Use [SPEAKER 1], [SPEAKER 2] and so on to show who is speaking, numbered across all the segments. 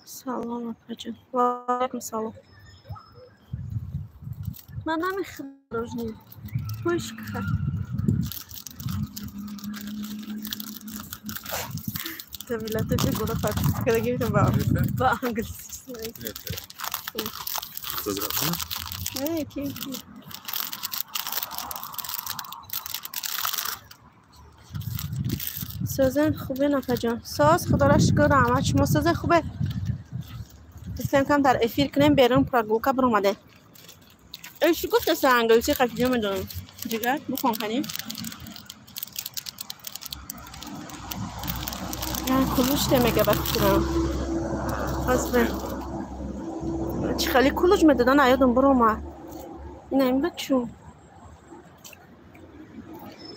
[SPEAKER 1] Салом апаҷон. Ва алайкум салом. Ман намехӯрам. Пушка. Та фигура фактически гирифтам ба англиси. Не, ки. Созен хубе апаҷон. Соз худоро шукр раҳмат. Шумо созен хубе? Гуфтем кам дар эфир кунем, берун прогулка биромадем. Чӣ гуфтеса англиси қафиҷо медонам. Ҷигар бухон канем. Кулуч мега ба фикрам. Ҳозир чӣ хеле кулуч медодан аёдам биромад. Ина ин ба чӯ.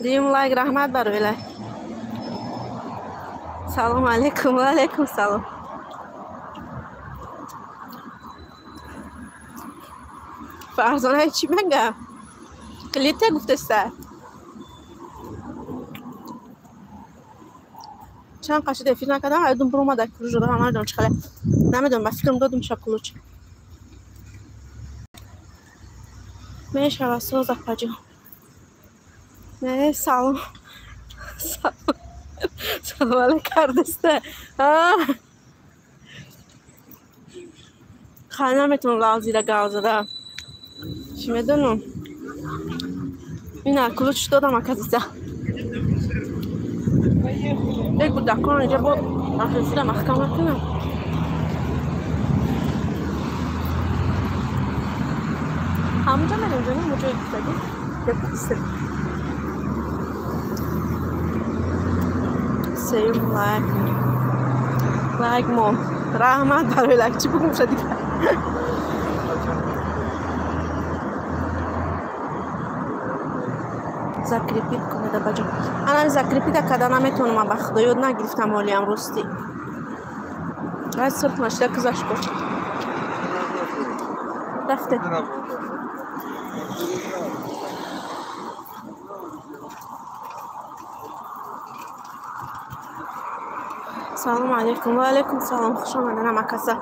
[SPEAKER 1] Дим лайк раҳмат барои лайк. Салом алейкум, ва алейкум салом. Фарзона чӣ мега? Клите гуфтеста. Чанд қашид эфир накардам, аёдум биромад кулуч додам, намедонам чӣ хеле. Намедонам, ба фикрам додум ша кулуч. Мешава соз апаҷон. Не, салом. Салом. Салом алейк кардеста. Хай наметавонам лавзида гав зада. Чӣ медонам? Ина кулуч додам аказиса. Як гудакон инҷа бо ахисида маҳкам накунам. Ҳамонҷо мерем ҷоним, мо ҷои гуфтагӣ. Як сир. Сеюм лайк. Лайк мо. Раҳмат барои лайк. Чӣ бугум ша дигар? Закрепит кунед абаҷон. Ана закрепита карда наметавонам, ба худо ёд нагирифтам ҳолиам ростӣ. Аз сурх нашида кузаш кун. Рафте. Салом алейкум. Ва алейкум салом. Хуш омадед ҳамакаса.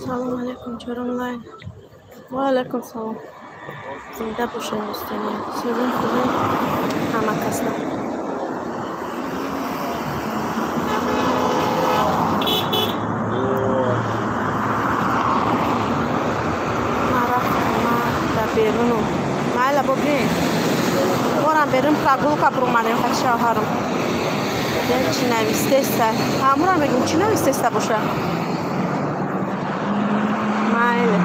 [SPEAKER 1] Салом алейкум, чорум лайк. Ва алейкум салом. Зинда бошед дӯстони. Сӯзин хубе ҳама касла. Ман рафтам, ман дар берунам. Майла бо биёед. Борам берун прогулка биромадем қати шавҳарам. Чӣ навистеста? Ҳамура мегӯм чӣ навистеста боша? Майли.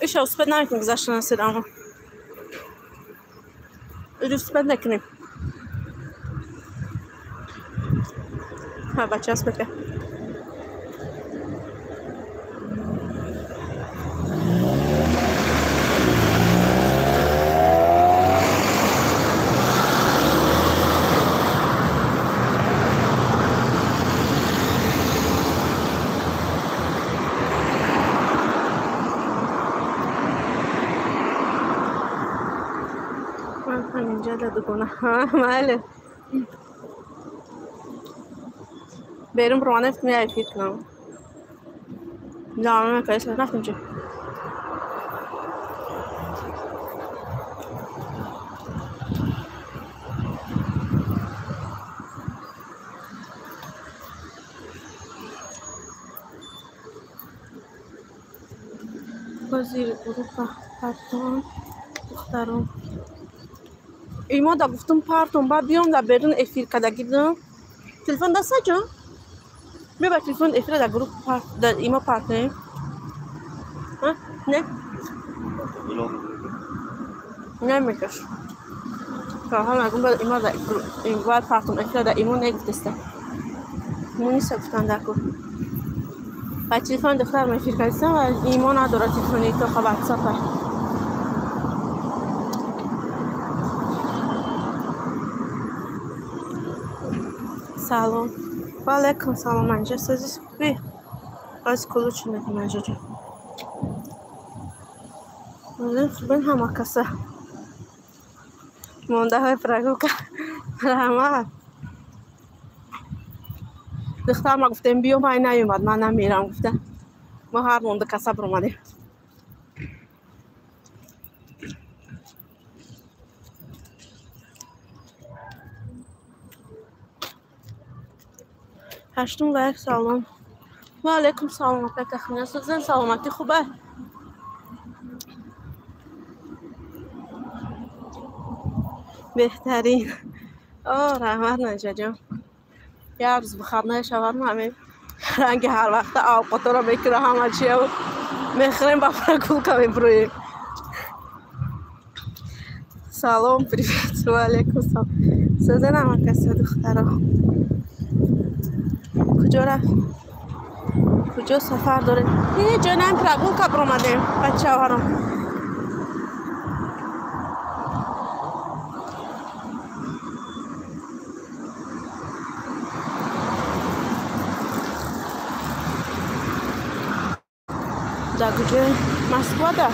[SPEAKER 1] Иша успед намекунем гузаштан седамро. Успед накунем. Ха, бача успед кард. Ҳаминҷа дар дугона. Майли. Берун биромадем, фикр меяй фикр кунам. Рафтем чӣ? Ҳозир группа партон духтарон. Имо да гуфтум партон, ба биём да берун эфир кардагӣ будам. Телефон даста ҷон? Биё ба телефон эфира да группа парт, да имо партоем. А? Не? Намекаш. Ҳама гум ба имо да бояд партом эфира да имо негуфтеста. Муниса гуфтан даку. Ба телефон духтарам эфир кардистам ва имо надорад телефони тоқа ватсапа. Салом. Ва алайкум салом, манҷа созӣ хубӣ? Аз кулуч медим манҷа ҷон. Хубин ҳама каса. Мондаҳои прогулка. Раҳмат. Духтарма гуфтем биё, ман наёмад, ман намерам гуфта. Мо ҳар монда каса биромадем. Ҳаштум лайк салом. Ва алайкум салом, апа Тахмина созен, саломатӣ хуба? Беҳтарин. О, раҳмат Наҷа ҷон. Як рӯз выходной шавад, ҳамин ранги ҳар вақта авқоторо мекунам, ҳама чия мехӯрем, ба прогулка мебуроем. Салом, привет, ва алайкум салом. Созен ҳама каса духтаро. Куҷо рафт? Куҷо сафар дорем? Ҳеҷ ҷо наем, прогулка биромадем, бачаҳоро. Дар куҷои Москвада?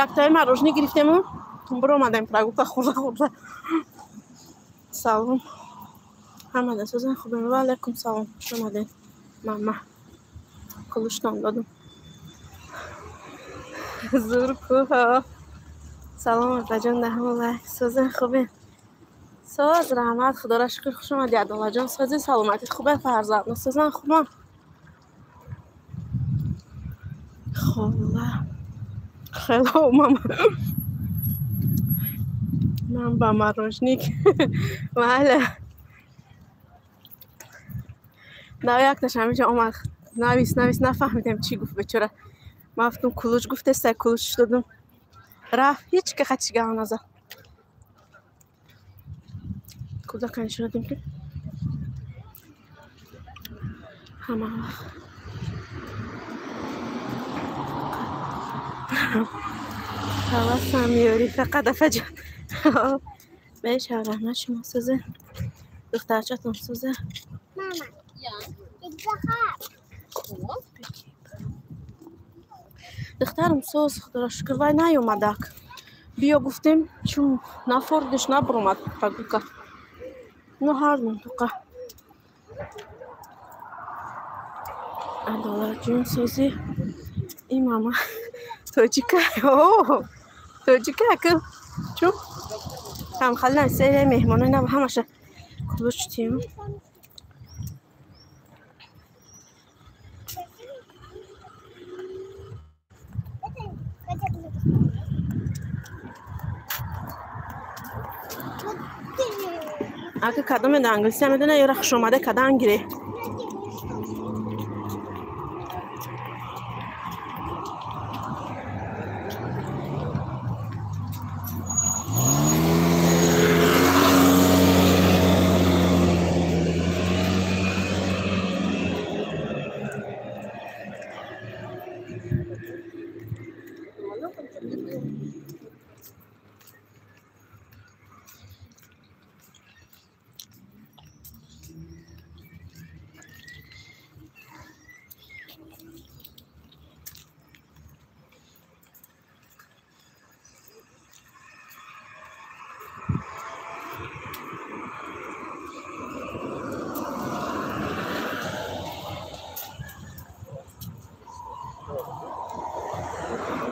[SPEAKER 1] Яктаи мороженое гирифтему биромадем прогулка хӯрда хӯрда. Салом. Ҳамада созан хубем. Ва алайкум салом. Хуш омадед. Мама. Кулуштон додум. Зур кӯҳо. Салом апаҷон, даҳмо лайк. Созан хубем. Соз раҳмат, худоро шукр, хуш омадӣ Адолаҷон. Сози саломатӣ хубе фарзанд. Созан хубам. Хола. Хело мама. Ман ба морожник. Майла. Нав якташ ҳаминҷо омад. Навис, навис, нафаҳмидем чӣ гуфт бечора. Ман гуфтам кулуч гуфтеста, кулуч додум. Рафт, ҳеҷ ка хатиш гап назад. Кӯдака нишон додем ки ҳама вақт ҳавасам меёрӣ фақат афаҷон. Бешав раҳмат, шумо сӯзе. Духтарчатон сӯзе. Духтарам соз, худоро шукр, вай наёмадак. Биё гуфтем, чун нафордиш набуромад прогулка. Ну ҳар минтақа. Адолатҷон созӣ. Ин мама тоҷика. О, тоҷика ки чун ҳамхали серия меҳмонои нав ҳамаша кулуч тим. Ака кадом меда англисия медона ёра хушомада кадан гире.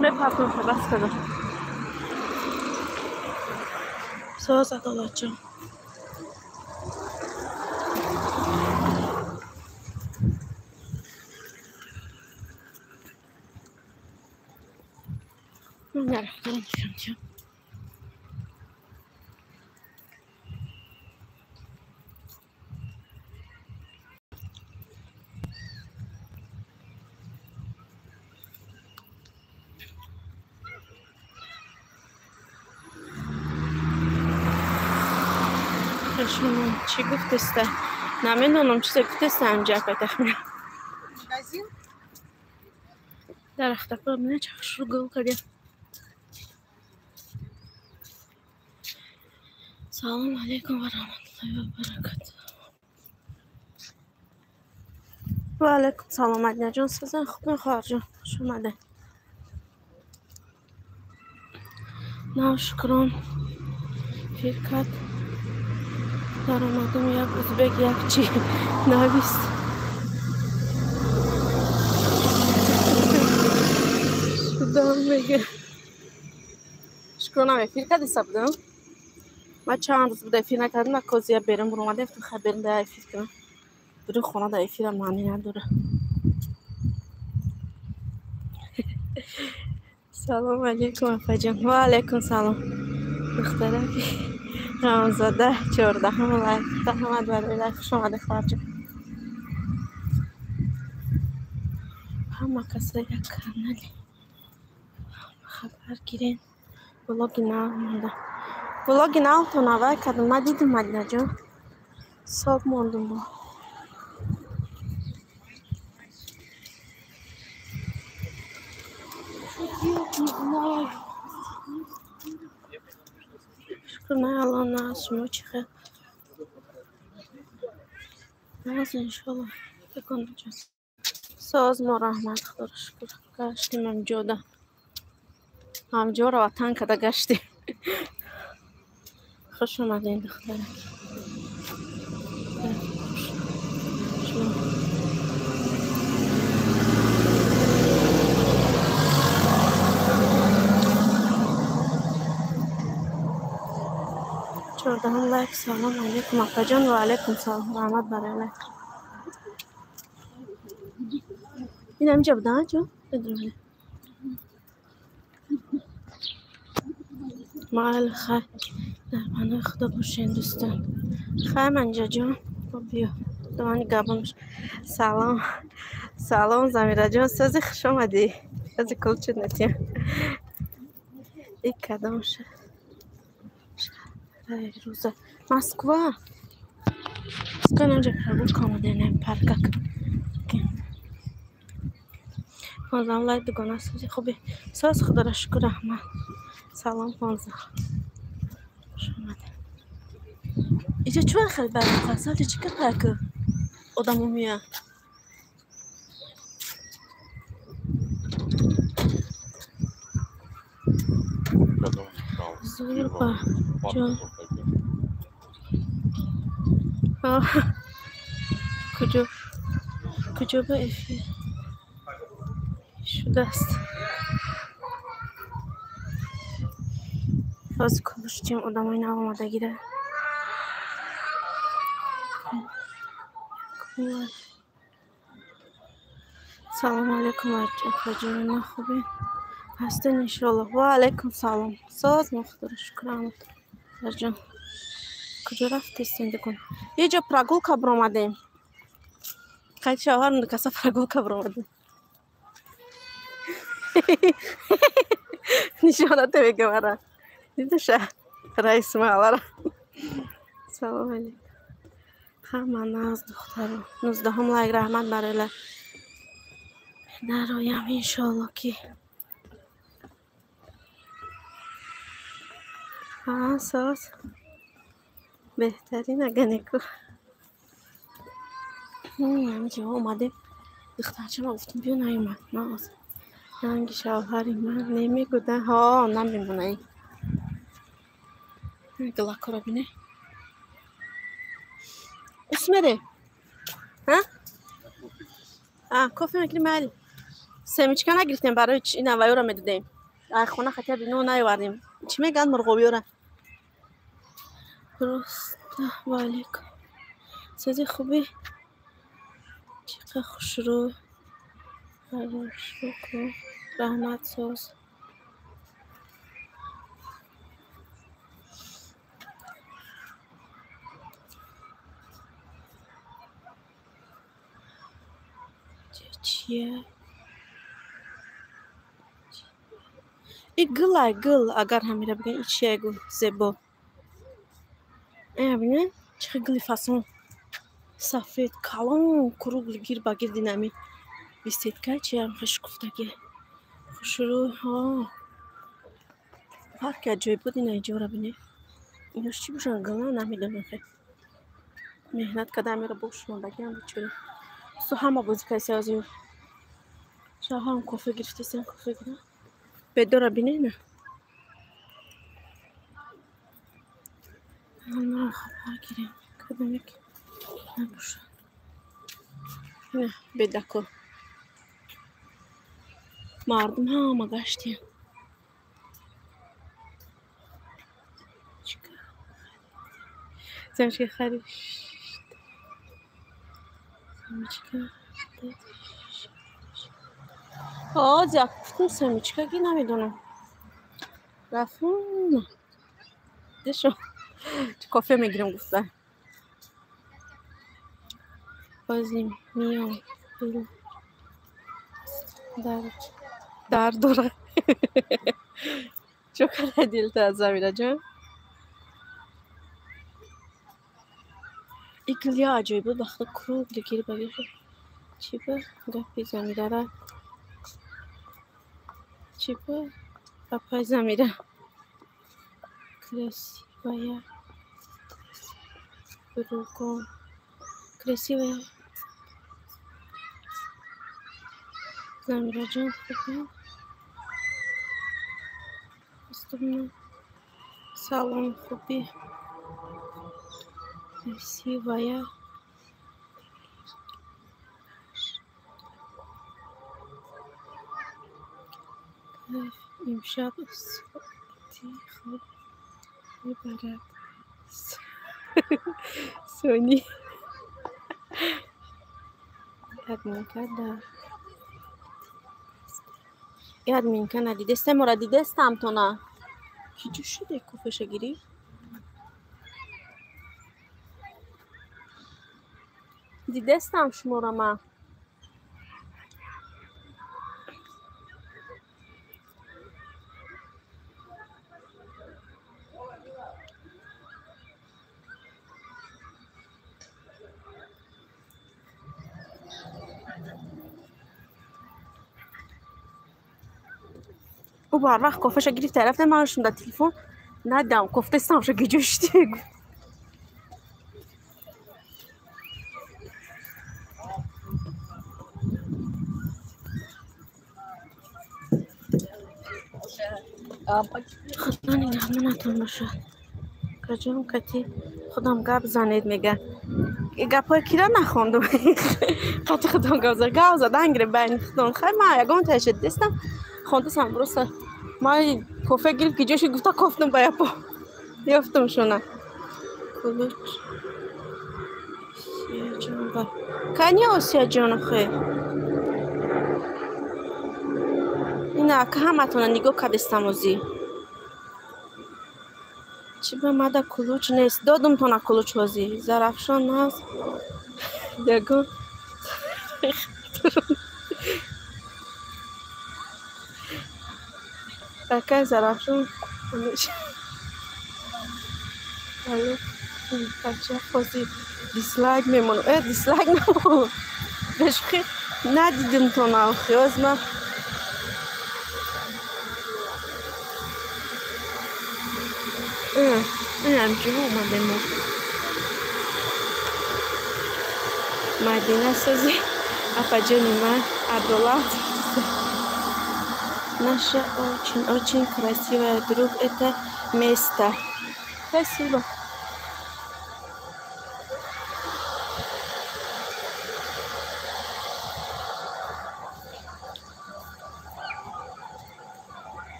[SPEAKER 1] Мепартон бас кардам. Соз Адолатҷон. Дарахтро нишон. Чӣ гуфтеста? Намедонам чизе гуфтеста ҳамҷа пайтахмина. Дарахтакро бина чӣ хушрӯ гул кардем. Салом алейкум ва раҳматуллоҳи ва баракатуҳ. Ва алейкум салом Мадинаҷон, созан хуб хоҳарҷон, хуш омадед. Нав шукрон фиркат даромадум як узбек як чи навист. Шудам мега. Шукронам эфир кардиса будам. Ман чанд рӯз буда эфир накардам, на козия берун буромадем, гуфтам хай берун да эфир кунам. Берун хона да эфирам маънӣ надора. Салом алейкум апаҷон. Ва алейкум салом. Духтараки Рамзода 14 лайк. Раҳмат барои лайк. Хуш омадед хоҳарҷон. Ҳама каса як канали хабар гирен. Блоги нав монда. Блоги навтон аввал кардам. Ман дидам Мадинаҷон. Соб мондум бо. Шукр на Аллоҳ, на шумо чӣ хел? Наз иншоаллоҳ. Бикунаҷон. Соз мо раҳмат, Худоро шукр. Гаштем ҳамҷода. Ҳамҷоро ватан када гаштем. Хуш омадед духтарак. 14 лайк. Салом алейкум апаҷон. Ва алейкум салом. Раҳмат барои лайк. Ин ҳаминҷа буда ҷон? Медонам. Майли хай. Дар паноҳи Худо бошед дӯстон. Хай Манҷаҷон, биё. Домани гапам. Салом. Салом Замираҷон, сӯзи хуш омадӣ. Сӯзи кулчуд натия. И кадом рӯза? Москва. Москва намҷа прогулка омадем, паркак. 15 лайк дугона сӯзи хуби. Соз Худоро шукр, раҳмат. Салом 15. Хуш омадед. Иҷа чӣ хел бароқа? Сали чӣ кар ки одамо меяд? Зурба ҷон. Куҷо куҷо ба эфир шудааст? Ҳозир кулушчим одамои нав омадагида. Салом алейкум апаҷони ман, хубед? Ҳастен иншоаллоҳ. Ва алейкум салом. Соз мо Худоро шукр раҳмат. Куҷо рафтестен дукон? Е ҷо прогулка биромадем. Қайд шавҳарам дукаса прогулка биромадем. Нишонате мегӯям ара. Дидуша раиси маҳаллара. Салом алейкум. Ҳама нағз духтаро. 19 лайк, раҳмат барои лайк. Дароям иншоаллоҳ ки соз беҳтарин аганеку. Ҳаминҷо омадем. Духтарчама гуфтам биё, наёмад. Нағз. Ранги шавҳари ман намегӯда. Ҳо, намемона ин. Гилакҳоро бине. Ус мере? Ҳа? Кофе мекунем майли. Семечка нагирифтем барои чи ина вайёро медодем. Ай хона хотя бы нон наёвардем. Чӣ мегӯянд мурғобиёра? Просто ва алейкум. Сӯзи хубӣ? Чӣ қадр хушрӯ. Шукр. Раҳмат соз. Чия? И гулай гул, агар ҳамира бигӯем, и чия гул зебо. Бинед, чӣ хел гули фасон. Сафед, калон, кругли, гир ба гирди нами. Беседка чиям хушкуфтагӣ. Хушрӯй, ҳо. Парки аҷоиб буд ина иҷора бинед. Инош чӣ бошанд? Гала намедонам хел. Меҳнат карда амира бошмондагиам бечора. Су ҳама бозӣ кардеса озиё. Шавҳарам кофе гирифтесам, кофе гирам. Бедора бинед на. Ман хабар гирем. Кадом як набошад. Ина бедако. Мардум ҳама гаштиян. Семечка харид. Семечка. Ҳозир гуфтам семечка ки намедонам. Рафтам. Дешо. Кофе мегирам гуфта. Бозим миём. Дар дора. Чо кара дилта Замира ҷон? И гул я аҷоиб буд, вақта кругли гир ба гир. Чӣ ба гапи Замирара? Чӣ ба гапай Замира? Красивая другом. Красивая Замира ҷон, хуб. Доступно. Салом, хубӣ. Красивая. Имшаб соати хоб мебарад. Сони. Админка да. Админка надидестем, ора дидестам тона. Ки ҷо шуде кофеша гирифт? Дидестам шуморо ман. Ӯ барвақт кофеша гирифта рафта, ман шум дар телефон надидам, кофтестамша ки ҷо шуди. Худо нигаҳбонатон бошад. Каҷон кати худам гап занед мега. Гапҳои кира нахондум. Қати худам гап зад. Гап задан гирифт байни худам. Хай ман ягон таша дидестам. Хондасам просто. Ман кофе гирифт ки ҷоши гуфта кофтум ба япо. Ёфтум шуна. Кулуч. Осияҷон ба. Кани Осияҷон охе? Ина ака ҳаматона нигоҳ кардестам озӣ. Чӣ ба мада кулуч нест? Додумтона кулуч ҳозӣ. Зарафшон аст. Ягон акай Зарафшон. Бача ҳозӣ дислайк мемонам. Дислайк намонам. Бешухӣ надидимтона охи. Оз ман ҳамҷо омадем. Мадина созӣ апаҷони ман Адолат. Наша очень очень красивая друг это место. Спасибо.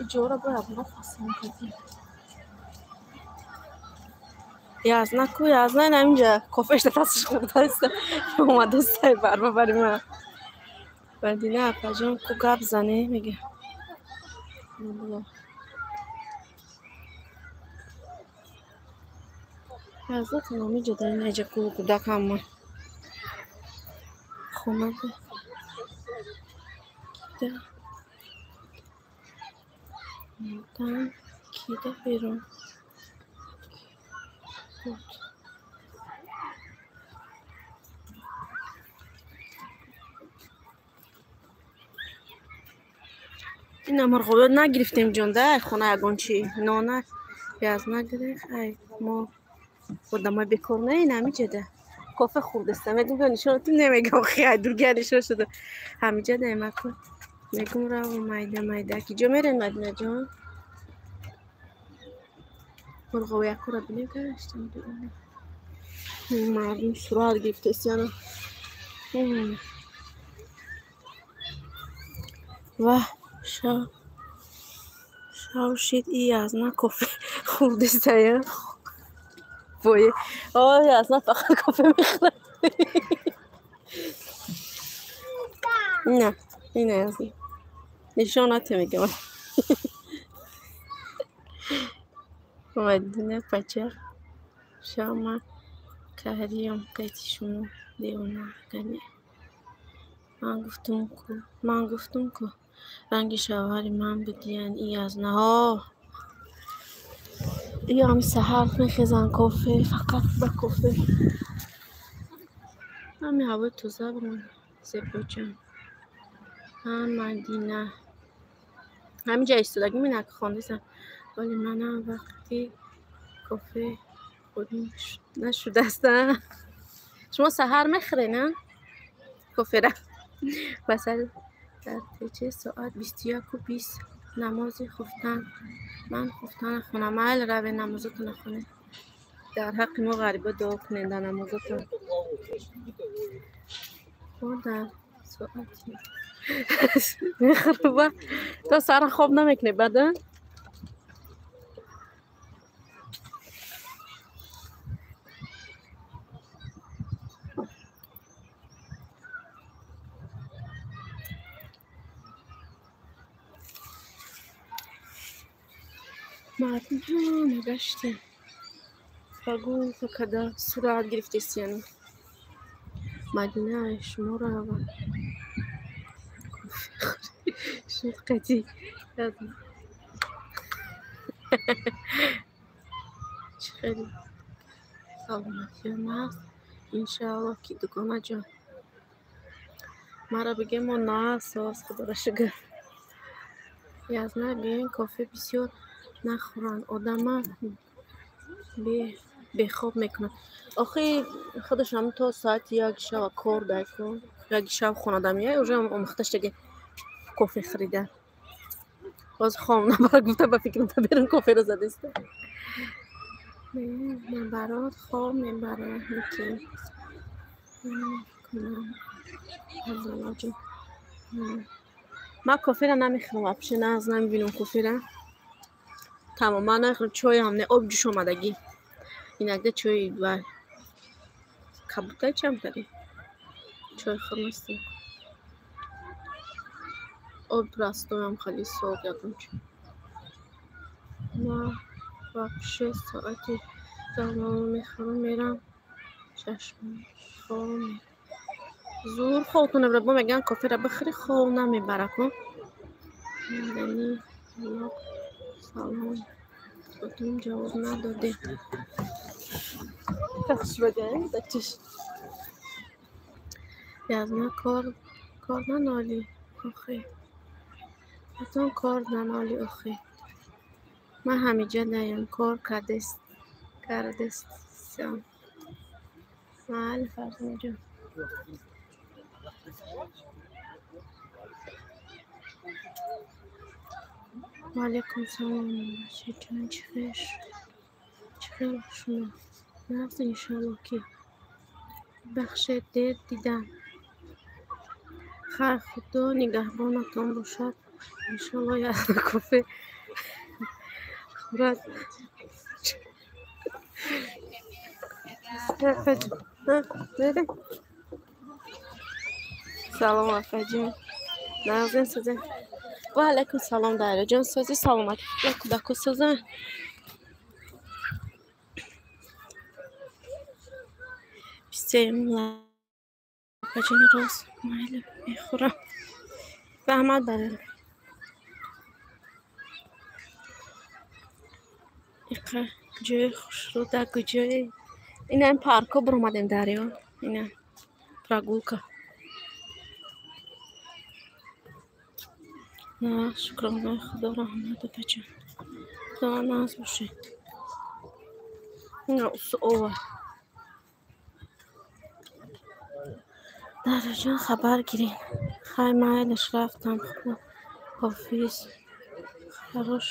[SPEAKER 1] Иҷора бояд нафасам кардем. Язна ку язна ина инҷа кофешта дасташ хӯрдааст. Омадастай барба бари ман. Мадина апаҷон ку гап зане мега. Язда тамоми ҷода инаҷа гул кӯдак ҳама. Хона кида. Там кида берун. Буд. Ина мурғобиёт нагирифтем ҷон да, хона ягон чи нона пиёз нагирифт. Ай мо одамои бекор не, ин ҳамиҷада. Кофе хӯрдастам. Мегум биё нишонатон намегам, хай дургия нишон шуда. Ҳамиҷада эмаку. Мегум рав майда майда. Ки ҷо мерем Мадина ҷон? Мурғобиякура бинем гаштам. Мардум сурат гирифтест яна. Ваҳ, шав шид и язна кофе хӯрдистая. Вой, о, язна фақат кофе мехӯрад. На, ина язна. Нишон нате мегам. Мадина пача шама кариям кати шумо девона кане. Ман гуфтум ку ранги шавҳари ман будиян и язнаҳо. Иам саҳар мехезан кофе, фақат ба кофе. Ҳами ҳавои тоза бурон зебоҷон. Ҳа Мадина. Ҳамиҷа истодагӣ минак хондисам. Вале манам вақти кофе хӯрдем нашудааст. Шумо саҳар мехӯред, на? Кофера. Басал дар тече соат 21:20 намози хуфтан. Ман хуфтан нахонам. Майли раве намозатон нахонед. Дар ҳаққи мо ғарибо дуо кунед дар намозатон. Мо дар соати мехӯрба то сара хоб намекунед баъд? Мардум ҳама гаштем. Прогулка када сурат гирифтест яъне. Мадина шумо рава. Шуд қати. Чӣ хеле саломатиё нағз. Иншааллоҳ ки дугона ҷон. Мара бигем мо нағз соз худоро шукр. Язна гӯем кофе бисёр нахӯранд. Одама бехоб мекунад. Охи худаш ҳам то соати як шава кор дай ку. Як шав хонада меяй, уже омӯхташ таги кофе харида. Боз хом набара гуфта ба фикрам та берун коферо задиста. Набарот хоб мебарад ки кунам. Ман коферо намехӯрам вообще, нағз намебинам коферо. Тамом, ман намехӯрам чойам не, об ҷӯш омадагӣ. Инакда чой ва кабутай чам кардӣ? Чой хӯрмастем. Об растоям хеле сок ягон чӣ. Ма вообще соати 10 мехӯрам, мерам чашм хоб. Зур хобтон набарад. Бо мегӯянд коферо бихӯри хоб намебарад ку. Мадани салом. Потом ҷавоб надодем. Язна кор наноли охи. Потом кор наноли охи. Ман ҳамиҷа наям кор кардестам. Майли Фарзонаҷон. Ваалайкум салом. Бачаҷон чӣ хел шумо? Нағз иншоаллоҳ ки. Бахшед дер дидам. Хайр, Худо нигаҳбонатон бошад. Иншоаллоҳ язна кофе хӯрад. Салом афаҷон. Нағзен созен. Ва алайкум салом Дайраҷон. Сози саломатӣ кӯдако созан. Бистсеюм лайк. Роз майли мехӯрам. Раҳмат барои иқа ҷои хушрӯ дар куҷое? Ина ин паркҳо биромадем, дарё. Ина прогулка. На, шукронаи Худо, раҳмат, опаҷон. Худо наз бошед. Ина усу ова. Дарёҷон, хабар гиред. Хай, майлаш, рафтам. Худо ҳофиз. Хорош.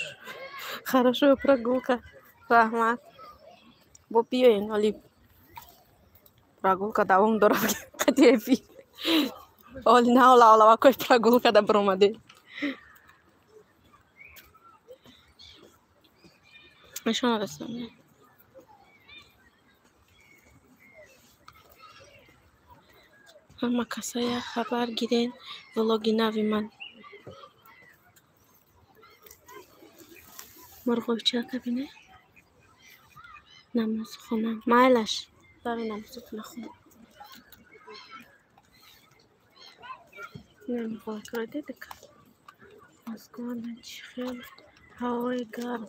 [SPEAKER 1] Хорошая прогулка. Раҳмат. Бо биёен, оли прогулка давом дорад қати эфир. Оли на ола олавакои прогулка да биромадем. Нишон расонед. Ҳама каса як хабар гирен, влоги нави ман. Мурғобчака бинед. Намоз хонам. Майлаш. Бари намозатона хон. Ина мурғобакро дидик? Москва чӣ хел ҳавои гарм.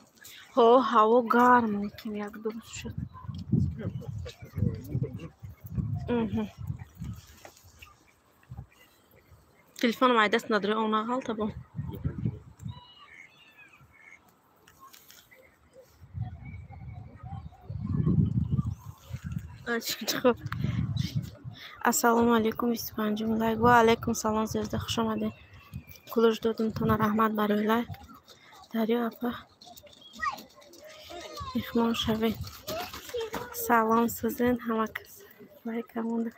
[SPEAKER 1] Ҳо, ҳаво гарм, лекин як дуруст шуд. Телефоном ай даст надори, она ғалта бо. Хуб. Ассалому алайкум, 25-ум лайк. Ва алайкум салом, звезда, хуш омадед. Кулуш додумтона, раҳмат барои лайк. Дарё апа. Меҳмон шавед. Салом, сӯзен ҳама кас. Лайк монда.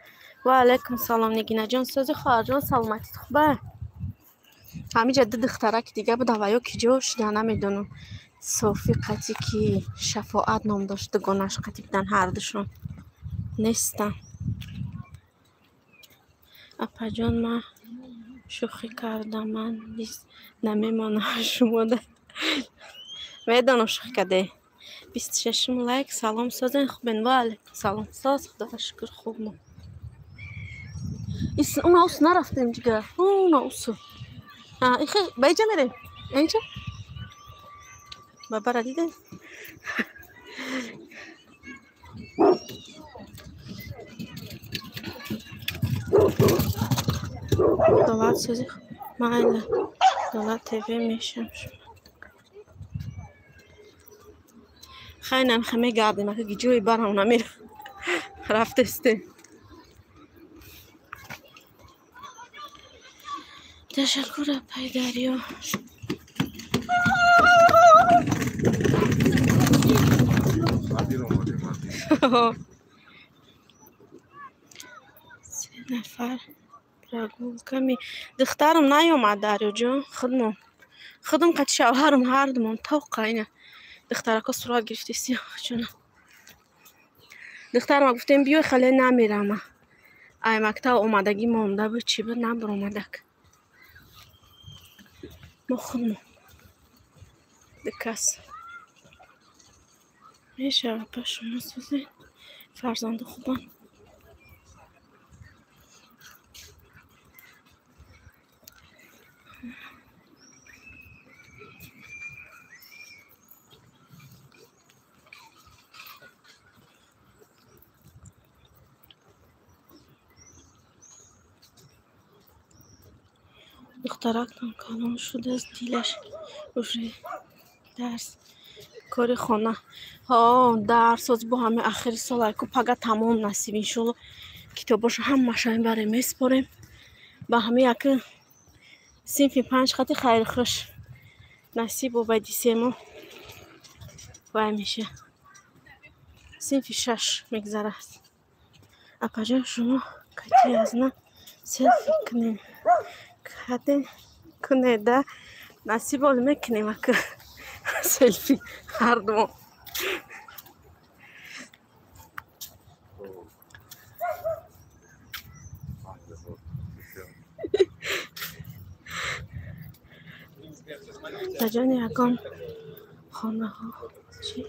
[SPEAKER 1] Ва алайкум салом, Нигинаҷон. Сӯзи хоҳарҷон, саломатит хуба? Ҳамиҷа ду духтараки дига будам ва ё ки ҷо шуда намедонам. Софи қати ки Шафоат ном дошт, дугонаш қати будан ҳардушон. Нестам. Апаҷон, ман шӯхӣ кардам, ман низ намемонам шумода. Медонам, шӯхӣ кардед. 26-ум лайк. Салом, созен, хубен? Ва алайкум салом. Соз, Худоро шукр, хуб мо. Уна ус нарафтем ҷигар. Уна усу. Ихе ба иҷа мерем. Инҷа? Бабара дидем? Давлат сӯзи майли. Давлат ТВ мешам шумо. Хайнам ха мегардем, ака ҷои барам намера. Рафтестем. Ташаккур, апай Дарё. Се нафар прогулка ми. Духтарам наёмад, Дарёҷон, худмон. Худам қати шавҳарам ҳардумон тоқа ина. Духтарако сурат гирифтеси ҷонам. Духтарама гуфтем биёй, хале намерама. Ай мактаб омадагӣ монда буд, чӣ буд, набаромадак. Мо худмон. Дукас. Мешава па шумо сӯзед. Фарзанду хубанд. Духтарактон калон шудааст, дилаш уже дарс, кори хона. Ҳо, дарс бо ҳамаи ахири сол айку пага тамом насиб, иншолло, китобошо ҳамаша мебарем, меспорем. Ба ҳама як синфи панҷ хати хайрхуш насиб обади 3 моҳ вай меша. Синфи шаш мегзарад. Апаҷон, шумо кати аз на селфи кунем. Каде кунеда насиб оли мекунем ака селфи ҳардумон. Даҷони ягон хонаҳо чӣ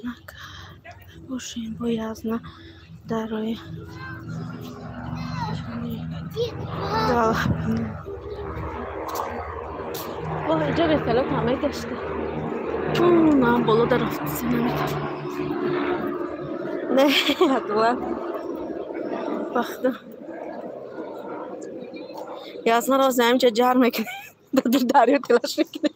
[SPEAKER 1] накарда бошем, бояд на Дарои. Оҳ, иҷо вертолёт ҳамаи гашта. На, боло дарафтиси наметавонам. Не, Абдулла. Бахта. Язна роз ҳаминҷа ҷар мекунем. Дар дарё тилаш мекунем.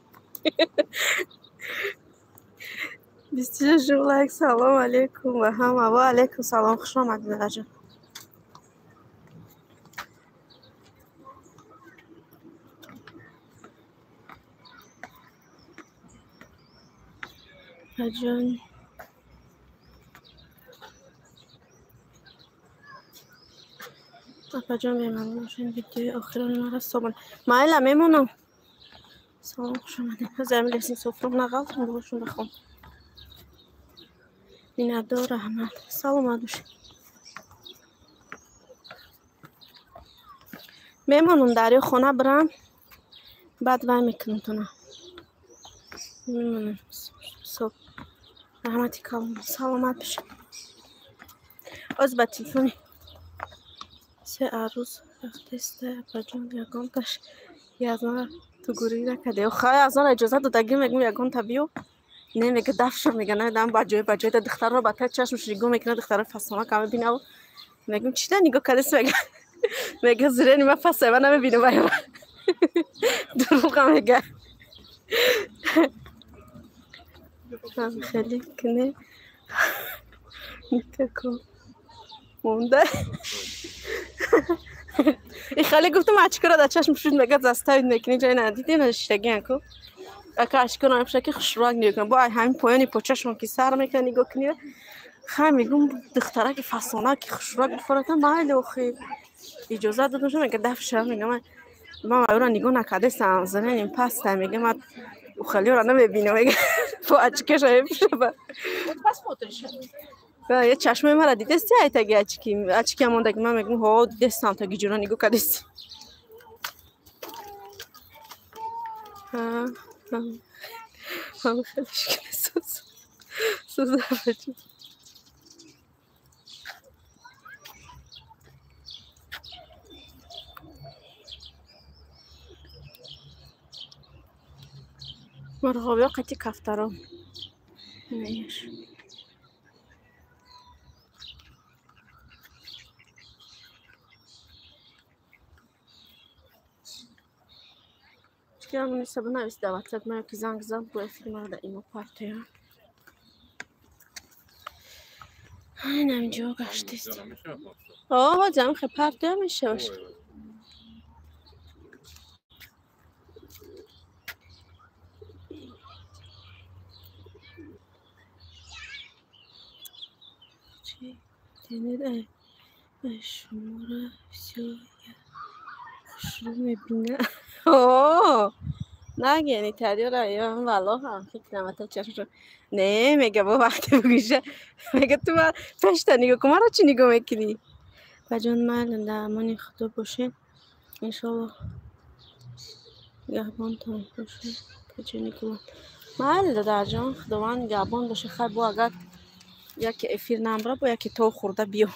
[SPEAKER 1] 26 лайк. Салом алейкум ва ҳама. Ва алейкум салом. Хуш омадед, Раҷаб. Раҷон. Апаҷон, бемамнун бошед. Видеои охирони маро собон. Майла мемонам. Салом, хуш омадед. Ҳозир лесни софром нағалтам, болошон бихом. Миннатдор, раҳмат. Саломат бошед. Мемонам дарё хона бирам, баъд вай мекунам тона. Мемонам. Соб. Раҳмати калон. Саломат бошед. Оз ба телефони се арӯз рафтеста, апаҷон, ягонташ язнара тугурӣ накарде. Хай, азнара иҷозат додагӣ, мегӯм, ягонта биё. Не, мега, дафша, мега, намедонам, ба ҷой ба ҷойда духтарро ба таи чашмаш нигоҳ мекунад, духтаро фасона кама бинав. Мегӯм, чида нигоҳ кардест, мега. Мега, зирени ма пасай, ма намебинам вайра. Дурӯға мега. Хеле кне. Никако. Монда. И хеле гуфтам, очкора дар чашм шуд, мега, заставид мекунӣ, ҷой надидӣ, нашиштагиан ку. Ака очкора мепӯша, ки хушрӯак нигоҳ кунам. Бо ай ҳамин поёни почашон ки сар мекунад, нигоҳ кунӣ. Хай, мегӯм, духтараки фасона ки хушрӯак бифората, майли охи. Иҷозат додам, мега, дафша, мега, ман ӯро нигоҳ накардестам, зреним паста, мега, ман ухалиёро намебинам, мега. Бо очкаша мепӯша.
[SPEAKER 2] Посмотришь.
[SPEAKER 1] Я чашмои мара дидести, ай таги очки, очки мондаги, ман мегӯм, ҳо, дидестам, таги ҷура нигоҳ кардести. Ҳа, ҳам хеле шикани сӯз. Сӯз бача. Мурғобиё қати кафтаро. Инаш. Чикам саб навис дар WhatsApp ман ки занг зад, бо эфири маро дар имо партоя. Ин ҳаминҷо гаштест. О, ҳозир хе партоя мешаваш. Чи интернет ай шуморо всё хушрӯ мебина. О, нагени тариёра ё валлоҳ ҳам фикр намата чашмшо. Не, мега, бо вақте бигӯша. Мега, ту ма пешта нигоҳ кун, маро чӣ нигоҳ мекунӣ? Баҷон, майли, дар амони Худо бошед. Иншоллоҳ нигаҳбонтон бошед. Баҷони гулам. Майли, додарҷон, Худованд нигаҳбон боше. Хай, бо агар яке эфир намбара, бо яке то хӯрда биё.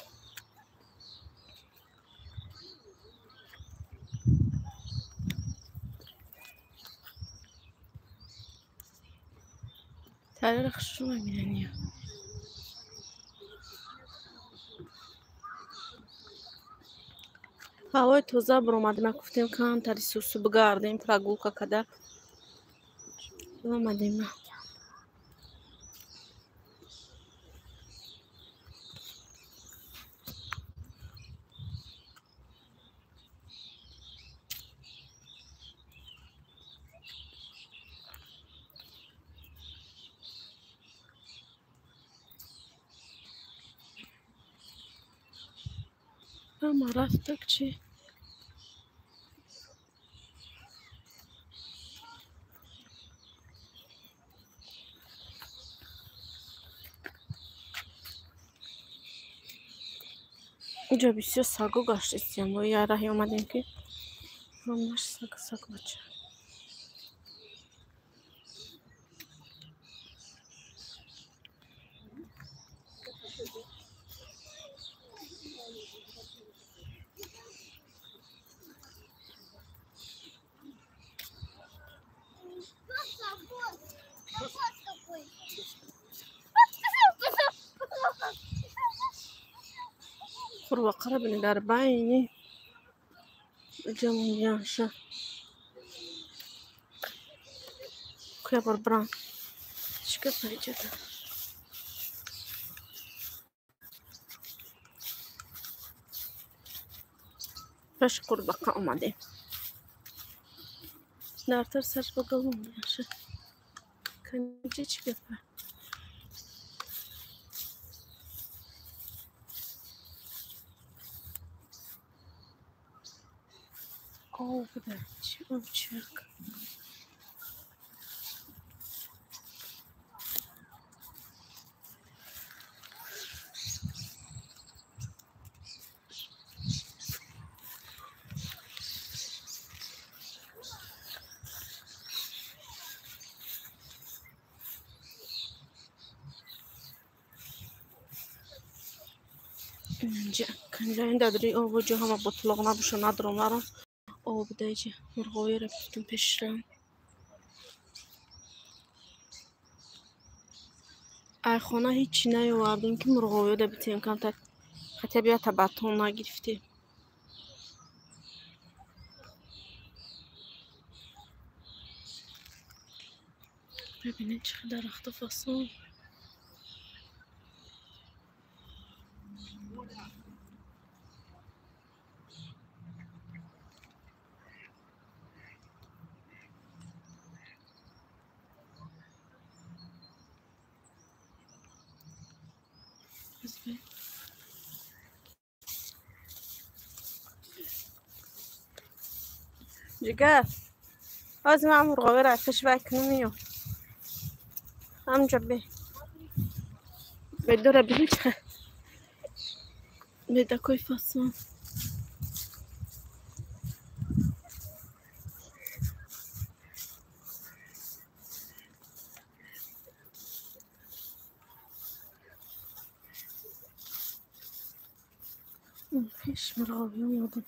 [SPEAKER 1] Тариёра хушрӯ мебинани. Ҳавои тоза баромадем, гуфтем камтари сусу бигардем, прогулка када. Омадем. Ама рафтак чи? Инҷо бисёр саго гаштистем. Мо я раҳи омадем, ки ҳамаш саг саг бача. Қурбақара бини дар байни ҷамъияша. Куя бор бран. Чӣ гап иҷода? Пеш қурбақа омадем. Дартар сарш ба гал мондаша. Канҷа чӣ гапа? Об буда. Чӣ об чак? Канҷа об ҷо ҳама ботлоқ набоша, надром нарам. Об буда иҷа. Мурғовиро гирифтем пешрам. Ай хона ҳечи наёвардем ки мурғовиёда битем камтар. Хотя бы ята батон нагирифтем. Бибинед чӣ қадар дарахто фасон. Ҷигар, ҳозир ман мурғовиро пеш вай кунам меём. Ҳамҷо бе. Бедора бибин чӣ қадар бедакои фасон. Пеш мурғовӣ омадем.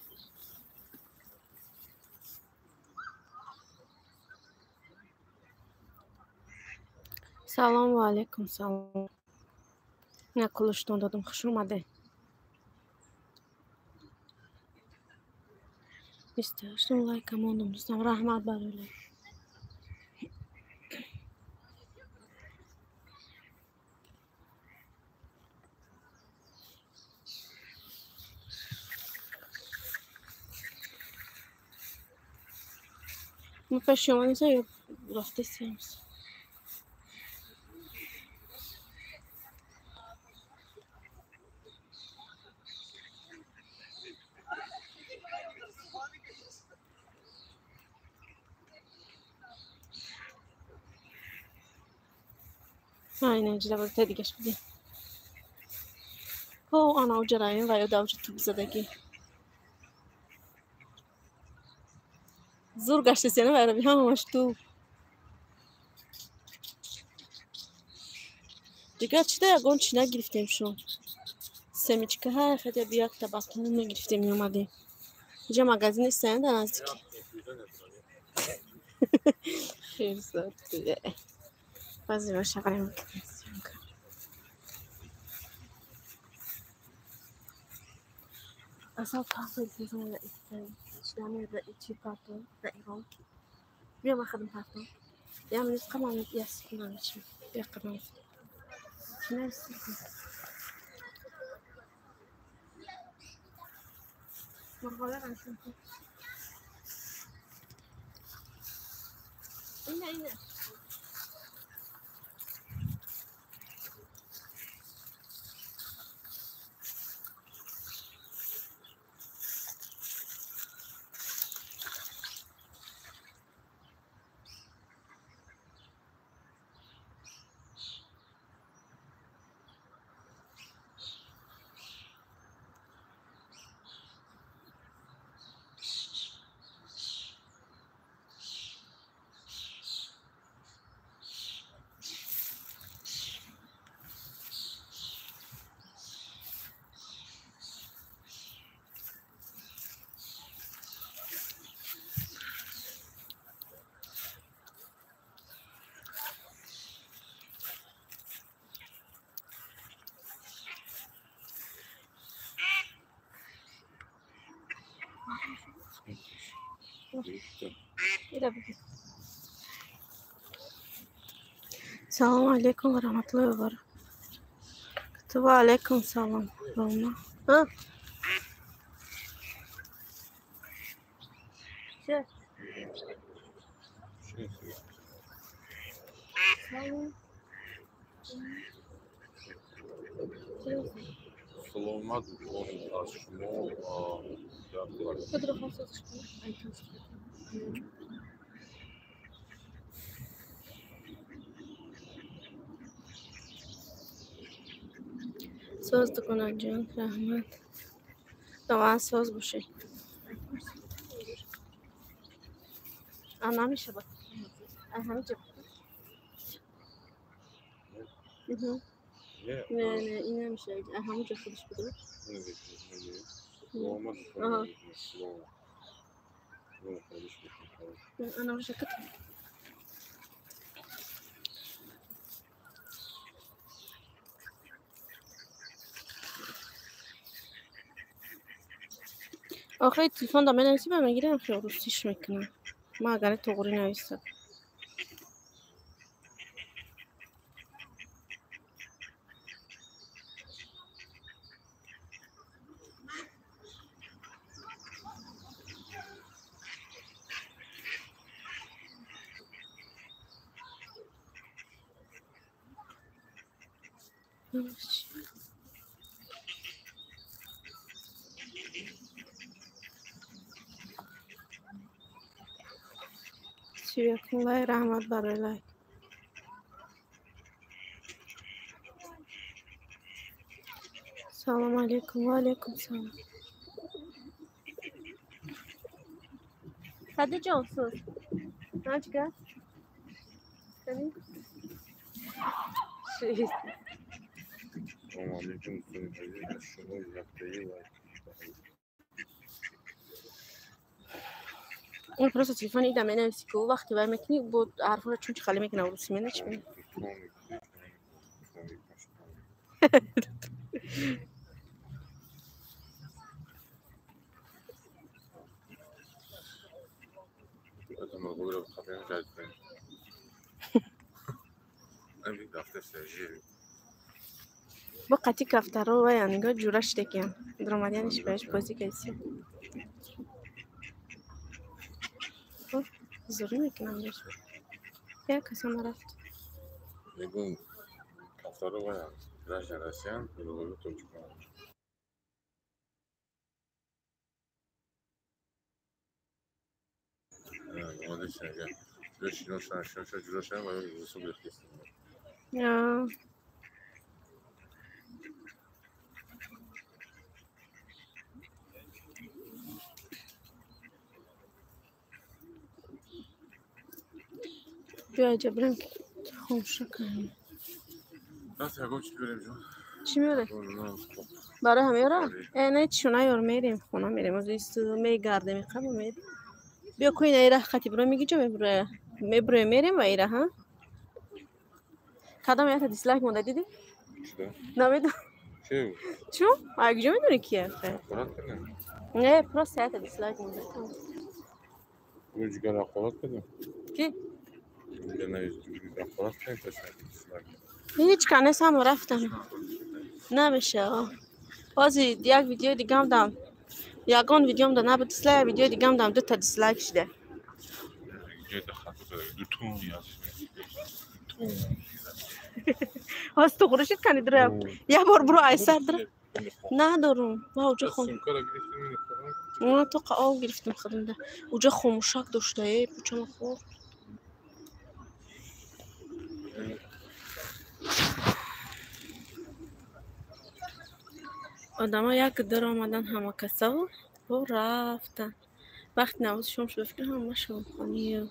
[SPEAKER 1] Салому алейкум, салом. На кулуштон додам, хуш омадед. 28 лайка мондам, дӯстам, раҳмат барои лайк. Мо пеши омадем, ё рафтесем? Айна ҷида бозита дигаш бидем. Ҳо, ана уҷараин ва ё давҷа туб задагӣ. Зур гаштесена вайраби ҳамаш туб. Дигар чида ягон чӣ нагирифтем шо. Семечка ҳай, хотя бы якта батон мегирифтем меомадем. Иҷа магазин нестаян дар наздикӣ. Хирзод. Баъзе шағре мекунем. Асал партои чӣ парто дар Ирон. Биё ман худам парто. Я минут қамам я секунда мечим. Я қадам. Чӣ нависӣ? Мурғовиро нишон кун. Ина, ина. Салом алейкум ва раҳматуллоҳи ва баракатуҳ. Ва алейкум салом. Рома. А? Чӣ?
[SPEAKER 3] Саломат аз шумо.
[SPEAKER 1] Соз дукунаҷон, раҳмат. Доман соз бошед. А намешавад. Ҳамиҷа. Не, не, ин намешавад. Ҳамиҷа худаш буда. Охири телефон да менависӣ ба мегирам, хел русиш мекунам. Ма агар тоғрӣ нависам. Лай раҳмат барои лайк. Салом алейкум. Ва алейкум салом. Хадиҷон соз. Ачка. Кани? Шист.
[SPEAKER 3] Салом алейкум. Шумо яктаи лайк.
[SPEAKER 1] Он просто телефон ида менависи ки вақте вай мекунӣ бо ҳарфҳоро чун чӣ хали мекунам русӣ мена чӣ мена. Бо қатъи кафтаро вай нигоҳ ҷура шудекиям. Даромадяниш бааш бозӣ кардиси. Зӯрӣ мекунам беш. Як касам рафт.
[SPEAKER 3] Мегӯм кафтаро вай граждан Россиян, мегӯм тоҷикон.
[SPEAKER 1] Биё ҷабрам хомӯша кунем. Чӣ меёре? Барои ҳамеёра? Э, не, чӣ наёр, мерем хона мерем. Оз мегардем иқабо мерем. Биё ку ина ира хати буро меги ҷо мебуроя. Мебуроя мерем ва ира, ҳа? Кадом ята дислайк монда дидӣ? Намедонам. Чӣ? А куҷо медонӣ кия? Не, просто ята дислайк монда. Ки? Ҳеҷ канес ҳама рафтам. Намеша. Ҳозир як видеои дигам дам. Ягон видеом да набуд дислайк, видеои дигам дам дута дислайк шуда. Ҳозир туғри шуд кани дра. Як бор буро айсар дра. Надорум. Ма уҷа хом. Ма тоқа об гирифтам худамда. Уҷа хомӯшак дошта, э, пучама хӯрд. Одамо як даромадан ҳама касаву бо рафтан. Вақти навози шом шуд, фикр ҳама шомхонию.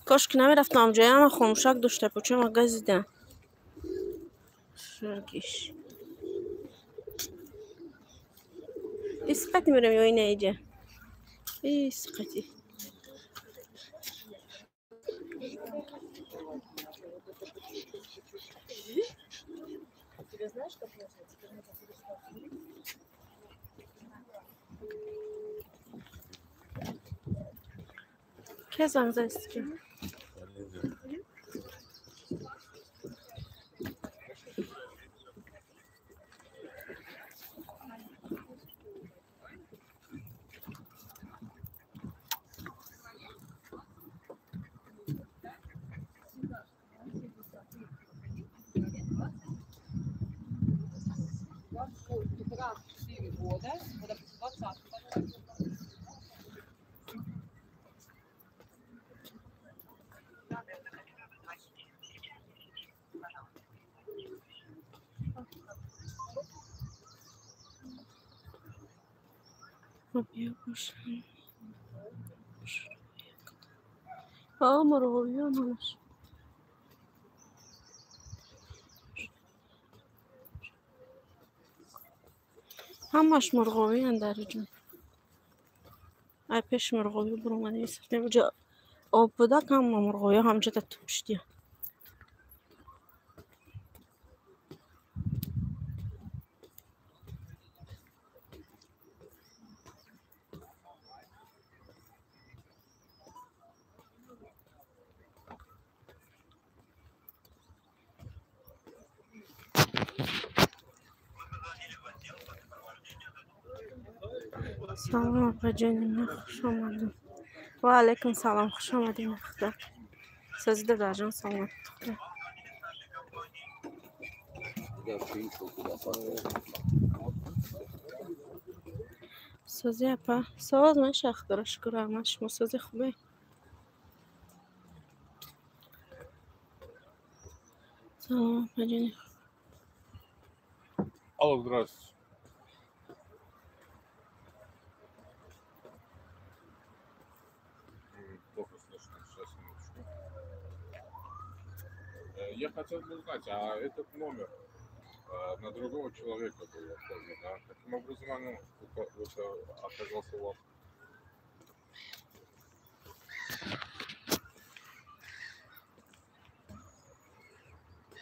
[SPEAKER 1] Кош ки намерафтам ҷоя, ҳама хомӯшак дошта, пучама газида. Шургиш. Исқати мерам ё ина иҷа? Исқати. Ке занг застӣ? Мурғобиён ҳамаш мурғобиян дар ҷон. Ай пеш мурғоби буромадем, уҷа об буда, ҳама мурғобиё ҳамҷода туп шудия. Салом, апаҷони ман, хуш омадем. Ва алайкум салом, хуш омадем, худо. Созӣ дадарҷон, саломат худо. Созӣ апа, соз меша, худоро шукр, раҳмат, шумо сози хубе? Салом, апаҷони.
[SPEAKER 3] Алло, здравствуйте. Плохо слышно, сейчас, минуточку. Я хотел бы узнать, а этот номер на другого человека был оформлен, а каким образом он оказался у вас?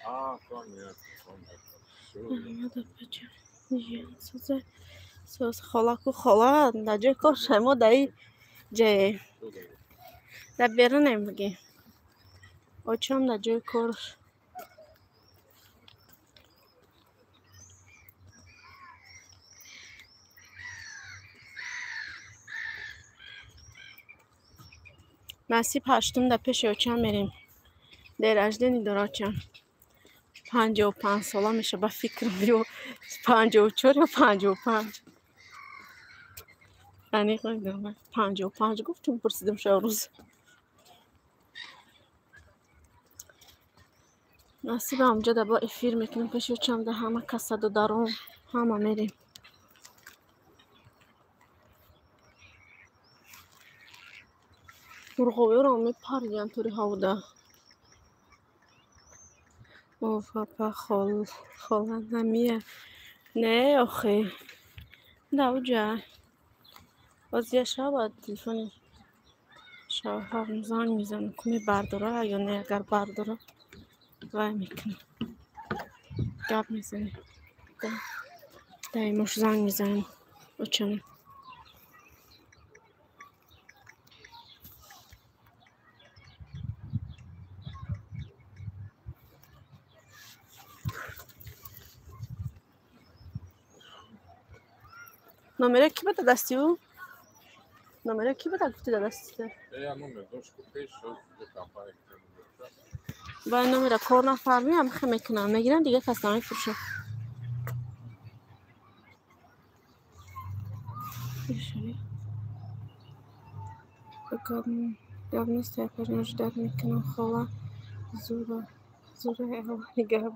[SPEAKER 3] А, понятно, понятно. Всё.
[SPEAKER 1] Соз холаку хола, дар ҷои кор шаймо даи ҷае. Дар берунем бигӣ. Очам дар ҷои кор. Насиб ҳаштум дар пеши очам мерем. Дерождени дора очам. 55 сола меша ба фикрам, ё 54 ё 55. Аниқ намедонам. 55 гуфт, чун пурсидам шав рӯз. Насиб ҳамҷо да бо эфир мекунем пеши очам, да ҳама касаду даром ҳама мерем. Мурғобиёро мепариянд тури ҳавда. Оф, апа, хола намия. Не, охи. Да, уҷа. Боз я шава телефони шавҳарам занг мезанам, ку мебардора ё не, агар бардора вай мекунам. Гап мезанем. Даимош занг мезанам очам. Номера ки буда дасти ӯ? Номера ки буда гуфти да дасти ту?
[SPEAKER 3] Я номер дошку пеш компания.
[SPEAKER 1] Бай номера кор нафармӣ, ҳам хе мекунам. Мегирам, дигар кас намефурӯшам. Гап нест, апаҷон, ждать мекунам, хола зура зура аввали гап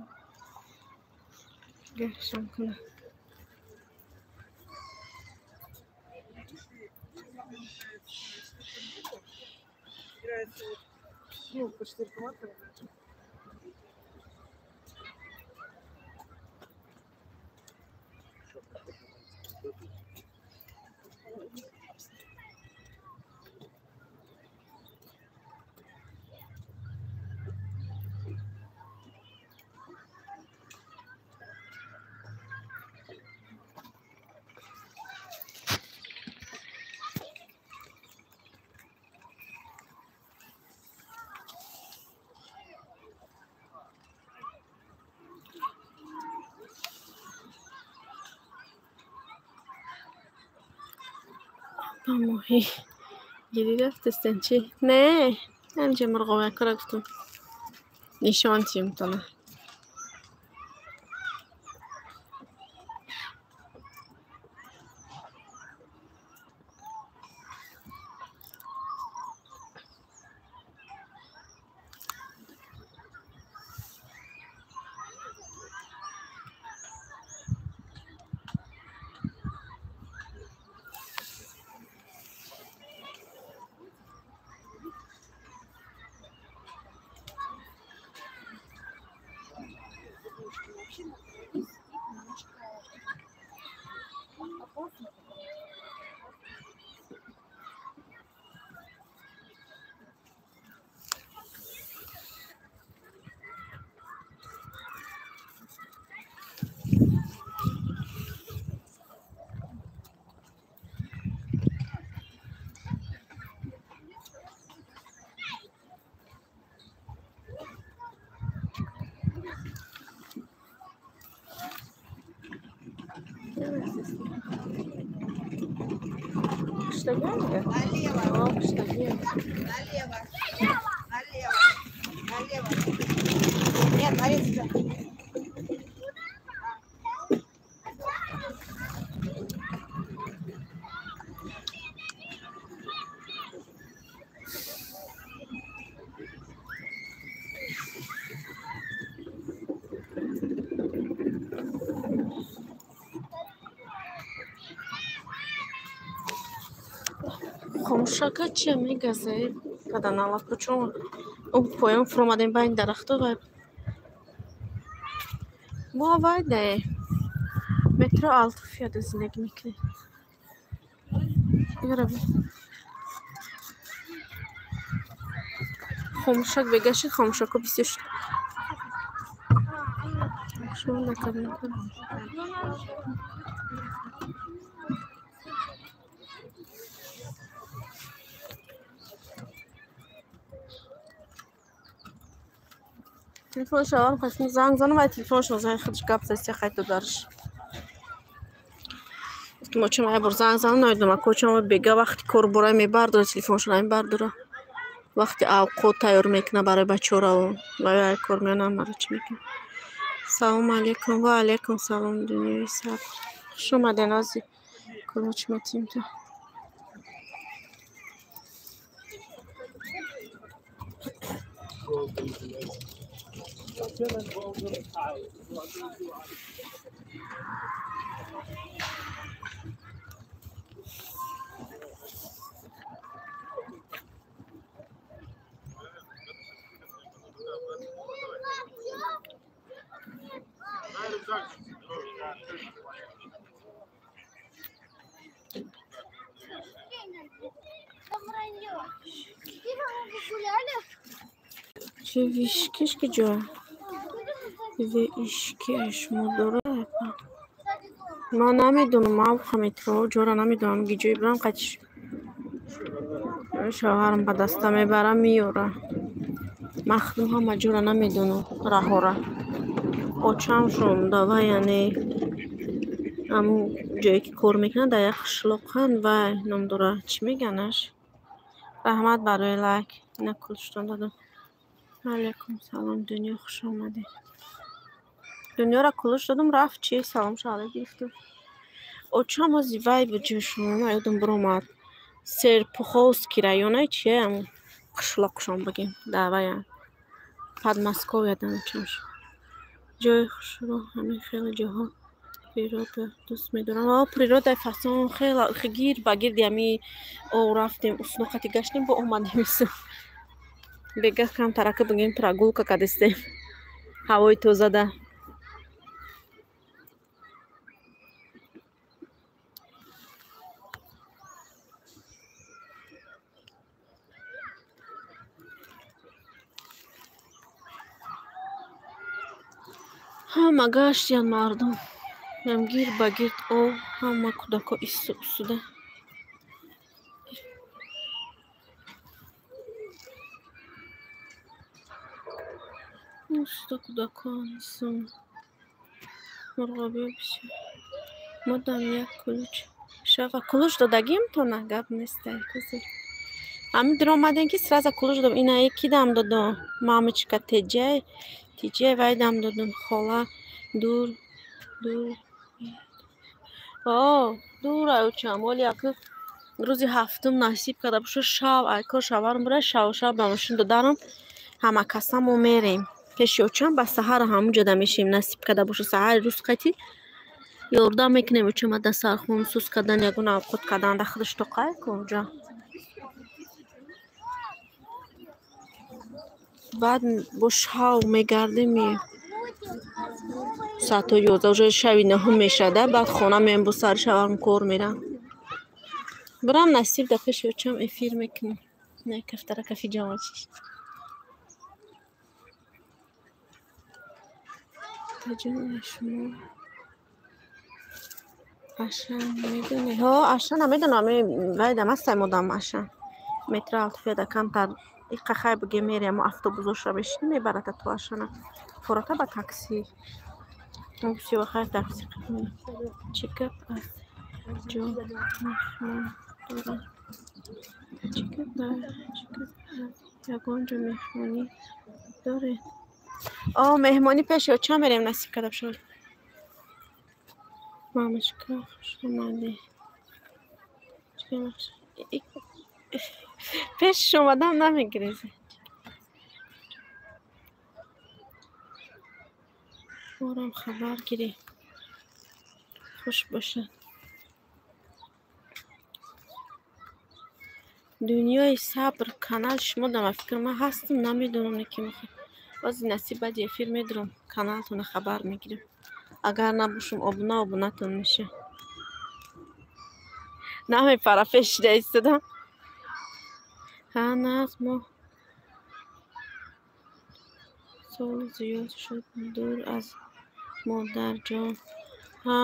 [SPEAKER 1] гаҳшам кунам.
[SPEAKER 2] Ну, по 4 томата.
[SPEAKER 1] Ба моҳӣ гирӣ рафтестен чӣ? Не, ҳамҷа мурғобиякора гуфтам. Нишон тиюм тона.
[SPEAKER 2] Налево. Налево. Налево. Налево. Нет, смотри сюда.
[SPEAKER 1] Хомӯшака чия мегаза каданалаку, чун поён фуромадем байни дарахто ва мо вай де метро Алтуфияда зиндагӣ мекунем. Хомӯшак бегашид, хомӯшако бисёр шуд. Шумо накардем. Телефон шаварм хастм занг занам, вай телефоншон занг худш гап застия хайт додарш. Гуфтам очам ай бор занг занам, намедонам акочам бега вақти кор борай мебардора телефоншон мебардора. Вақти авқот тайёр мекуна барои бачаҳоро вай ай кор меонам мара чӣ мекунам. Салому алейкум ва алейкум салом, дунёи сабр. Хуш омаден ози кулуч метим то. Чӣ вишкиш ки ҷо? Вишки шумо дора? Ман намедонам, мавқа метро ҷора намедонам, ки ҷой бирам қатиш. Шавҳарам ба даста мебарам, меёра. Ман худам ҳама ҷора намедонам, раҳора. Очамшон давай, яъне ҳамун ҷое ки кор мекунад, дар як қишлоқанд, вай ном дора. Чӣ меганаш? Раҳмат барои лайк. Ина кулуштон додам. Алейкум салом, дунё, хуш омадед. Дунёра кулуш додам, рафт чи салом шаҳра гирифтам. Очам ози вай буд ҷошон, ёдам биромад. Серпуховский районай чие ҳамун қишлоқшон бигем, дар вая Подмосковьядан очамш. Ҷои хушро ҳамин хеле ҷоҳо природа дӯст медорам. О, природаи фасон хеле гир ба гирди ҳами ов рафтем, усноқати гаштем, бо омадем ису. Бега камтарака бигем прогулка кардистем. Ҳавои тозада. Ҳама гаштиян мардум. Ям гир ба гирд ов, ҳама кӯдако ису усуда. Усуда кӯдакон ису. Мурғобиё бисёр. Модам як кулуч Шава кулуш додагим то на гап нестай кузи. Ами дромаден ки сразу кулуш додам. Ина яки дам додам. Мамочка теҷай, тиҷай вай дам додам. Хола дур дур. О, дур ай учам. Оли як рӯзи ҳафтум насиб карда боша шав айкор шаварам бура шав шав ба мошин додарам. Ҳама касамо мерем. Пеши очам ба саҳара ҳамунҷода мешем насиб карда боша саҳари рӯз қати ёрдам мекунем очама да сархун сус кардан ягон авқот кардан да худаш тоқай ку унҷа. Баъд бо шав мегардем соатҳои 11 уже шави наҳум мешада. Баъд хона меем бо сари шаварам кор мерам. Бурам насиб да пеши очам эфир мекунем. Не кафтара кафи ҷамачиш. Таҷони шумо Ашан медони? Ҳо, Ашана медонам. Вайдам астам одам Ашан. Метро Алтуфияда камтар иқа хай буге мерем автобусоша мешинем мебарата то Ашана. Фората ба такси. Всё, хай такси. Чӣ гап аз ҷо меҳмон дорад? Чӣ гап аз ягон ҷо меҳмонӣ доред? О, меҳмонӣ пеши оча мерем насиб карда бошад. Мамочка, хуш омадӣ. Пешиш омадам намегирезӣ. Борам хабар гирӣ. Хуш бошад. Дунёи сабр канал шумо дама фикр ман ҳастам намедонам ки мехоҳ. Бози насиб баъди эфир медурам каналтона хабар мегирем. Агар набошам обуна обунатон меша. Намепара пешида истодам. Ҳа наз мо сол зиёд шуд дур аз модарҷон. Ҳа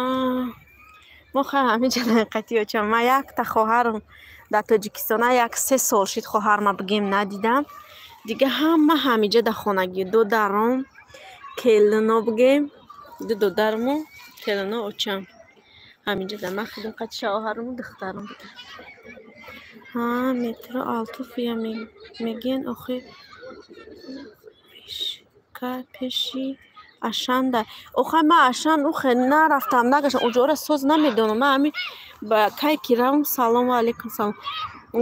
[SPEAKER 1] мо хай ҳаминҷа ҳақиқати очам. Ман якта хоҳарам дар Тоҷикистона як 3 сол шид хоҳарма бигем надидам. Дига ҳама ҳамиҷа дар хонагӣ. Додаром, келино бигем, ду додарму келино очам. Ҳаминҷа дар ман худам қати шавҳаруму духтарам будам. Ҳа, метро Алтуфия мегӯянд охир пеши Ашанда. Охай ман Ашан ухе нарафтам нагаштам. Уҷора соз намедонам. Ман ҳамин ба кай ки равам салому алайкум салом.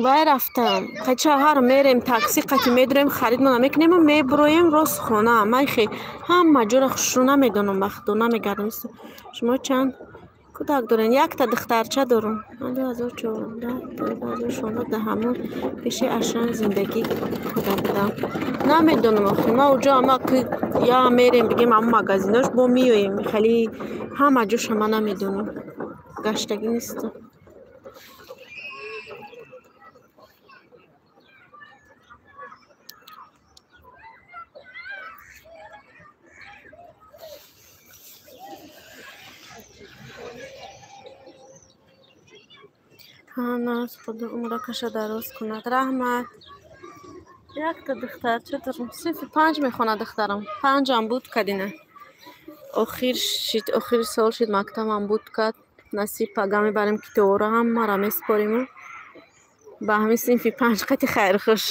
[SPEAKER 1] Вай рафтам. Қати шавҳар мерем такси қати медурем харидмона мекунему мебуроем рост хона. Ман хе ҳама ҷора хушрӯ намедонам ба худо намегардам. Шумо чанд кӯдак дорен? Якта духтарча дорам. 2014 2016 дар ҳамон пеши Ашан зиндагӣ карда будам. Намедонам охир ман уҷо ама я мерем бигем ҳамон магазинош бо меоем. Хеле ҳама ҷоша ман намедонам. Гаштагӣ нестам. Ҳа, наз худо умракаша дароз кунад. Раҳмат. Якта духтарча дорам. Синфи 5 мехонад духтарам. 5-ам буд кадина. Охир шид, охири сол шид мактабам буд кад. Насиб пага мебарем китобро ҳамаро месупориму. Ба ҳамин синфи 5 қати хайрхуш.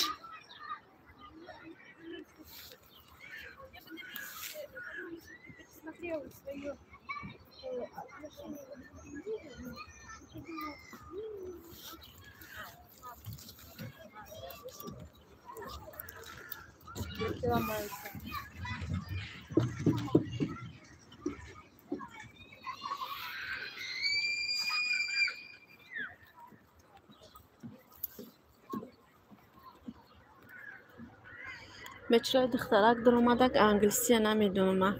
[SPEAKER 1] Бечораи духтарак дуромадак англисия намедонам. Ман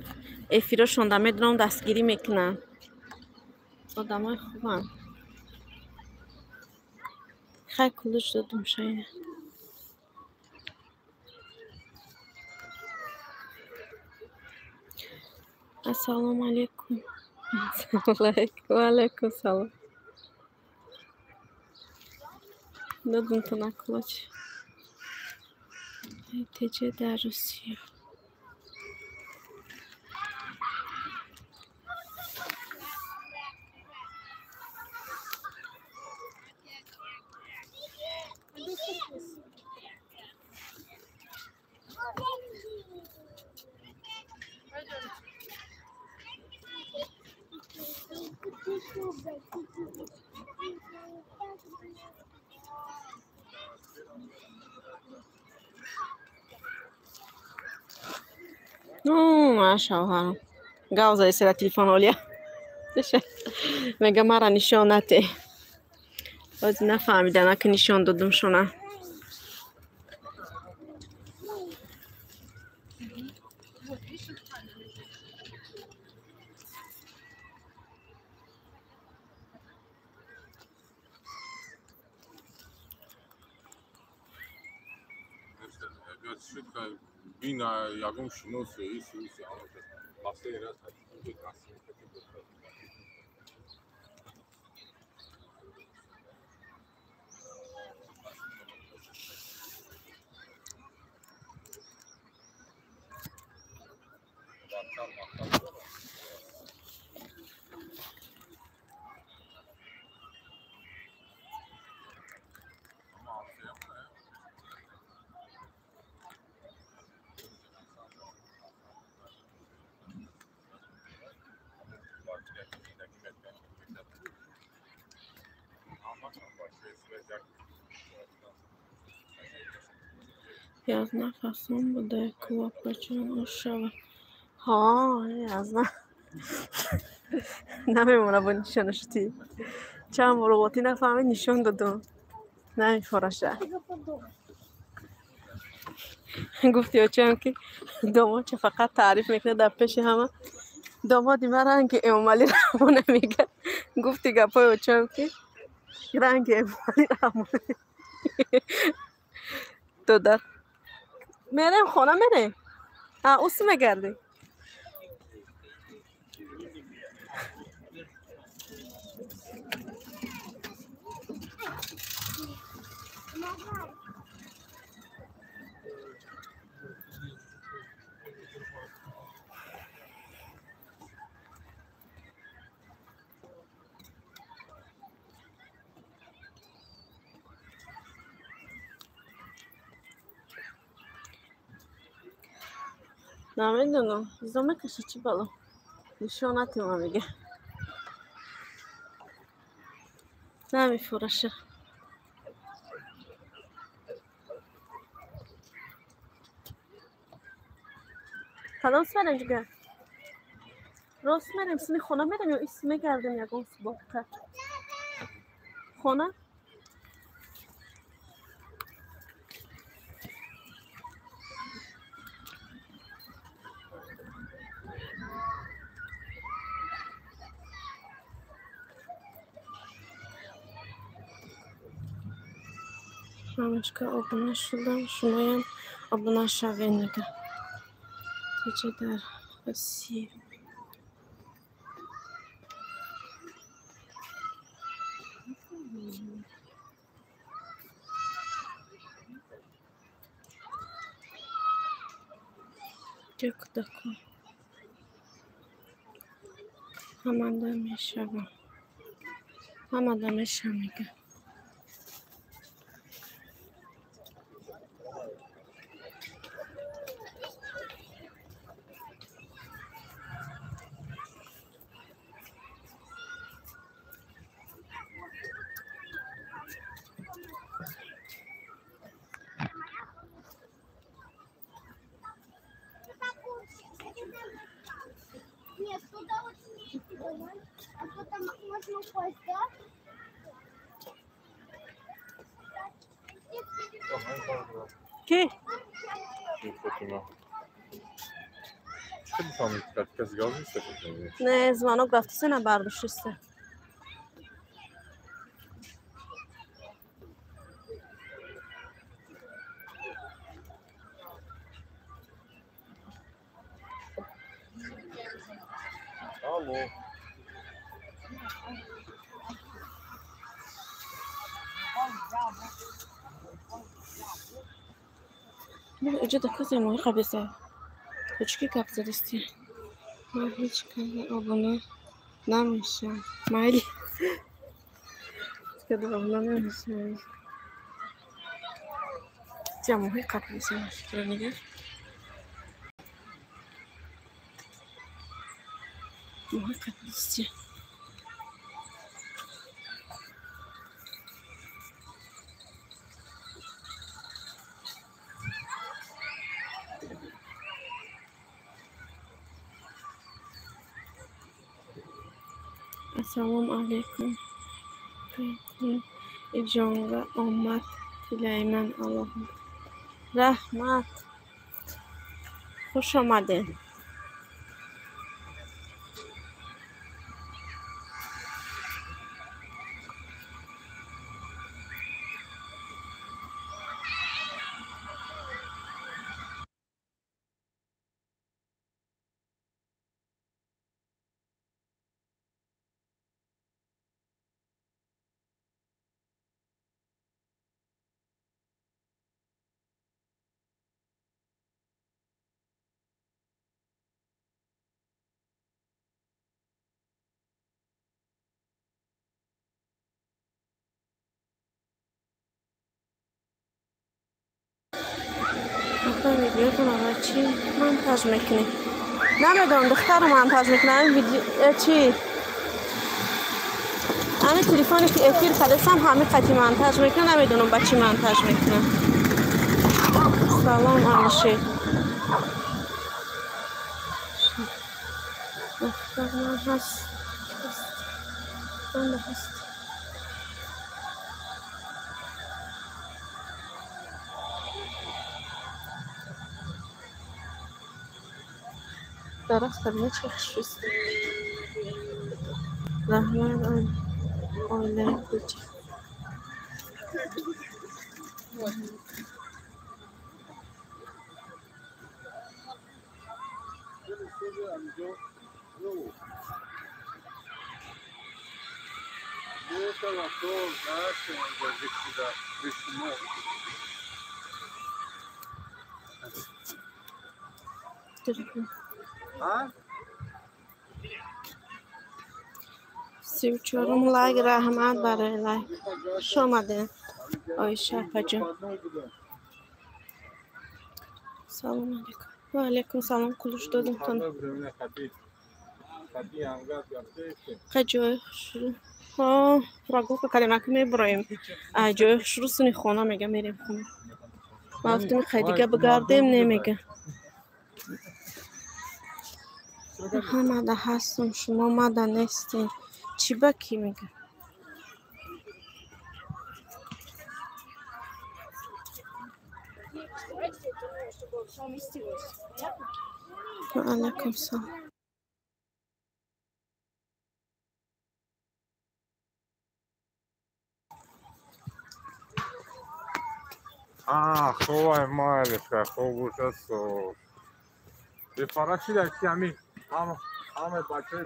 [SPEAKER 1] эфирошонда медонам дастгирӣ мекунанд. Одамои хубанд. Хай кулуш додум шайна. Ассалому алайкум. Ва алайкум салом. Додум то на кулуч. Теҷа дар Русия. Шавҳарам гав зада сера телефон олия мега мара нишон нате. Боз нафаҳмидана ки нишон додум шуна.
[SPEAKER 3] Бина ягон шинос ё иси уси
[SPEAKER 1] Язна фасон буда кӯапачон ошава. Ҳа, язна. Намемона бо нишонаш ти. Чанд бор роботӣ нафаҳмид нишон додум. Намефораша. Гуфти очам ки домодча фақат таъриф мекунад дар пеши ҳама. Домоди ман ранги Эмомалӣ Раҳмона мегӯяд. Гуфти гапҳои очам ки ранги Эмомалӣ Раҳмона. Додар. Мерем хона мерем? А, ус мегардӣ? Намедонам, зо мекаша чӣ бало? Нишон натима мега. Намефураша. Кадом мерем ҷигар? Рост мерем, сини хона мерем ё ис мегардем ягон субоққа? Хона? Мамочка обуна шудам, шумоям обуна шавед мега. Тече дар Россия. Кӯдако ҳамада мешавам. Ҳамада мешавам мега.
[SPEAKER 4] Нет, туда вот не а потом можно упасть, да?
[SPEAKER 1] Ки? Не, звонок рафтиса набардошиста.
[SPEAKER 3] Алло.
[SPEAKER 1] Иҷо докази моҳи қабиса. Точки гап задисти. Ман ҳеҷ кайи обуна намешам. Майли. Када обуна намешам. Тя моҳи қабиса фикра нигар. Моҳи қабиси. Ассалому алайкум. Иҷонга омад тилайман Аллоҳ. Раҳмат. Хуш омадед. Видеотонро чӣ монтаж мекунӣ? Намедонам, духтару монтаж мекунам. Чӣ? Ҳами телефоне ки эфир кардастам, ҳами қати монтаж мекунам, намедонам ба чӣ монтаж мекунам. Салом, Алишер. Ман ҳаст. Ман ҳаст. Дарахт чӣ хушрӯст. Раҳмат, оилаи кӯча. 34 лайк. Раҳмат барои лайк. Хуш омадед, Оиша апаҷон. Салом алейкум. Ва алейкум салом. Кулуш додимтон. Қа ҷои хушрӯ. Ҳо, прогулка кардем, аки мебуроем. А ҷои хушрӯ суни хона мега, мерем хона. Ма гуфтем хай дига бигардем, немега. Ҳамада ҳастум, шумо мада нестед. Чӣ ба кӣ мега? Ва алайкум салом.
[SPEAKER 3] Ховай майлиша, хобушасо. Бефарашида ки ҳами ҳама бачаи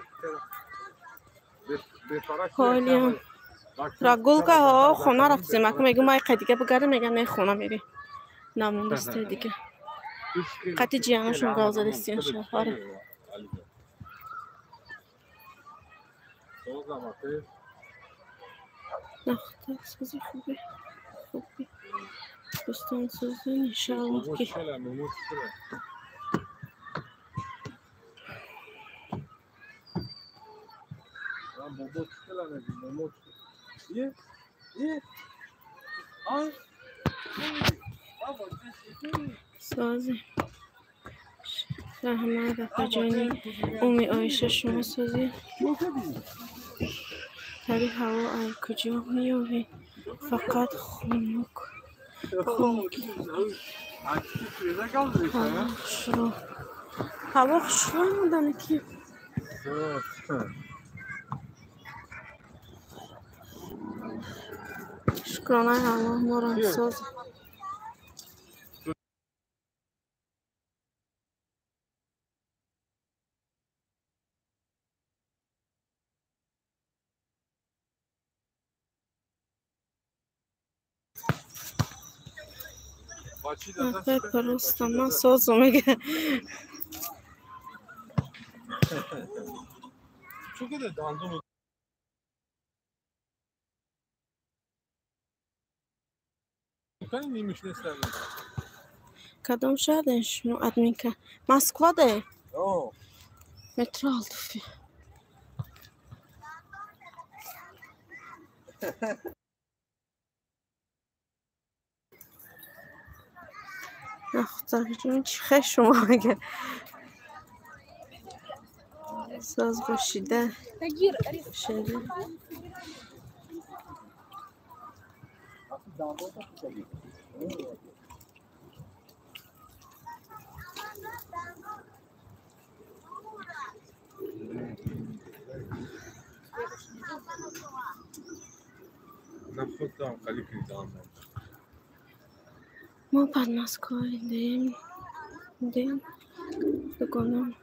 [SPEAKER 1] Холиям. Прогулка ҳо, хона рафтем. Ака мегӯ май қай дига бигардем, мега не, хона мерем. Намондасте дига. Қати ҷиянашон гав задастиан шаҳара. Нахта сози хуби. Хуби. Дӯстон созин иншааллоҳ ки. Сози. Раҳмат, апаҷони Уми Оиша, шумо сози. Тари ҳаво ай куҷо меёвӣ? Фақат хунук. Ҳаво хушрӯ. Ҳаво хушрӯ омадани ки. Шукронаи Аллоҳ моро соз. Апай просто ман созу мега. Кадом шаҳрден шумо, админка? Москваде? Метро Алтуфи. Нахуцаҷон, чӣ хел шумо мега? Соз бошида. Шеда. Мо под Москвой дем дугонам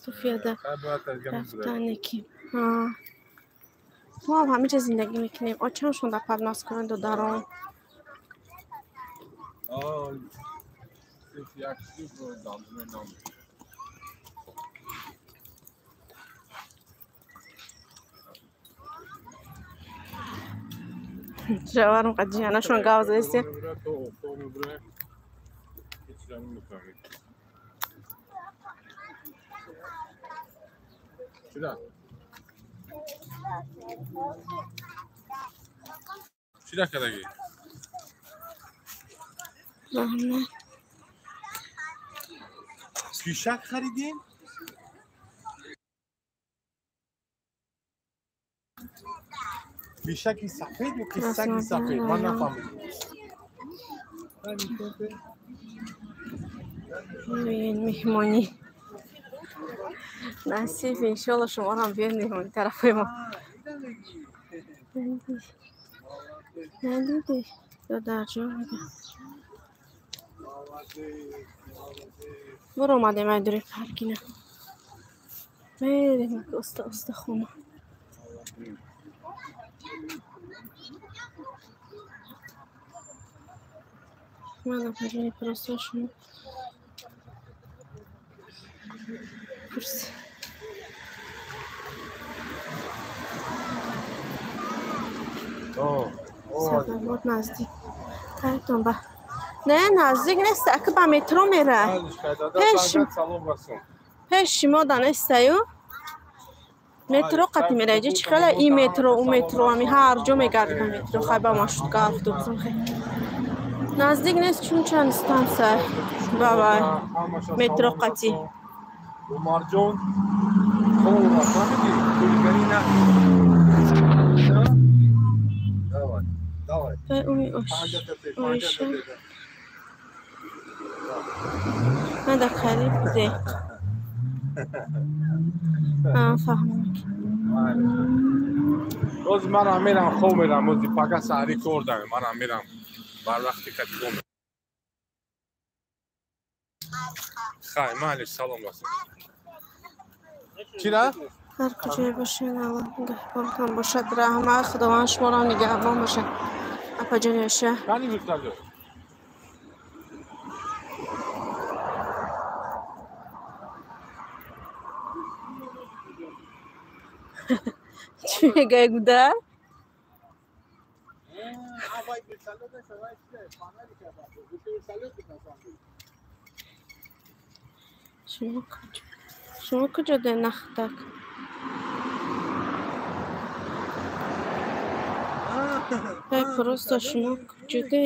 [SPEAKER 1] Софияда рафтане ки мо ҳам ҳамиҷа зиндагӣ мекунем. Очамшон дар под Москвой додарон. Шаварам қаҷиянашон гав заистем.
[SPEAKER 3] Чӣ кардагӣ?
[SPEAKER 1] Раҳмат.
[SPEAKER 3] Пишак харидем? Пишаки сафед ё ки саги сафед? Ман нафаҳмидам.
[SPEAKER 1] Меҳмонӣ насиб, иншоалло, шуморо биёед меҳмонӣ тарафҳои мо. Надидӣ, додарҷон мега. Буро омадем ай дури паркина. Мерем оста оста хона. Ман апаҷони просто шумо пурси. Садовод наздик. Тайтон ба. Не, наздик нест, ака ба метро мера. Пеш шумо да нестаю. Метро қати мера. Иҷа чӣ хела и метро, у метро, ами ҳар ҷо мегарди ба метро, хай ба маршрутка, автобусам хай. Наздик нест, чун чанд станция ба вай метро қати.
[SPEAKER 3] Умарҷон, хоб фаҳмидӣ? Хулиганӣ накун. Давай, давай.
[SPEAKER 1] Оиша. Ман дар қариб буде. Фаҳмам.
[SPEAKER 3] Рози манам мерам, хоб мерам, рози пага саҳарӣ кор дорам, манам мерам бар вақти катиком. Хай, майли, салом расон. Чира?
[SPEAKER 1] Ҳар куҷое бошед, Аллоҳ нигаҳбонтон бошад. Раҳмат, Худованд шуморо нигаҳбон бошад. Апаҷони Оиша.
[SPEAKER 3] Кани вертолёт?
[SPEAKER 1] Чӣ мегӯяй, гуда? Шумо куҷо? Шумо куҷо де нахтак? Ай просто шумо куҷо де?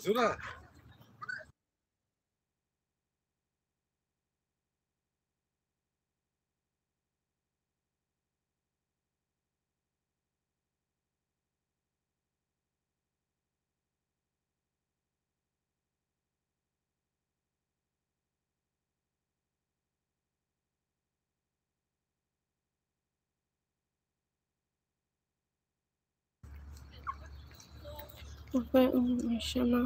[SPEAKER 3] Зура.
[SPEAKER 1] Апай Оиша ма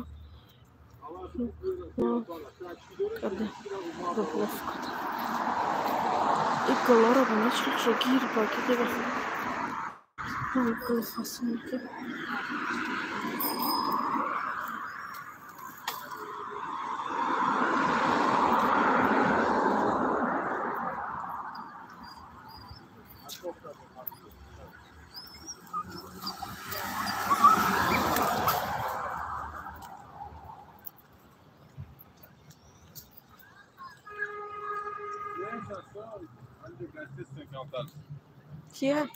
[SPEAKER 1] када Рублевкада. И голора ба начал гир ба гир. Гул фасонки. Кия?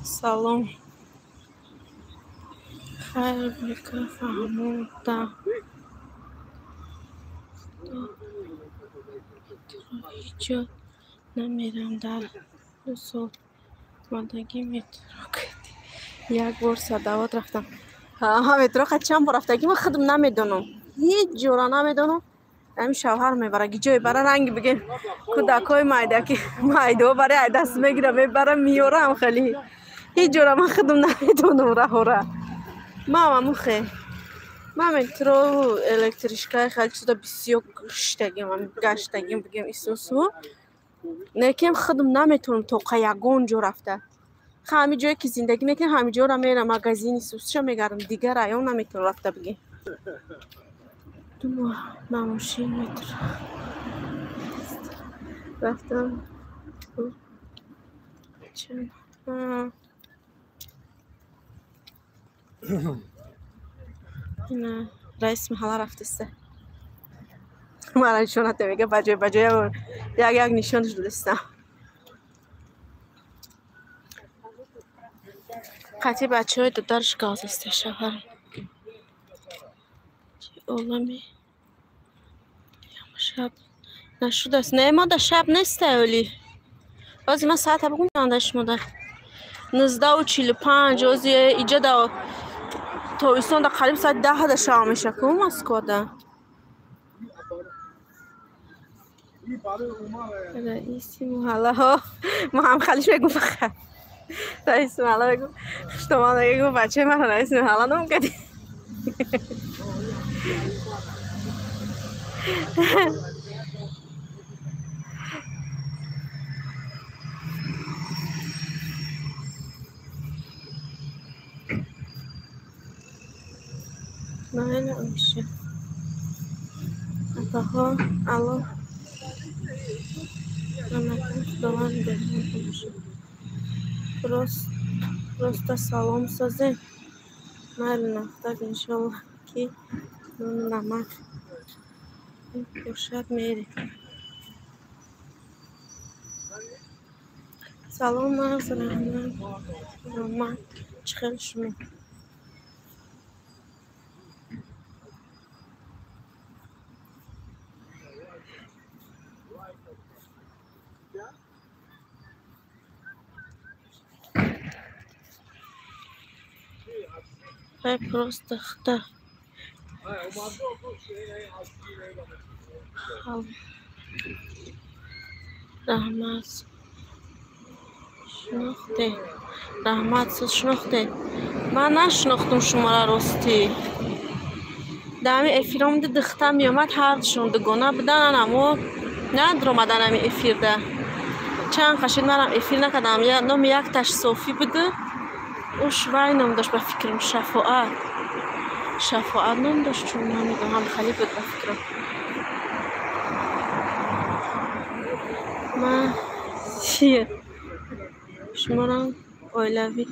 [SPEAKER 1] Салом. Хайр бика фаҳмода. Ҳеҷ намерам дар 2 сол омадагӣ метро кардӣ. Як бор Садавот рафтам. Ҳа, метро қад чанд бор рафтагӣ ман худам намедонам. Ҳеҷ ҷора намедонам. Ҳамин шавҳар мебара, ҷое бара ранги бигем кӯдакҳои майдаки майдо барои ай даст мегира мебара меёрам хеле. Ҳеҷ ҷора ман худам намедонам раҳора. Ман амухе. Ман метро электричкаи хеле чизо бисёр гаштагим, гаштагим бигем исусу. Лекин худам наметавонам тоқа ягон ҷо рафта. Ҳамин ҷое ки зиндагӣ мекунем, ҳамин ҷора мерам магазин исусша мегардам, дигар район наметавонам рафта бигем. 2 моҳ ба мошин метро рафтам. Ина раиси маҳалла рафтаста. Мара нишонате мега ба ҷой ба ҷой як як нишонаш додастам. Қатъи бачаҳои додараш гавзаста шавҳарам. Олами шаб нашудааст. Не, мода шаб нестай оли. Ози ман соата бугум чанда шумода? 19:45. Ози иҷа да тобистон да қариб соати 10 да шаб меша ку Москвада. Раиси маҳаллаҳо ма ҳам халиш мегум фақат. Раиси маҳалла мегум. Хуштомон мегум бачаи ман раиси маҳалла ном кардӣ. Майна оша. Апаҳо, алло. Намакон Худованд беҳрубон бошад. Просто салом созем. Майли нафтак иншоллоҳ ки нону намак бошад мерем. Салом мағз раҳмат. Раҳмат. Чӣ хел шумо? Вай просто хта. Раҳмат. Шинохте. Раҳмат, сиз шинохте. Ман нашинохтум шуморо ростӣ. Дар ҳамин эфир омади духта меомад, ҳардушон дугона будан, амо надромадан ҳамин эфирда. Чанд қашид манам эфир накардам. Номи якташ Софӣ буду. Уш вай ном дошт ба фикрам, Шафоат. Шафоат ном дошт, чун намедонам, ҳам хали буд ба фикрам. Ман чие? Шуморам оилавӣ.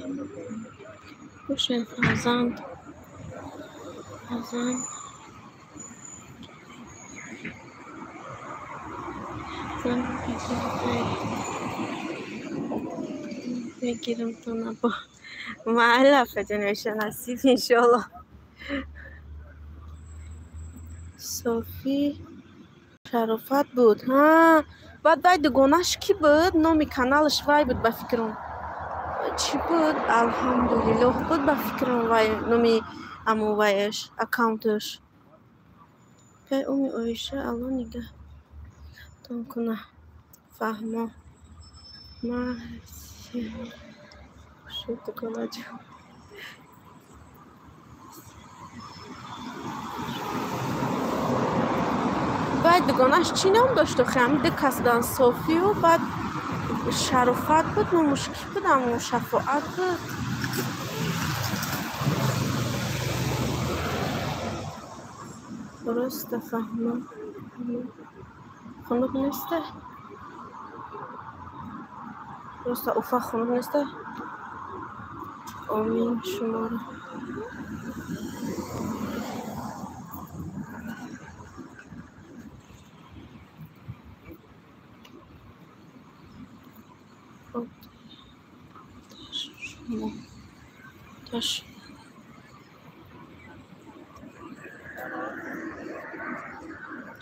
[SPEAKER 1] Бошед фарзанд. Фарзанд. Зан мегирам то набо. Майла фаҷанеша насиб иншоалло. Софи Шарофат буд. Ҳа, баъд вай дугонаш кӣ буд? Номи каналаш вай буд ба фикрам. Чӣ буд? Алҳамдулиллоҳ буд ба фикрам вай номи аму вайаш, аккаунташ. Пай уми Оиша Алло нигаҳтон куна. Фаҳмо. Ма шуд дугонаҷон. Вай дугонаш чӣ ном дошт охи? Ҳамин ду кас буданд, Софию баъд Шарофат буд, номуш кӣ буд? Аму Шафоат буд. Просто фаҳмо. Хунук неста? Просто Уфа хунук неста? Омин шуморо. Таш.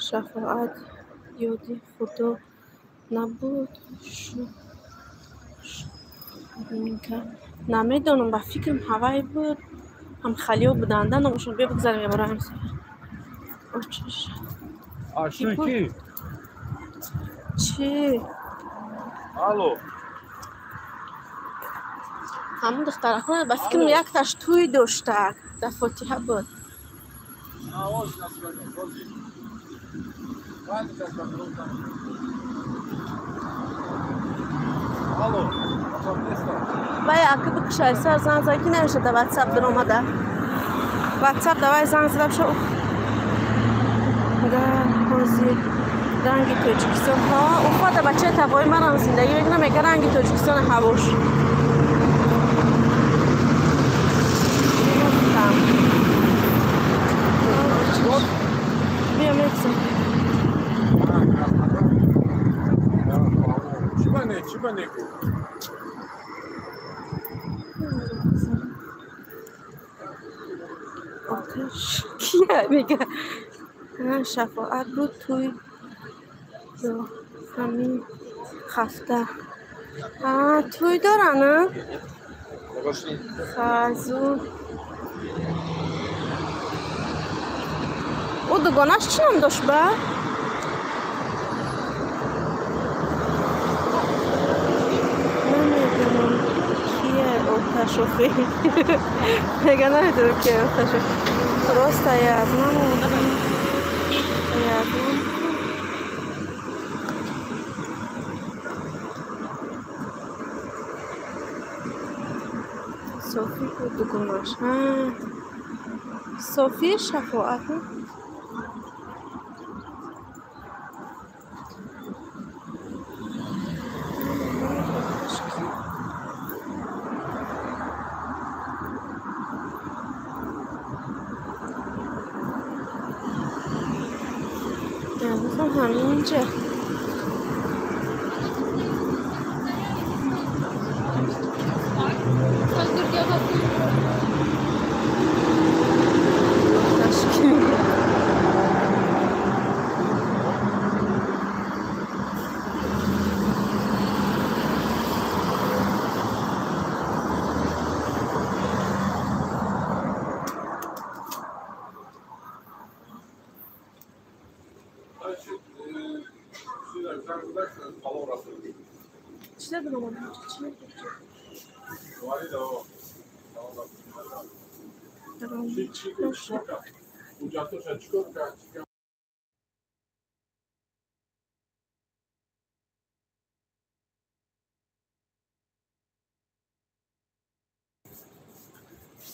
[SPEAKER 1] Шафоат ёди Худо набуд. Намедонам, ба фикрам ҳавай буд. Ҳамхалиё буданда номашон. Биё бигзарем я бора ҳамсоя. Очиш.
[SPEAKER 3] Ки?
[SPEAKER 1] Чӣ?
[SPEAKER 3] Алло.
[SPEAKER 1] Ҳамун духтаракон ба фикрам якташ тӯй доштак. Дар Фотиҳа буд. Вай ака бикушай сар занг зад ки намеша дар ватсап даромада. Ватсап давай занг зада биша. Да ҳозир ранги Тоҷикистон. Ҳа, Уфа да бачаи тавои манам зиндагӣ мекунам, мега ранги Тоҷикистон ҳавош. Биё мегзарем. Оташ кия мега? Шафоат буд тӯй ҳамин ҳафта. Тӯй доранд? Хазу. Ӯ дугонаш чӣ ном дошт ба? Намедонам кия Оташохи. Мега намедонам кия Оташохи. Просто я знам. Я знам. Софи буд дугонаш. Софи Шафоат. Ҳаминҷа.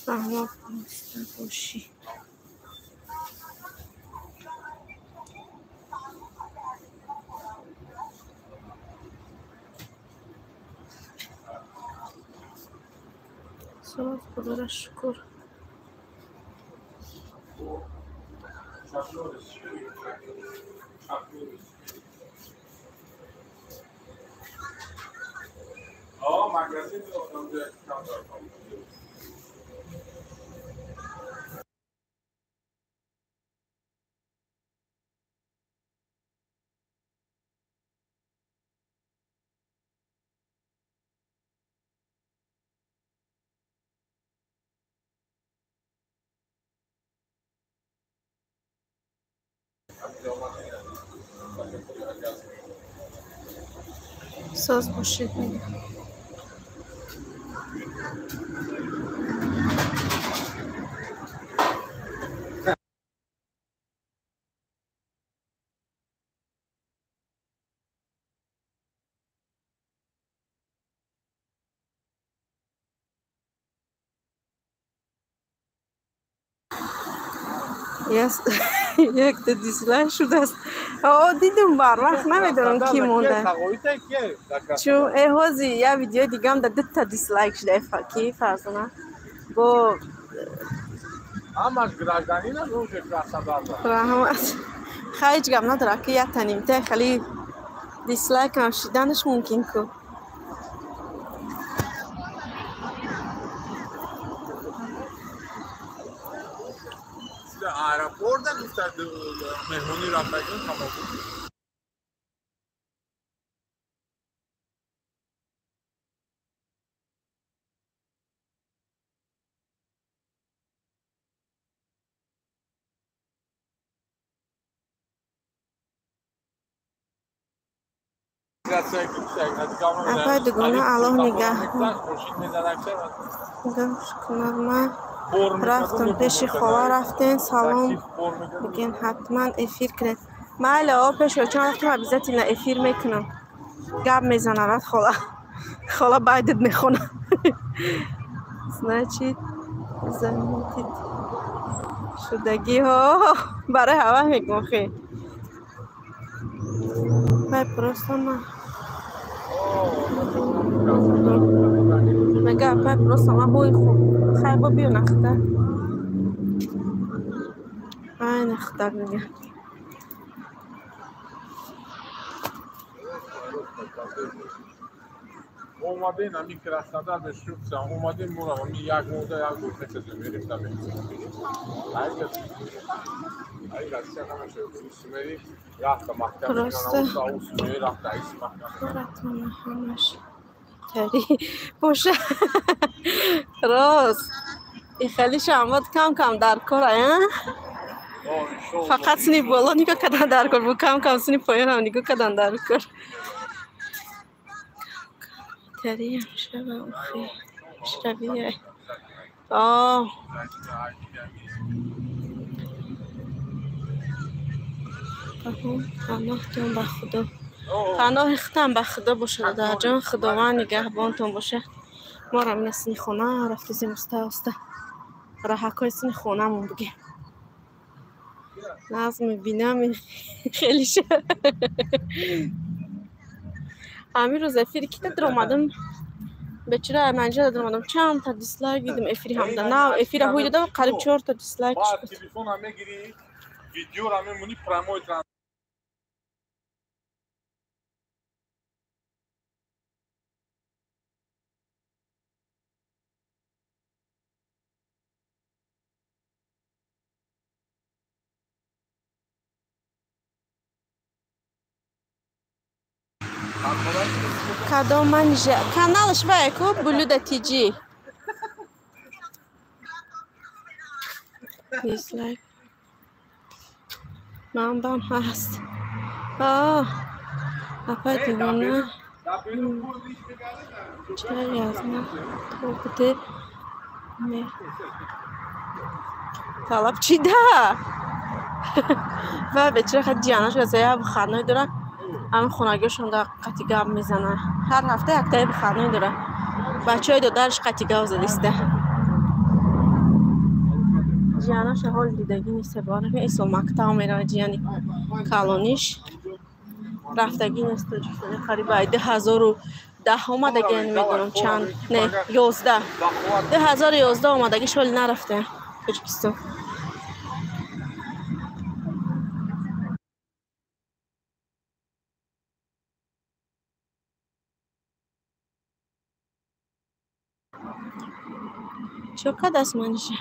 [SPEAKER 1] Фаҳмо бошӣ. Соз Худоро шукр.
[SPEAKER 3] Магазин.
[SPEAKER 1] Соз бошед мегӯям. Якта дизлайк шудааст. Дидум барвақт намедонам ки монда. Чун ҳози як видеои дигам да дута дизлайк шуда ки Фарзона бо
[SPEAKER 3] ҳамаш гражданин аст, уже Краснодар.
[SPEAKER 1] Раҳмат. Хай ҳеҷ гап надорад ки якта нимта хеле дизлайкам шиданаш мумкин ку.
[SPEAKER 3] Аэропорта гуфта меҳмонӣ рафтагин тамошо.
[SPEAKER 1] Апай дугона Аллоҳ нигаҳбон. Нигаҳш кунад. Ман рафтам пеши хола рафтем, салом бигин, ҳатман эфир кунед. Майли, о пеши чон рафтам, обязательно эфир мекунам. Гап мезанад хола. Хола байдед мехонад. Значит, заметит шудагиҳо барои ҳава мегӯм хе. Вай просто ма мега пай просто ма ҳои хуб. Хай бо биё нахта. Ай нахта мега.
[SPEAKER 3] Омадем ҳамин Краснодар бешукса, омадем мура ҳамин як моҳда як бор месазем, мерем да мехӯрем. Ай Россия намешавад, усмери рафта маҳкам мекунанд, усмери рафта ис маҳкам.
[SPEAKER 1] Коратона ҳамаш тари боша. Рост. И хеле шамбод кам-кам дар кор, а? Фақат сини боло нигоҳ кардан дар кор, бу кам-кам сини поёнам нигоҳ кардан дар кор. Тариам шава охи. Шравия. О. Паноҳтон ба Худо. Паноҳи худам ба Худо бошад, додарҷон. Худованд нигаҳбонтон бошад. Моро мина сини хона рафтезем уста уста. Раҳакҳои сини хонамон бигем. Нағз мебинам хеле ша. Ҳамин рӯз эфири ки даромадам, бечора манҷа даромадам, чанд та дизлайк дидам эфири ҳамда. Нав эфира ҳуй додам, қариб 4 та дизлайк шуд.
[SPEAKER 3] Телефона мегирӣ, видеора мемонӣ, прямой
[SPEAKER 1] Кадом манижа каналаш вай ку Блюда ТЖ. Дизлайк. Манбам ҳаст. Апай девона. Чай аз ма то буде ме. Талаб чида? Вай бечора хат ҷиянаш газая выходной дора. Ҳамин хонагиҳошон да қати гап мезанад. Ҳар ҳафта яктаи выходной дора. Бачаҳои додараш қати гап задиста. Ҷиянаша ҳоли дидагӣ нест, барои ин сол мактаб меравад ҷияни калониш. Рафтагӣ нест Тоҷикистон қариб ай 2010 омадагӣ, намедонам чанд, не, 11. 2011 омадагиш ҳоли нарафта Тоҷикистон. Чо кадаст манижа?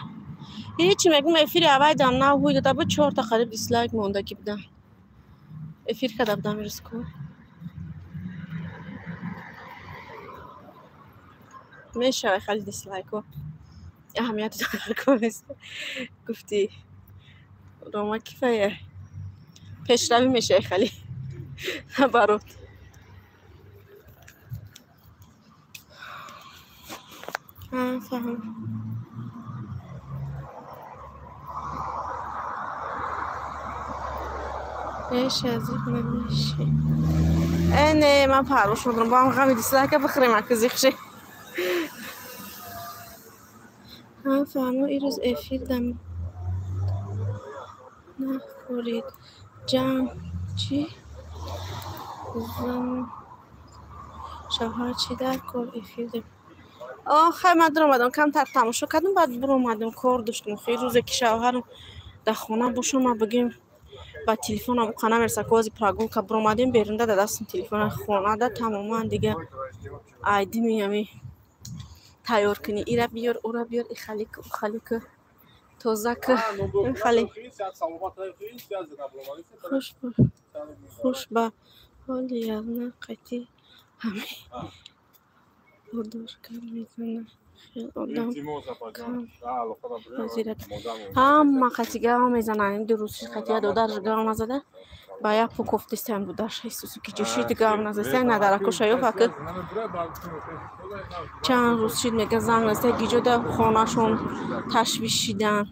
[SPEAKER 1] Ҳечи мегӯм эфири аввайдам нав ҳуй дода буд, 4 та қариб дизлайк мондагӣ будам. Эфир карда будам ирӯз ку. Мешавад хеле дизлайкҳо. Аҳамияти дар кор нест. Гуфти Рома кифоя. Пешравӣ мешавӣ хеле. Наоборот. Фаҳм. Зиқ намеши. Не, ман парвош надорам. Бо ҳам ғами дислайка бихӯрем, ака зиқ ши. Фаҳмо, ирӯз эфир дам нахӯрид. Ҷамъ чӣ? Зан шавҳар чӣ дар кор эфир дам? Хай, ман дуромадам, камтар тамошо кардам, баъд буромадам, кор доштам. Охи рӯзе ки шавҳарам дар хона бошам, ман бигем ба телефонам уқа намереса, ки ози прогулка буромадем, берунда да дастам телефона, хонада тамоман дига айдими ами тайёр кунӣ, ира биёр, ура биёр, ихали ку, ухали ку, тоза ку, ихали. Хуш ба ҳоли ялна қайти ҳами бодорка мезана. Хел одам кам ҳозират. Ҳама қати гав мезананд, ду рӯз қати я додараш гав назада, ба як пукофтистаям додараш ҳисусу ки ҷӯшид гав назастая надаракоша ёфт, ака чанд рӯз шид мега занг назастая, гиҷода хонашон ташвиш шидан.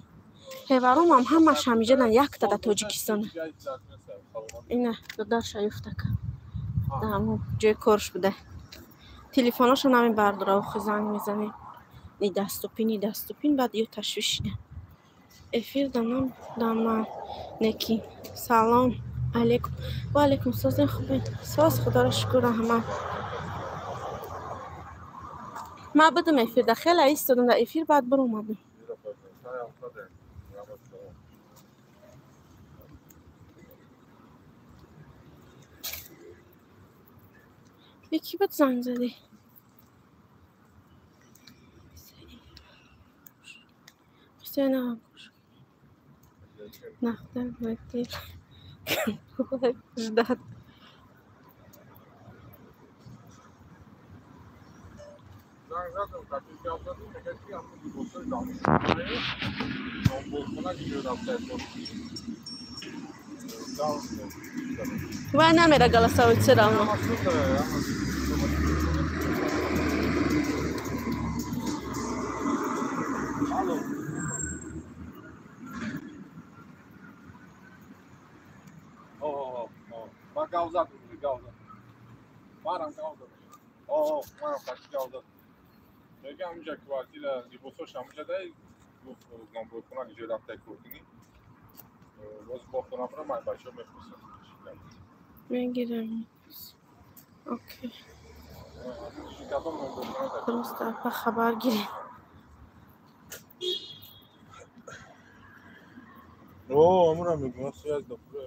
[SPEAKER 1] Ҳеваромам ҳамаш ҳамиҷадан, якта да Тоҷикистон. Ина додарша ёфт, ака дар ҳамон ҷои корш буда. Телефоношо намебардора, охи занг мезанем. Ни даступин, ни даступин, баъд ё ташвиш шида. Эфир данам дама неки. Салом алейкум. Ва алейкум, созен хубен. Соз, худоро шукр, раҳмат. Ман будам эфирда, хеле истодам дар эфир, баъд биромадам. Яки буд занг задӣ? Ҳусейн нахта надил ждать.
[SPEAKER 3] Занг задам, қати гап задам, мегӯяд ки ҳамун либосҳои дамшӯяю номбозхона ки ҷо рафтаи
[SPEAKER 1] Вай намера голосовать всё равно.
[SPEAKER 3] Мега ҳаминҷа квартира либосҳош ҳаминҷа дай, гуфт номбозхона ки ҷо рафтаи кор кунӣ. Боз бо хона бурам, ай бачаҳо мепурсанд.
[SPEAKER 1] Мегирам. Окей. Просто апа хабар гирем.
[SPEAKER 3] О, амура мегӯям, связь да пура.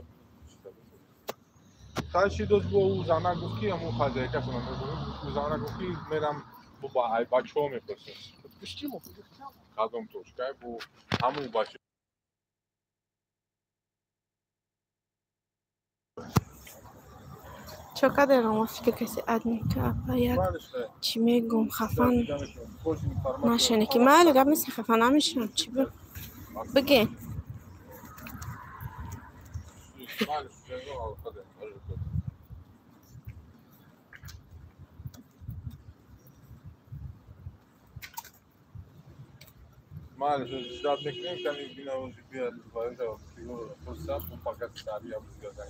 [SPEAKER 3] Хай дос бо ӯ зана гуфт ки ҳамун хозяйкашона ӯ зана гуфт ки мерам бо ай бачаҳо мепурсам. Кадом точка бо ҳамун бача.
[SPEAKER 1] Чо кардем, мо фикр каси админка апа як чӣ мегӯм, хафа нашане ки майли гап нест, хафа намешавам, чӣ бигӯ.
[SPEAKER 3] Майли, ждать мекунем, кани бинавози биёд, пурсам, пока сари абзгазан.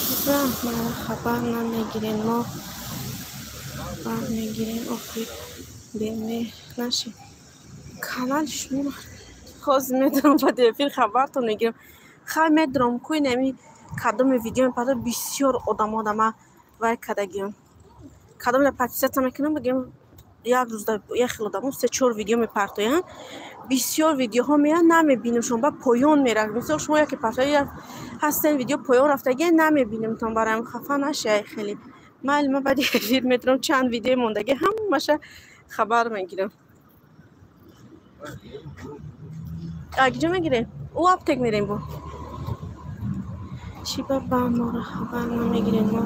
[SPEAKER 1] Чиба маро хабар намегирем, мо хабар мегирем, охи бемеҳр нашем. Канали шумо хоз медорам, баъди эфир хабартон мегирам. Хай медорам, ку инами кадоми видео мепардо, бисёр одамо дама вай кардагиам. Кадоме подписаться мекунам, бигем як рӯз як хел одамо се-чор видео мепартоянд. Бисёр видеоҳо меянд, намебинем шумо, ба поён меравед. Мисол шумо яке партоя ҳастен, видео поён рафтагия, намебинемтон, бароям хафа нашавед хеле. Майли, ман баъди эфир метавонам чанд видеои мондагӣ ҳамаша хабар мегирам. Киҷо мегирем? Ӯ аптек мерем бо. Чӣ ба ба моро хабар намегирем, мо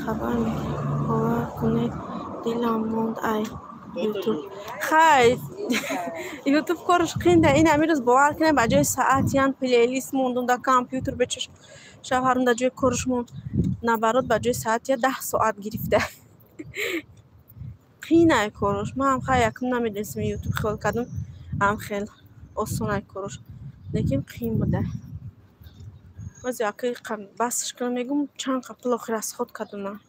[SPEAKER 1] хабар мегирем. Бовар кунед, дилам монд ай Ютуб. Хай, Ютуб кораш қинда. Ин ҳамин рӯз бовар кунем, ба ҷои саат ян плейлист мондум дар компютер бечаш шавҳарам дар ҷои кораш монд. Наоборот, ба ҷои саат я 10 соат гирифта. Қинай кораш. Ман ҳам хай якум намедонистам Ютуб хел кардам, ҳам хел осонай кораш. Лекин қин буда. Боз яке басш кунам мегум чанд қа пул охир расход кардум ман.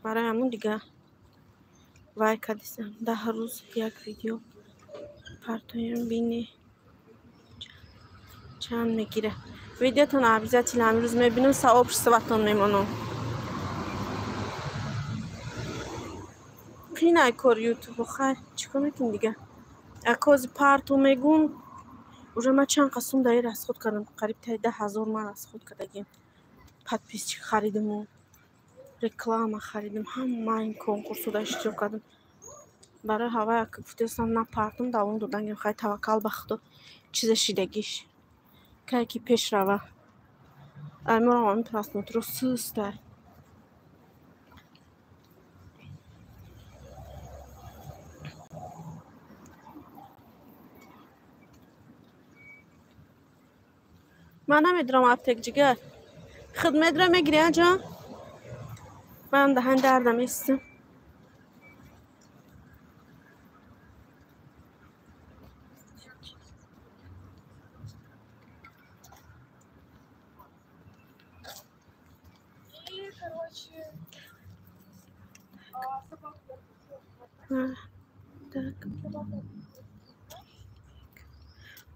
[SPEAKER 1] Барои ҳамун дига вай кардисам. 10 рӯз як видео партоям бини чанд мегира. Видеотон обязательно ҳамин рӯз мебинам, сообществотон мемонам. Қинай кор Ютуб, хай чӣ кор мекунем дига? Акози парту мегум, уже ман чанд қа сум дар ин расход кардам, қариб таи 10 000 ман расход кардагим. Подписчик харидиму, реклама харидим, ҳама ин конкурсода иштирок кардам. Барои ҳавая ки гуфтаистам напартум, давом додангем, хай таваккал ба худо, чизе шидагиш. Кае ки пеш рава. Ай морам ҳамин просмотро сустай. Ман намедурам аптек ҷигар. Худ медурам мегирӣ а ҷон? Ман даҳан дардам истам. Так.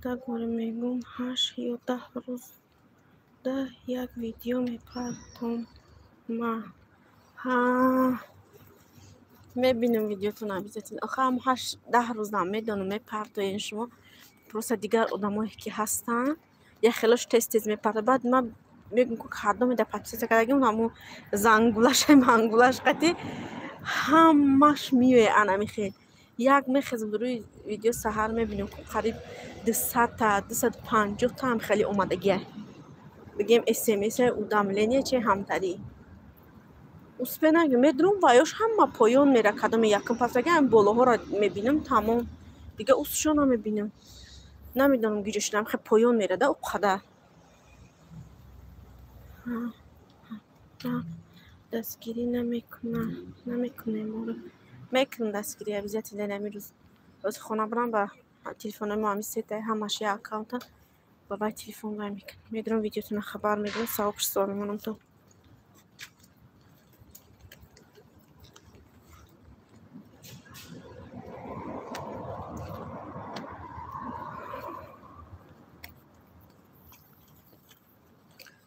[SPEAKER 1] Так мегум 8 ё 10 рӯз да як видео мепартом ма. Ҳа, мебинам видеотон обязательно. Охир ҳам 8-10 рӯз нам медонам мепартоен шумо. Просто дигар одамое ки ҳастанд, як хелош тез-тез мепартояд. Баъд ман мегум ку кадоме да подписаться кардагим, ҳамун зангулашай мангулаш қати ҳамаш меояд анами хел. Як мехезам рӯи видео саҳар мебинем ку қариб 200-та, 250-та ҳам хеле омадагия. Бигем СМС уведомление че ҳамтарӣ. Успе нагирам, медурам ва ёш ҳама поён мера, кадоме якум пафтага ҳам болоҳоро мебинам, тамом. Дига усшо намебинам. Намедонам гиҷо шудам, хе поён мера да оқадар. Дастгирӣ намекунам, намекунем моро. Мекунам дастгирӣ обязательно ҳамин рӯз. Боз хона барам ба телефонои мо ҳамин сетаи ҳамаш як аккаунта ба вай телефон вай мекунам. Медурам видеотона хабар медиҳам, сообщество мемонам то.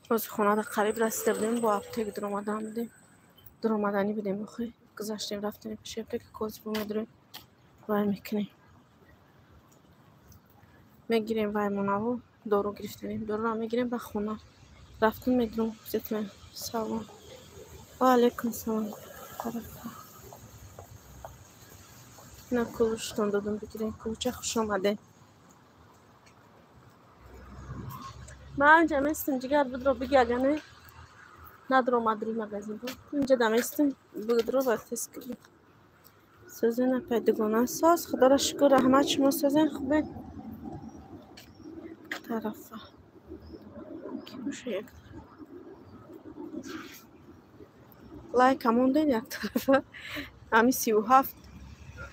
[SPEAKER 1] Боз хонада қариб расида будем, бо аптек дуромадан будем. Дуромаданӣ будем охи. Гузаштем, рафтем пеши аптека, козибо медурем, вай мекунем. Мегирем вай монаву, дору гирифтанем. Доруро мегирем ба хона. Рафтем медурам, зетме. Салом. Ва алейкум салом. Ина кулуштон додум бигирем. Кулуча хуш омадем. Ман инҷа местам, ҷигар будро биги ага не надромад рӯи магазин. Инҷа даместам, будро ба тез кунӣ. Сӯзен апай дугона соз, худоро шукр, раҳмат шумо сӯзен хубе. Тарафа. Ки боша як лайк монден як тарафа. Ҳами 37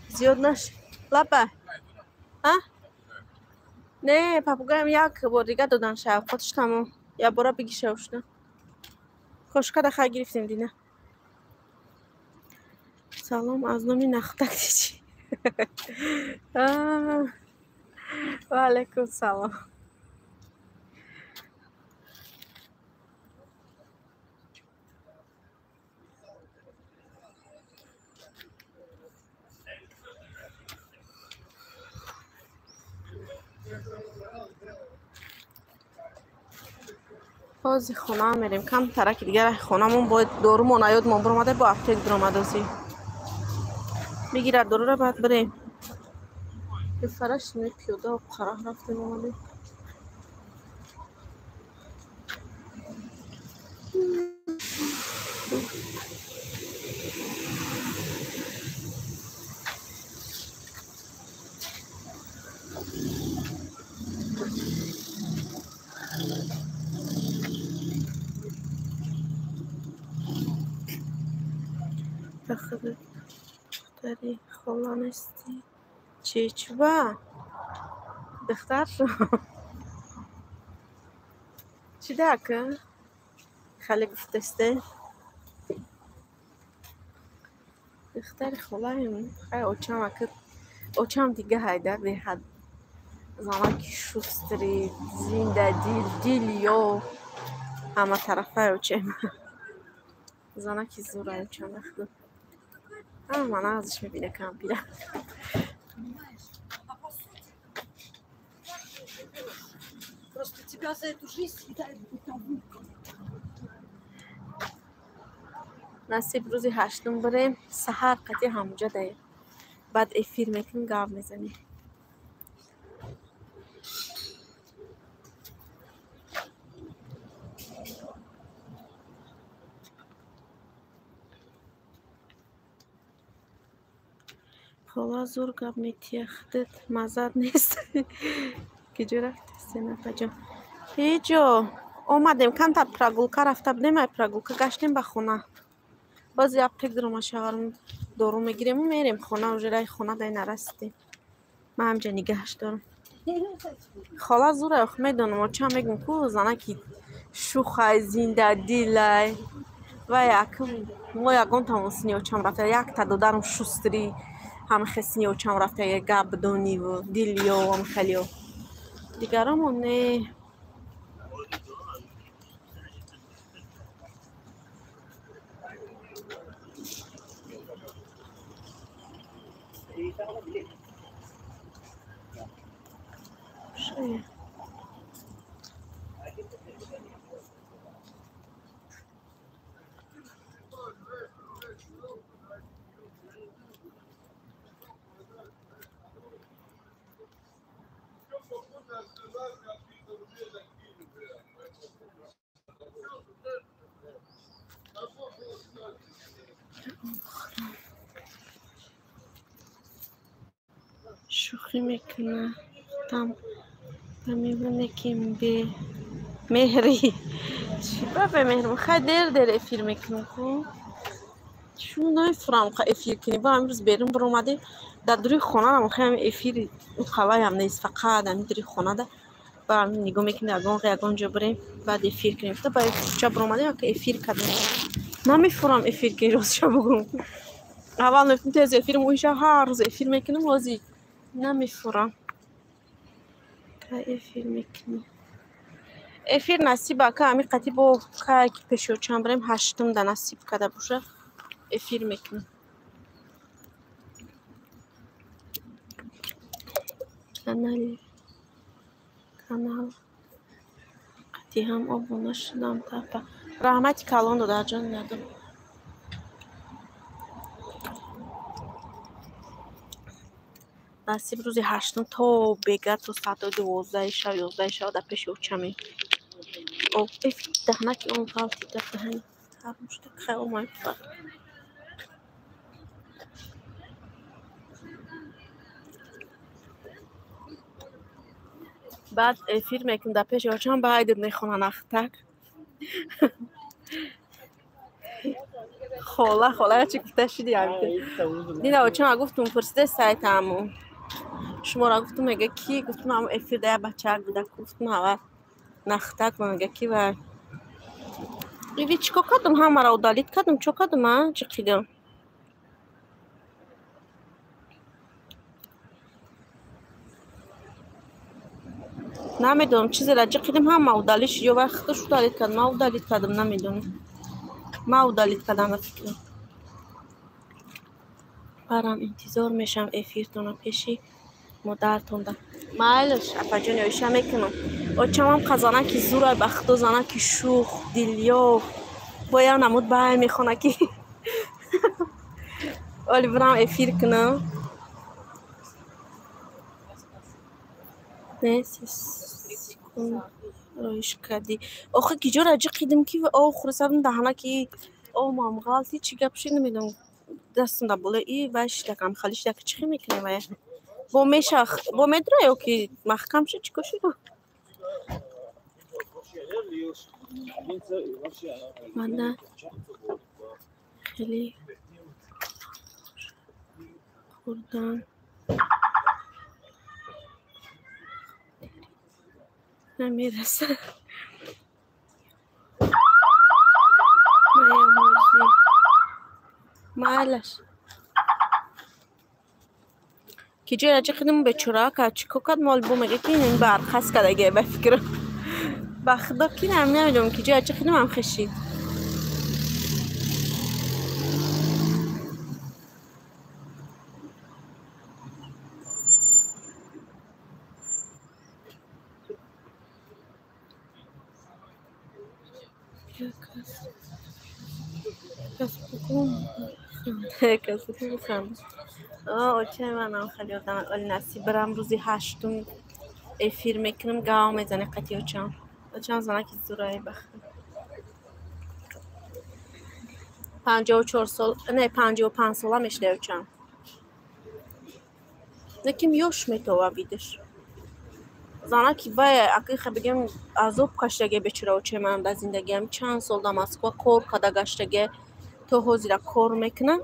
[SPEAKER 1] зиёд нашид. Лапа. А? Не, папугаям як бор дига додан шавқотш тамом. Як бора бигиша ушна. Кошкада хай гирифтем дина. Салом аз номи Нахтак дичи. Ва алейкум салом. Ҳозир хона мерем. Кам тараки дигар хонамон бояд дорумон аёдмон биромада бо аптек биромадозӣ. Бигирад дорура баъд бирем. Фараш не пиёда қарах рафтем омадем. Духтари хола нестӣ? Чӣ чӯба? Духтар шо? Чӣ дака? Хеле гуфтасте? Духтари холаем. Хай очам ака очам дига ҳайда беҳад занаки шустри, зиндадил, дилё ҳаматарафаи очем. Занаки зӯрай очам вақто. Ҳама нағзиш мебина кампира.
[SPEAKER 2] Просто тебя за эту жизнь съедает бытовуха.
[SPEAKER 1] Насиб рӯзи ҳаштум бирем, саҳар қатъи ҳамуҷа даем. Баъд эфир мекунем, гап мезанем. Хола зур гап метия, худат маззат нест. Киҷо рафтаст нафаҷон? Ҳеҷ ҷо. Омадем, камтар прогулка рафта будем, ай прогулка гаштем ба хона. Боз аптек дурома шаварм дору мегирему мерем хона, уже раи хона дай нарасидем. Ман ҳамҷа нигаҳаш дорам. Хола зурай, ох медонам, очам мегум ку занаки шухай, зиндадилай. Вай акм мо ягон тамон сини очам рафта, якта додарам шустри ҳамахе сини очам рафта, як гап дониву дилё ҳамахелиё. Дигаромон не. Шояд. Шӯхӣ мекунад. Там ба мебине ки бемеҳрӣ. Чӣ ба бемеҳрӣ? Хай дер дер эфир мекунам ку. Чун намефурам ха эфир кунӣ. Ба имрӯз берун биромадем. Дар дури хонарам хай ҳами эфири қалаям нест, фақат ҳами дури хонада. Ба ҳами нигоҳ мекунем, ягон ягон ҷо бирем, баъд эфир кунем. Ба кӯча биромадем, ака эфир кардем. Намефурам эфир кунӣ, ростша бугум. Аввал мефтем тез эфир моҳиша ҳар рӯз эфир мекунам, ҳозир намефурам. Кай эфир мекунӣ? Эфир насиб ака ҳами қатъи бо кай ки пеши очам бирем, ҳаштум да насиб карда боша, эфир мекунем. Канал қатъи ҳам обуна шудам тапа. Раҳмати калон додарҷон надом. Насиб рӯзи ҳаштум то бега то соати 12 шаб, 11 шаб дар пеши очамем. Даҳнаки он ғалти дар даҳани ҳаром шуда, хай омад. Баъд эфир мекунем дар пеши очам, ба айдид мехонанд ахтак. Хола, хола, чӣ гуфта шуди ҳамита? Дида очама гуфтум, пурсиде сайтаму. Шуморо гуфтум, мега ки? Гуфтум, ҳамон эфир да як бачаак буда, гуфтум, ҳава нахтак, мега ки вай. Иви чӣ кор кардум? Ҳамаро удалить кардум, чо кардум, а? Чӣ қидам? Намедонам, чизеро ҷиқидим, ҳама удалить шуд, ё вай худаш удалить кард, ман удалить кардам, намедонам. Ман удалить кардам ба фикрам. Барам интизор мешавам эфиртона пеши модаратонда. Майлаш, апаҷони оиша мекунам. Очамам қа занаки зурай, ба худо занаки шух, дилё. Бояд намуд бай мехона ки. Оли бирам эфир кунам. Не, секунд роиш кардӣ. Охи ки ҷора ҷиқидим ки о хурсадам даҳанаки о мам ғалти чӣ гап шуд намедонам. Дастам дар болои и вай шидакам хали шидаки чӣ хел мекунем вай? Бо меша бо медра ё ки маҳкам шуд чӣ кор шуд? Мана хеле Хурдан намерасад. Майлаш. Ки ҷои раҷи хидм бечора кард, чӣ кор кард, мол бу мега ки ин бархаст кардаге ба фикрам. Ба худо ки намедонам ки ҷои раҷи хидм ҳам хешид. Очаи манам хеле одам оли насиб барам рӯзи ҳаштум эфир мекунам, гав мезане қати очам. Очам занаки зурае бахт. 54 сол, не 55 сола мешуда очам. Лекин ёш метова видиш. Занаки вай акиха бигем азоб каштаге бечора очаи манам дар зиндагиам чанд сол дар Москва кор карда гаштаге то ҳозира кор мекунам.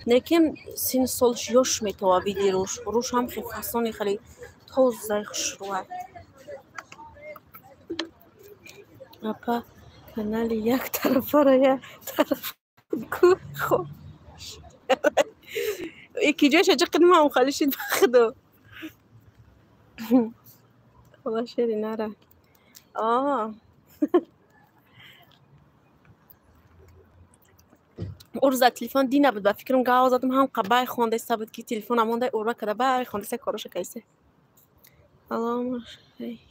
[SPEAKER 1] Лекин синну солш ёш метова види рӯш. Рӯш ҳам хеле фасони хеле тозаи хушрӯа. Апа канали як тарафаро як тараф ку хоб. Яки ҷояша ҷиқид ман хали шид ба худо. Хола шери нара. Аа. Урза телефон дина буд ба фикрам гав задам ҳам қабай хондаиста буд ки телефонам монда урва када бай хондаиста короша кайсе. Аллоҳ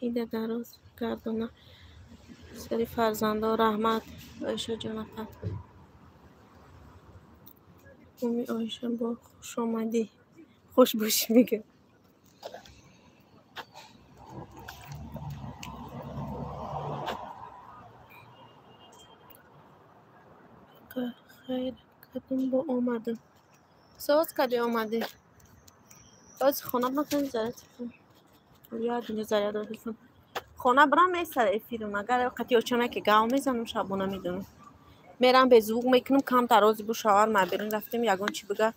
[SPEAKER 1] ида дароз гардона. Сари фарзандо раҳмат Оиша ҷон апа. Уми Оиша бо хуш омадӣ. Хуш бошӣ мегӯям. Хайр кадом бо омадам. Соз кади омадӣ. Боз хона бакам заря телефон. Як инҷо заря дора телефон. Хона барам месара эфирам. Агар қати очаме ки гав мезанам шабона медонам. Мерам беззвук мекунам, камтар рози бу шавар ма берун рафтем ягон чӣ бига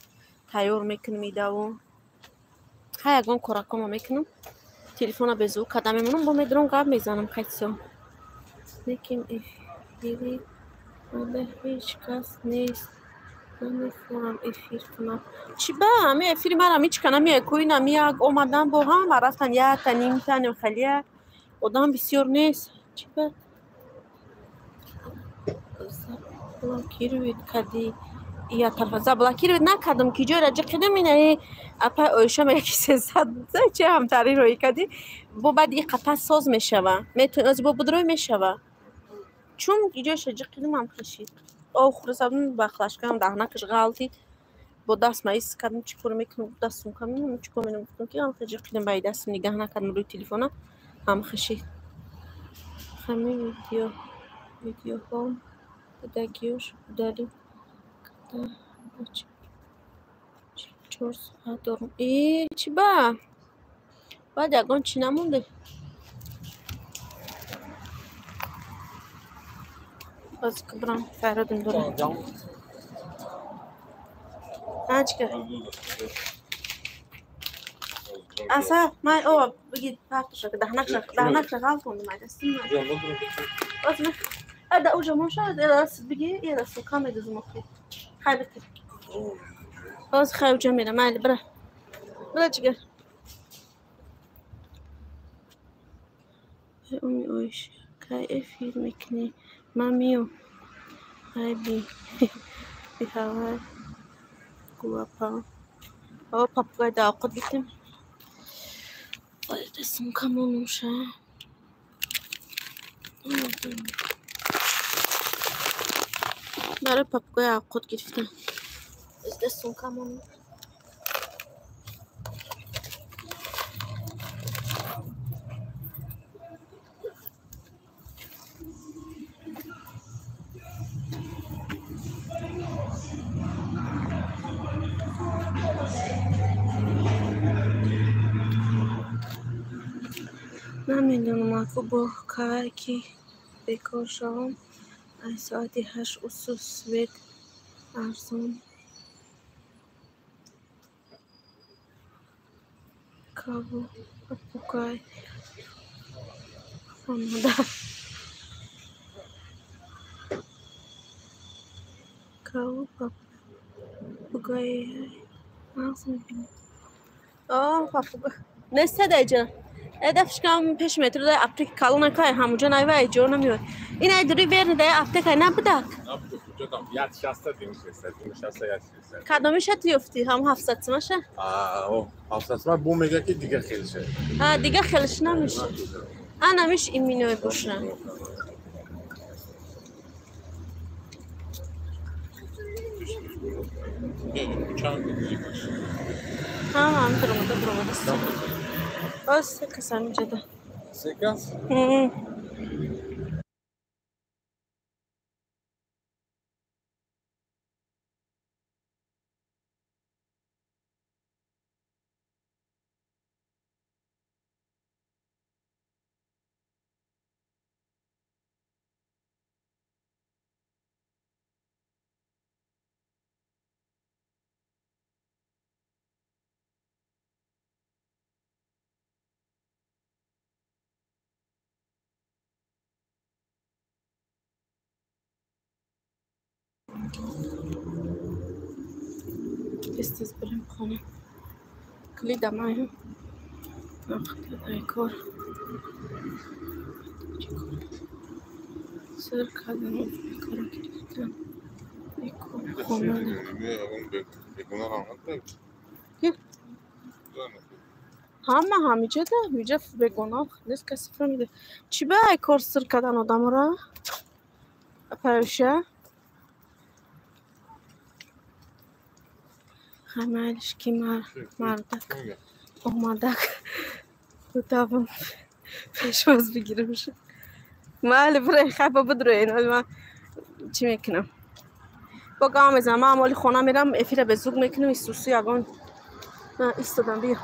[SPEAKER 1] тайёр мекунам идаву. Хай ягон коракома мекунам. Телефона беззвук када мемонам, бо медурам гап мезанам қайтсо. Лекин эфири мада ҳеҷ кас нест. Намехоҳам эфир кунам. Чӣ ба ҳами эфири мара ҳеҷ ка намеояд. Кӯи нами як омадан бо ҳама рафтан якта нимта хеле одам бисёр нест. Чӣ ба заблокировать кардӣ? Я тарафа заблокировать накардам, ки ҷойра ҷиқидам инаи апай Оиша мега ки сесад че ҳамтари роӣ кардӣ. Бо баъд и қапас соз мешава. Метавони ози бо будрӯй мешава. Чун иҷояша ҷиқидам ҳам хешид. Об хӯрдам ба хлашкам даҳнакаш ғалтид. Бо даст маис кардам чӣ кор мекунам, дастум каминам чӣ кор мекунам, гуфтам ки ҳам ҷиқидам ба дастам нигаҳ накардам рӯи телефона ҳам хешид. Ҳамин видеоҳо дагиёш удалим карда 4 соат дорам. Чӣ ба? Баъд ягон чӣ намонде? Боз кубрам файродим дорам. Чика? Аса, май о, биги партоша, даҳнакша ғалтонди май дастим. Боз да уҷа моша, даст биги, я даст кам медузум охи. Хай битир. Боз хай уҷа мерам, майли бира. Бира ҷигар. Уми Оиша, кай эфир мекунӣ? Ман миём. Ай биҳавай гулапа. О, попугай да овқат гирифтем. Дастам камонумша. Барои попугай овқат гирифтам. Дастам камонум. Намедонам аку бо кай ки бекор шавам. Ай соати 8 усу свет арзон. Кабу папугай омада. Кабу папугай нағз мебинем. Папугай неста даҷа. Эдафшкам пеш метро да аптека калона кай ҳамуҷа найва эҷо намеояд. Ин ай дури верни да аптека набудак.
[SPEAKER 3] Набуд, куҷо там 160 дим 60 160.
[SPEAKER 1] Кадомиша ту ёфтӣ? Ҳам 700 сумаша?
[SPEAKER 3] Аа, 700 сума бу мега ки дига хелша.
[SPEAKER 1] А, дига хелш намеша. А намиш иминой бошна. Ҳа, ҳам дуромада дуромада. Боз се кас ҳаминҷода.
[SPEAKER 3] Се кас?
[SPEAKER 1] Тез-тез бирем хона. Калидам аю. Кор. Сир кардам, кора гирифтам. Хона. Ҳама ҳамиҷода, ҳамиҷа бегона нест, касе фаҳмида. Чӣ ба ай кор сир кардан одамора? Апаюша? Ҳамаалиш ки мардак омадак бутавам пешвоз бигирам. Майли бирай хайба бидроен, ҳоли ман чӣ мекунам? Бо гам мезанам, ман моли хона мерам, эфира безуг мекунам, исусу ягон ман истодам биё.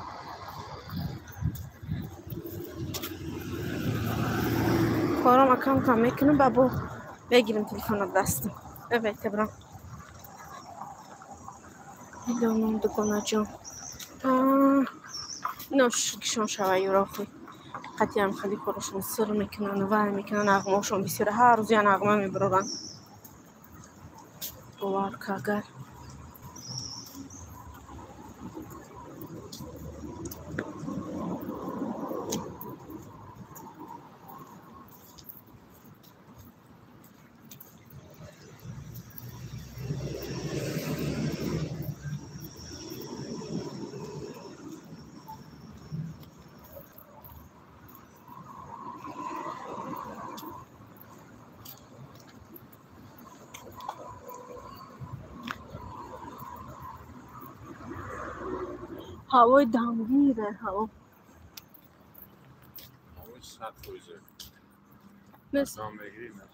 [SPEAKER 1] Корам акам кам мекунам, ба бо мегирам телефона дастам. Эвайте бирам. Медонам дугонаҷон. Ино шукишон шава юрохи. Қатъиам хеле корашон сир мекунанд, вай мекунанд, нағмаошон бисёр, ҳар рӯз я нағма мебароранд. Бовар ка агар. Ҳавои дамгире ҳаво.
[SPEAKER 3] Ҳавои 100%.
[SPEAKER 1] Нест.
[SPEAKER 3] Дам мегирӣ на?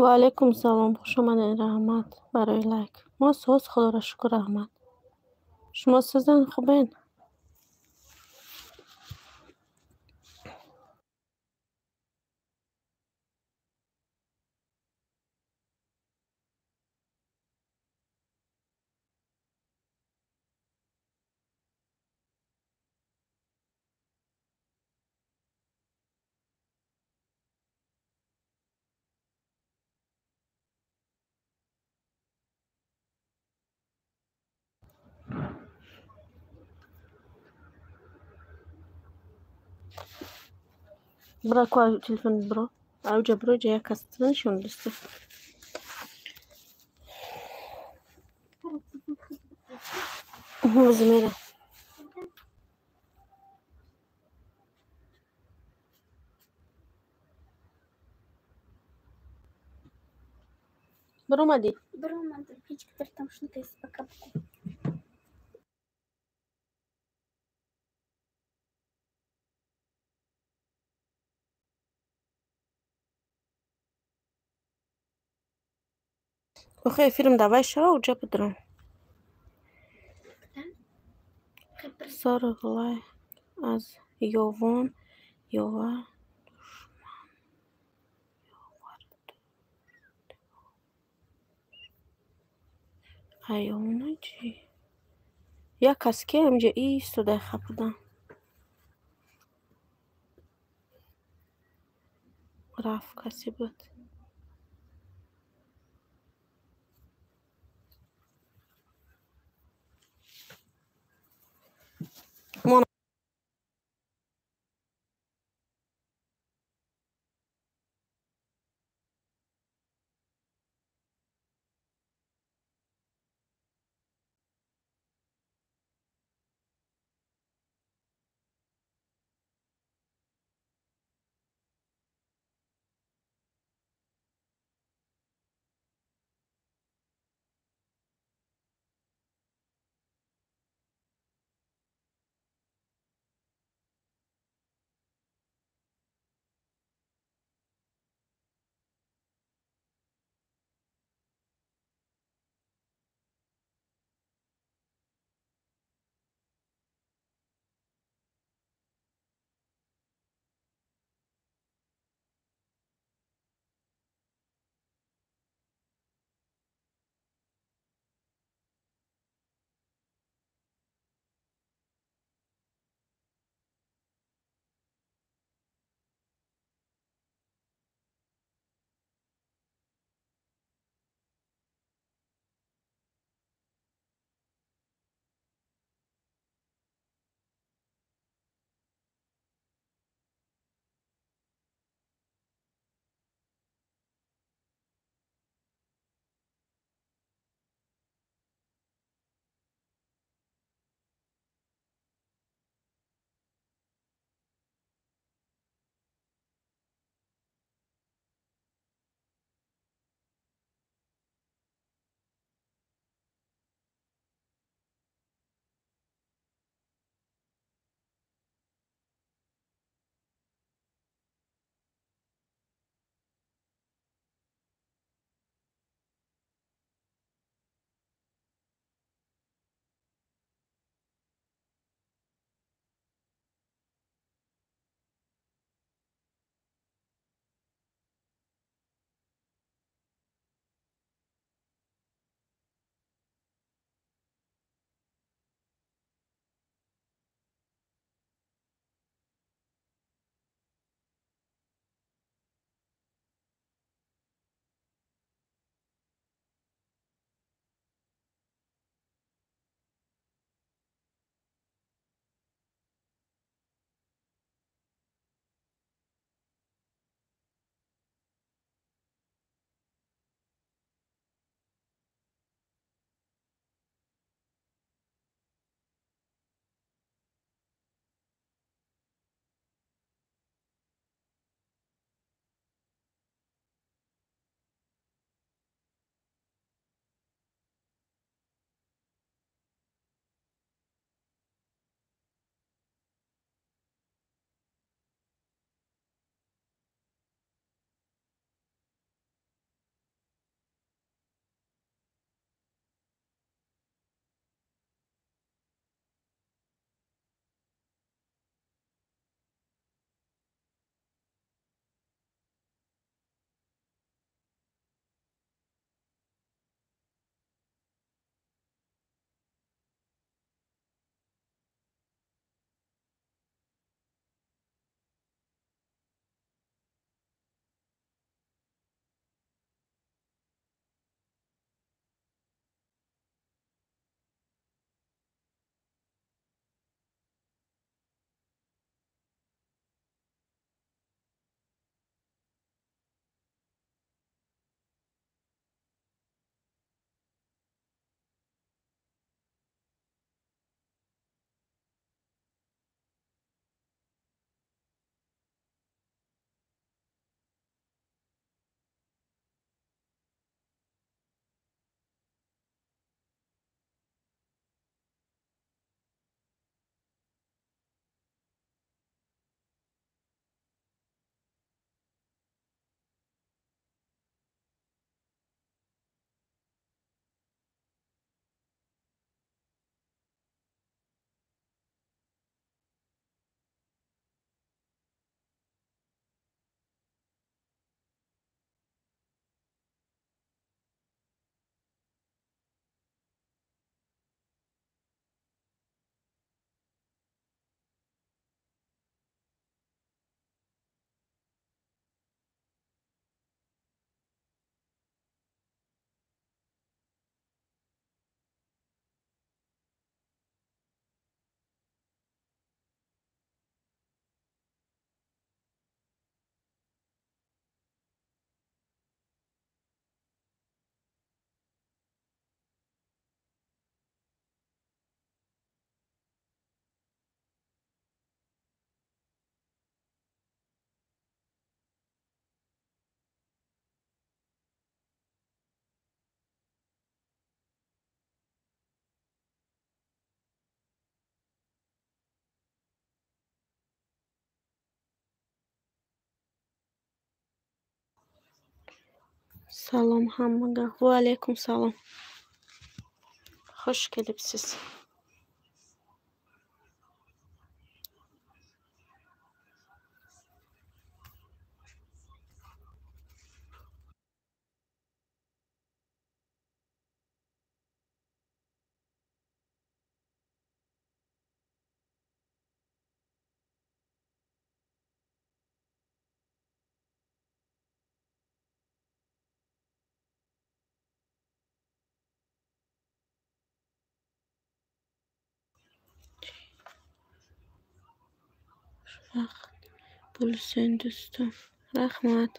[SPEAKER 1] Ва алайкум салом. Хуш омадед, раҳмат барои лайк. Мо соз, Худоро шукр, раҳмат. Шумо созан, хубен? Бра ку телефон бро. Ауҷа бро ҷа як кас нишон дасти. Змера. Баромадӣ?
[SPEAKER 4] Баромадам. Ҳеҷ қадар тамошо накардӣ пока.
[SPEAKER 1] Охе эфирм давай шава уҷа бидурам. Сорок лайк аз Ёвон Ёвар душман Ёвар Айёна чӣ? Як кас ки ҳамҷа истода хапудан. Рафт касе буд. Салом ҳамага. Ва алайкум салом. Хуш келибсиз. Хушбахт bo'lsin do'stim. Rahmat.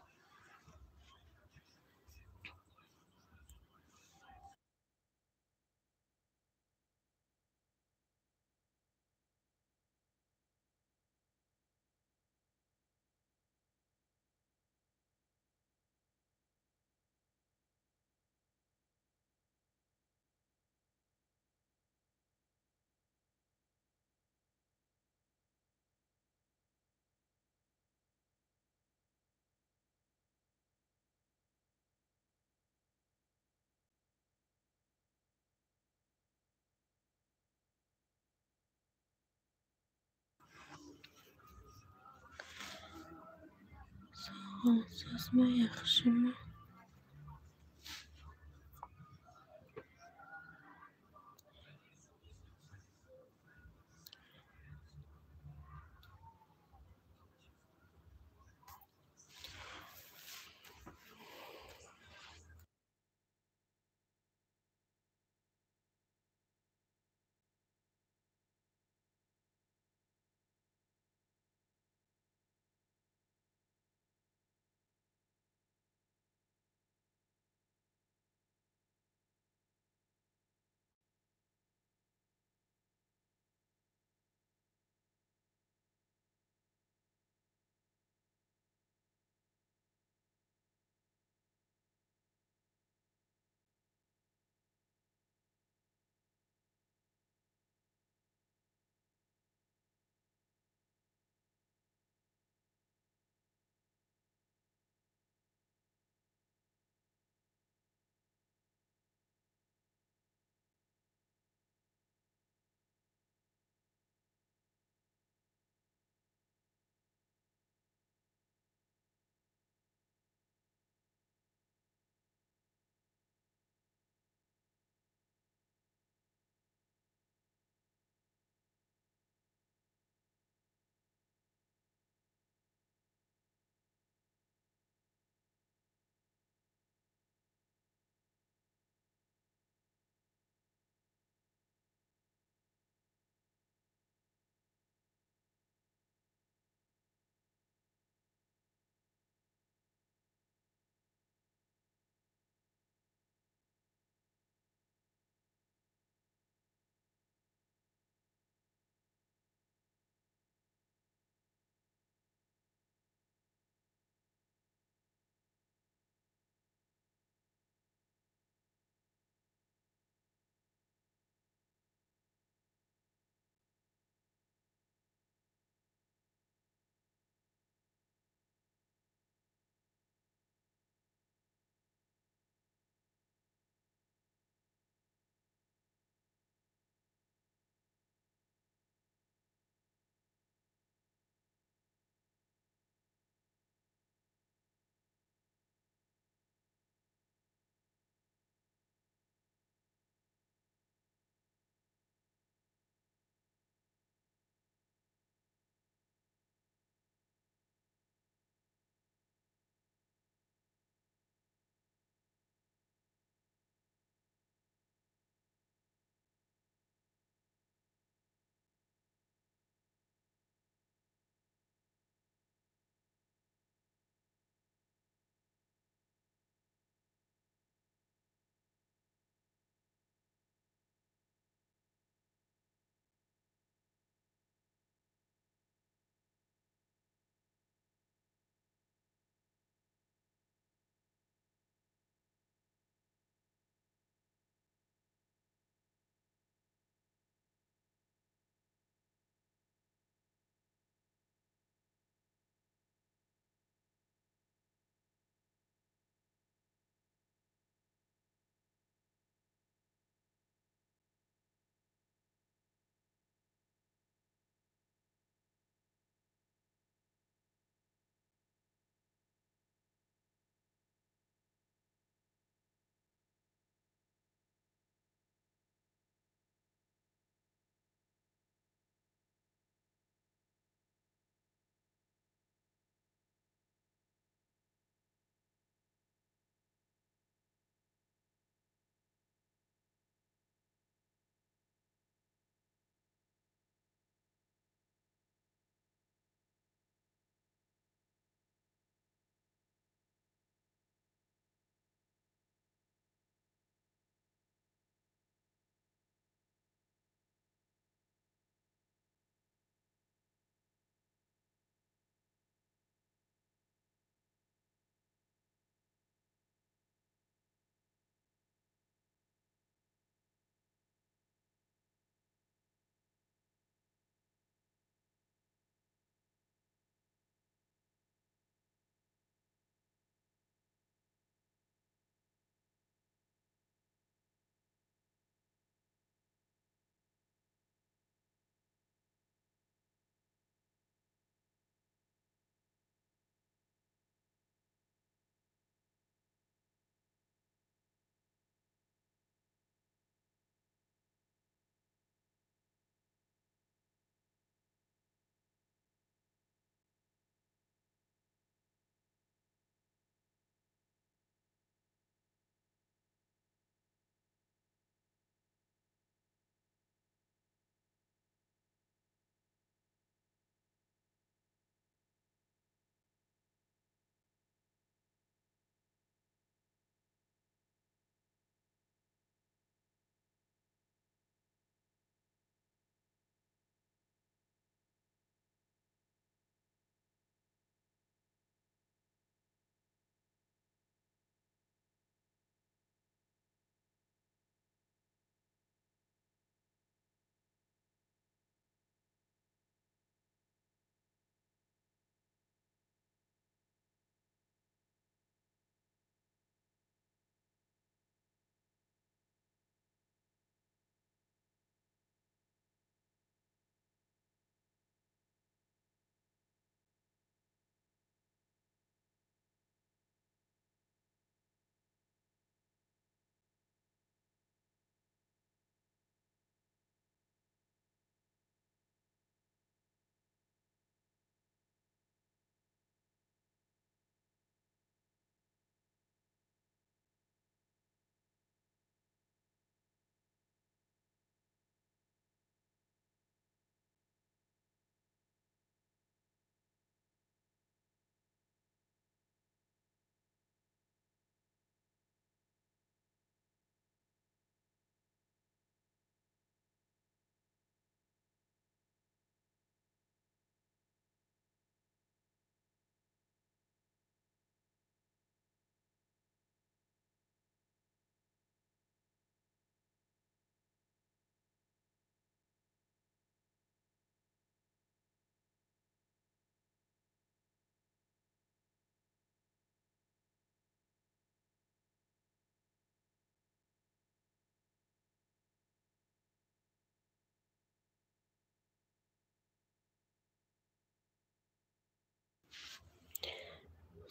[SPEAKER 1] Sog'olsizmi, yaxshimi?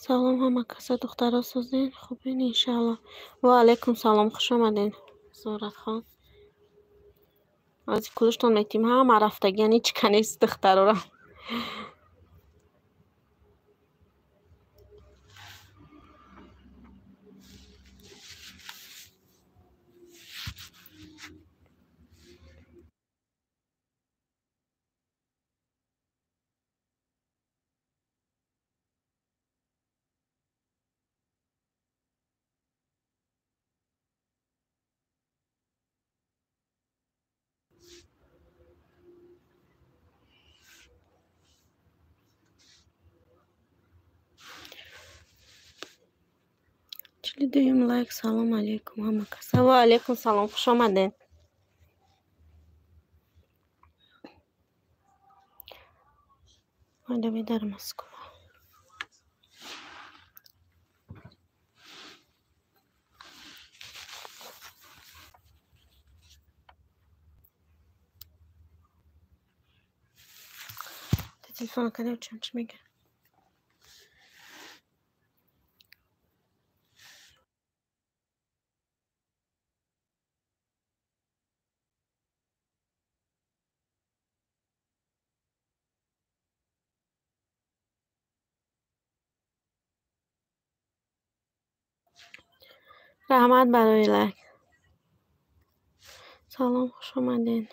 [SPEAKER 1] Салом ҳама каса, духтаро созен, хубен иншаалло. Ва алайкум салом, хуш омаден Зуратхон. Аз кулуштон метим ҳама рафтагиян, ҳеч ка нест духтарора. Дуюм лайк. Салом алейкум ҳама каса. Ва алейкум салом, хуш омаден. Майдави дар Москва. Телефон кардем, чам чӣ мега? Раҳмат барои лайк. Салом, хуш омаден.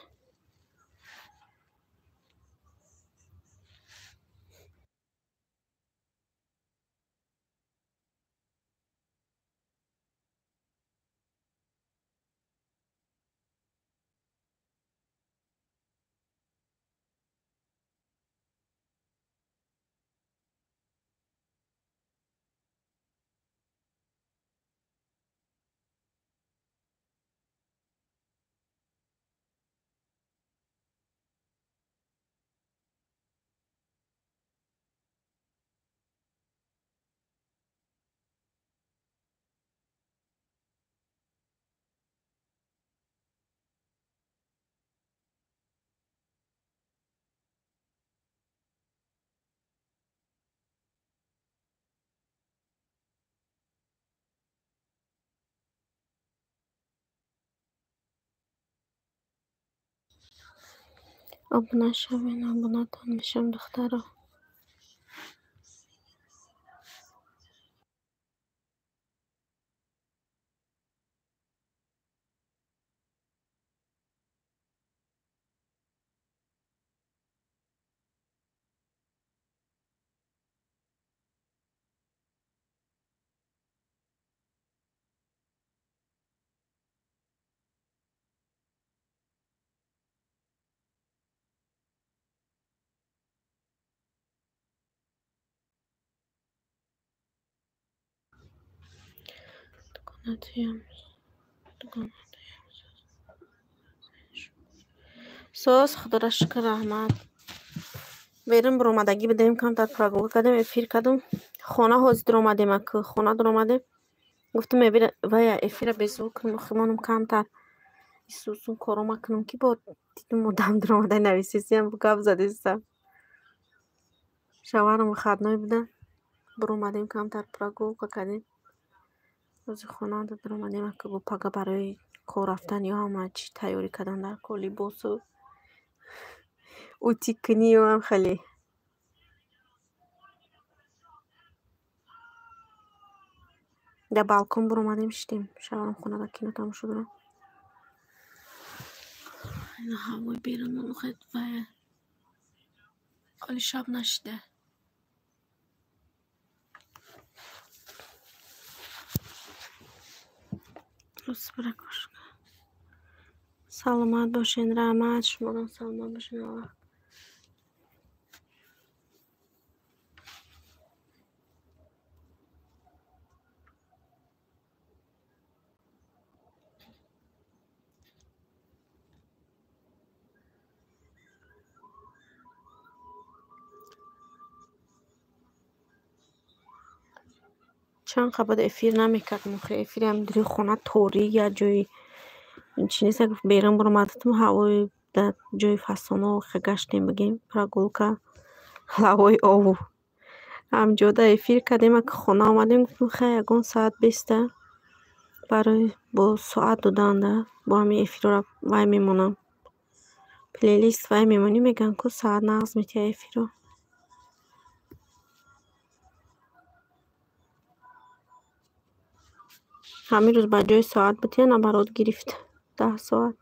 [SPEAKER 1] Обуна шавен, обунатон мешам, духтаро. Соз, худоро шукр, раҳмат. Берун биромадагӣ будем, камтар прогулка кардем, эфир кардем. Хона ҳозир дуромадем, аку хона дуромадем. Гуфтам вая эфира безур кунем, химонам камтар исусун корома кунам, ки бо дидум одам дуромада нависисиям, гап задистам. Шаварам выходной буда. Биромадем, камтар прогулка кардем. Рӯзи хона дуромадем, аку бо пага барои кор рафтан ё ҳама чӣ тайёрӣ кардан дар кор, либосу утикунӣ ё ҳам хеле. Дар балкон биромадем, шидем. Шаварам хонада кино тамошо дорам. Ина ҳавои берун вая ҳоли шаб нашида. Рӯз. Саломат бошен, раҳмат, шуморам саломат бошен, Аллоҳ. Чанд қабат эфир намекардем, охи эфири ҳам дури хона торик, як ҷои чи нест, берун биромадам, ҳавои дар ҷои фасоно гаштем, бигем прогулка, лавои ову Ҳамҷода эфир кардем, ки хона омадем, гуфтем хай ягон соат беста барои бо соат доданда бо ҳамин эфирро вай мемонам. Плейлист вай мемонӣ, мегӯянд ку соат нағз метиҳад эфирро. Ҳамин рӯз ба ҷои соат бутия наоборот гирифт 10 соат.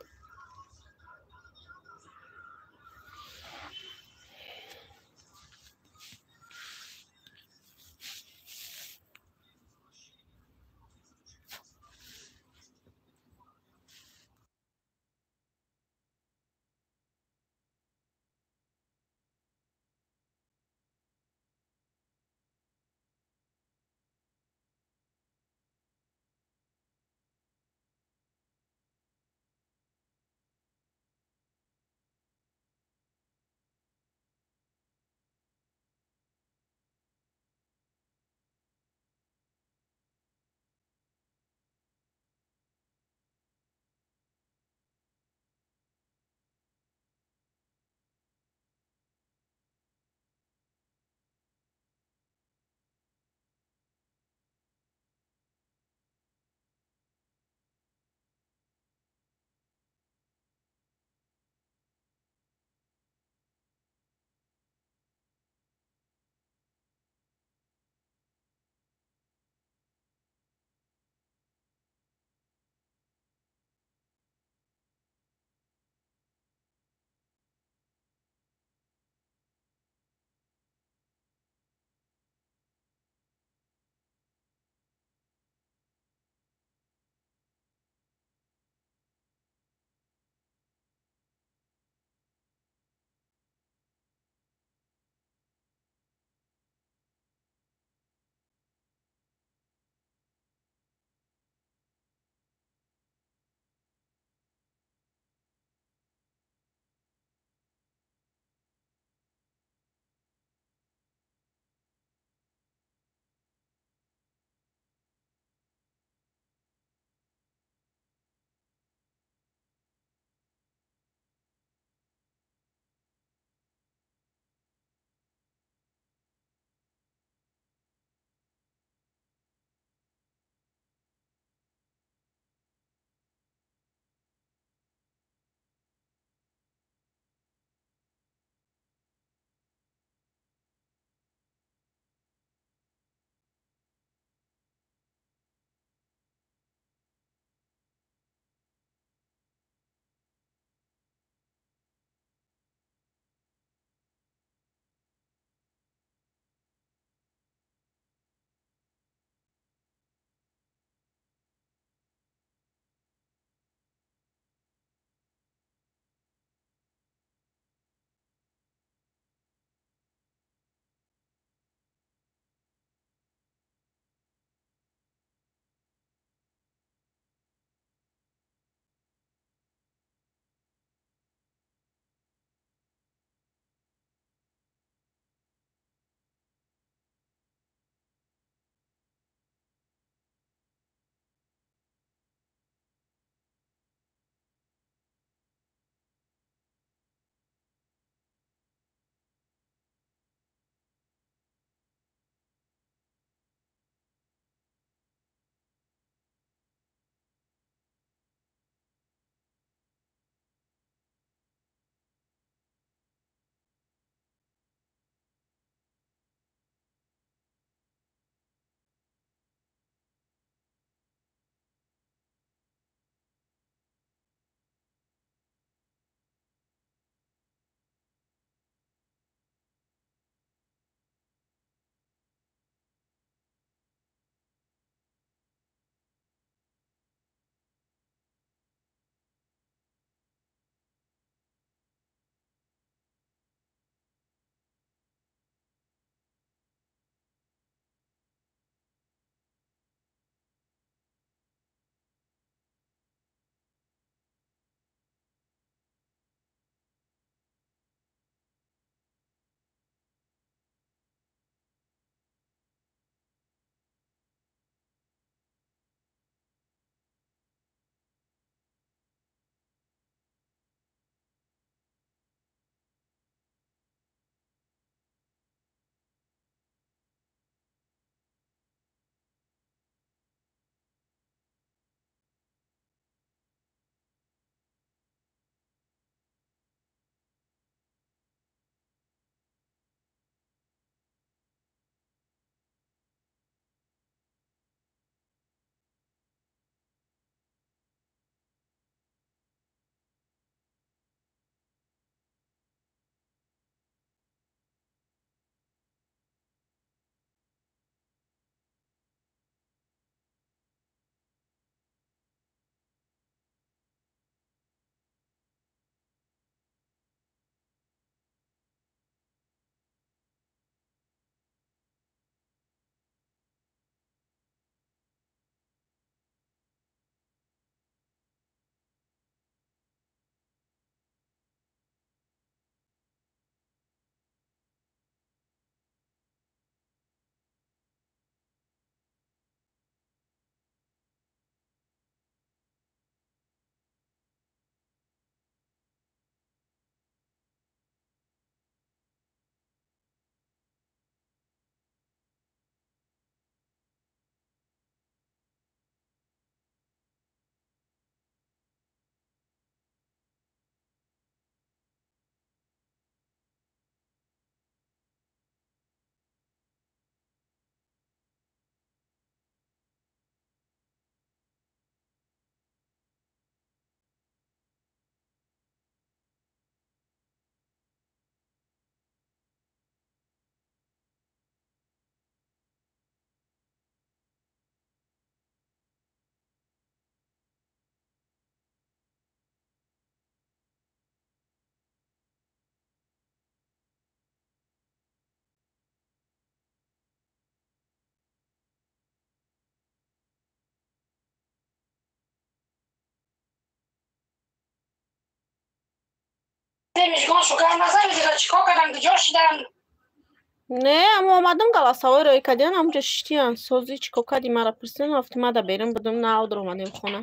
[SPEAKER 1] Не, ама омадам голосовой рӯй кардиан, ҳамҷо шиштиян. Сози чӣ кор кардӣ, мара пурсиданд, рафтим мада берун будум, нав даромадем хона.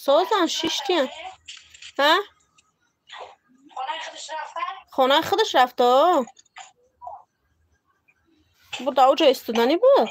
[SPEAKER 1] Созан шиштиян. Ҳа? Хонаи худаш рафта? Буд ауҷо истоданӣ буд?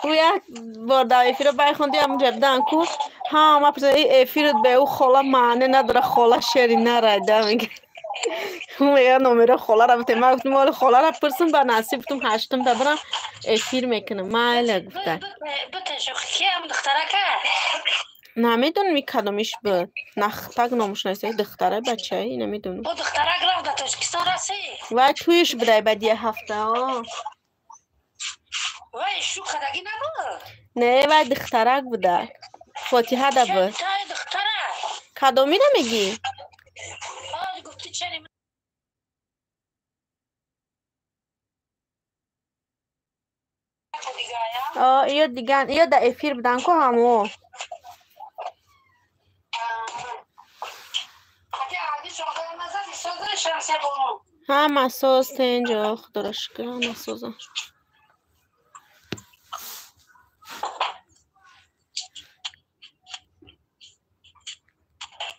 [SPEAKER 1] Ӯ як бор дар эфиро байхонди, ҳамунҷа будан ку, ҳама пурсид, эфират бе ӯ хола маъне надора, хола шери нарайда мега. Мега номеро холара бутем. Ман гуфтам оли холара пурсум, ба насиб гуфтам ҳаштум та бирам эфир мекунам. Майла гуфта. Намедонам ин кадомиш буд. Нахтак номуш наиста, духтара бачаи намедонам. Вай туиш будай баъди як ҳафта. Не, вай духтарак буда. Фотиҳа да буд. Кадомира мегӣ? Иё диган, иё да эфир будан ку ҳамо. Ҳама соз тенҷо, худоро шукр, ҳама созан.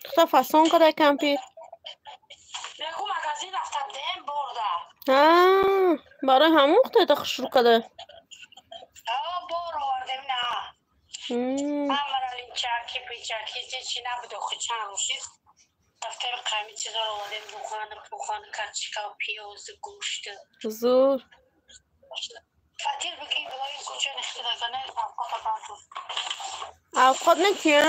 [SPEAKER 1] Духтар фасон кадай кампир? Барои ҳамон худоята хушрӯ кадай. Зур. Авқот метия?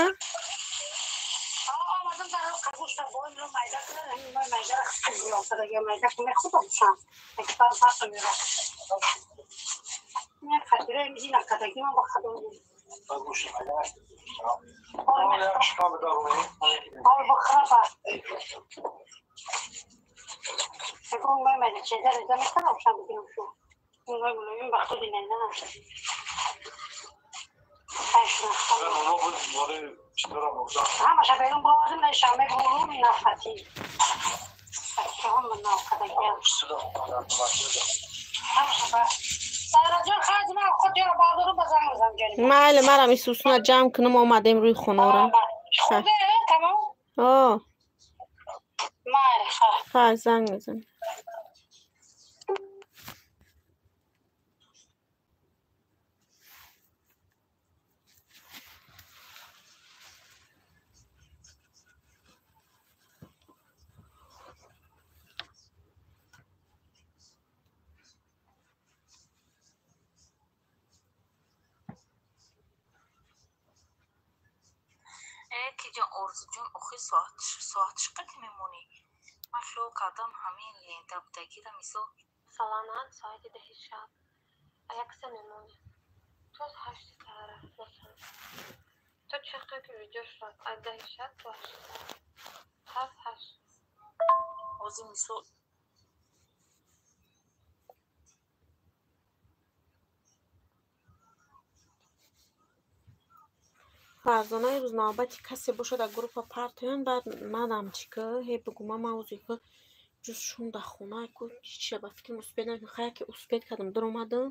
[SPEAKER 1] Майли, марам исусуна ҷамъ кунам, омадем рӯи хонора. Хай, занг мезанем.
[SPEAKER 5] Киҷон Орзуҷон, охи соатш қати мемонӣ? Ман хиёл кардам ҳамин лента будагира мисол.
[SPEAKER 6] Масалан, соати 10 шаб а якса мемонӣ. То 8 саҳара, масалан. То чаққа ки видеош рафт аз 10 шаб то 8 саҳара. 7, 8.
[SPEAKER 5] Ҳозир мисол
[SPEAKER 1] Фарзона, ирӯз навбати касе бошад дар группа партоян, баъд манам чӣ ка ҳе бигӯ ман мавзӯи ку ҷуз шун дар хона ку ҳича ба фикрам успед накардам. Хай яке успед кардам, даромадам,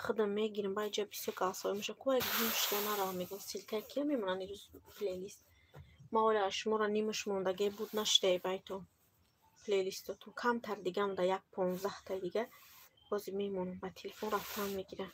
[SPEAKER 1] худам мегирам, баъд ҷа бисёр голосовой мешавад. Ку як гум шуда наравам, мегӯям ссылка кия мемонанд ирӯз плейлист. Ман оля аз шуморо нимаш мондагӣ буд нашидаи байтон плейлистотон. Камтар дига монда, як 15-таи дига бози мемонам, ба телефон рафтан мегирам.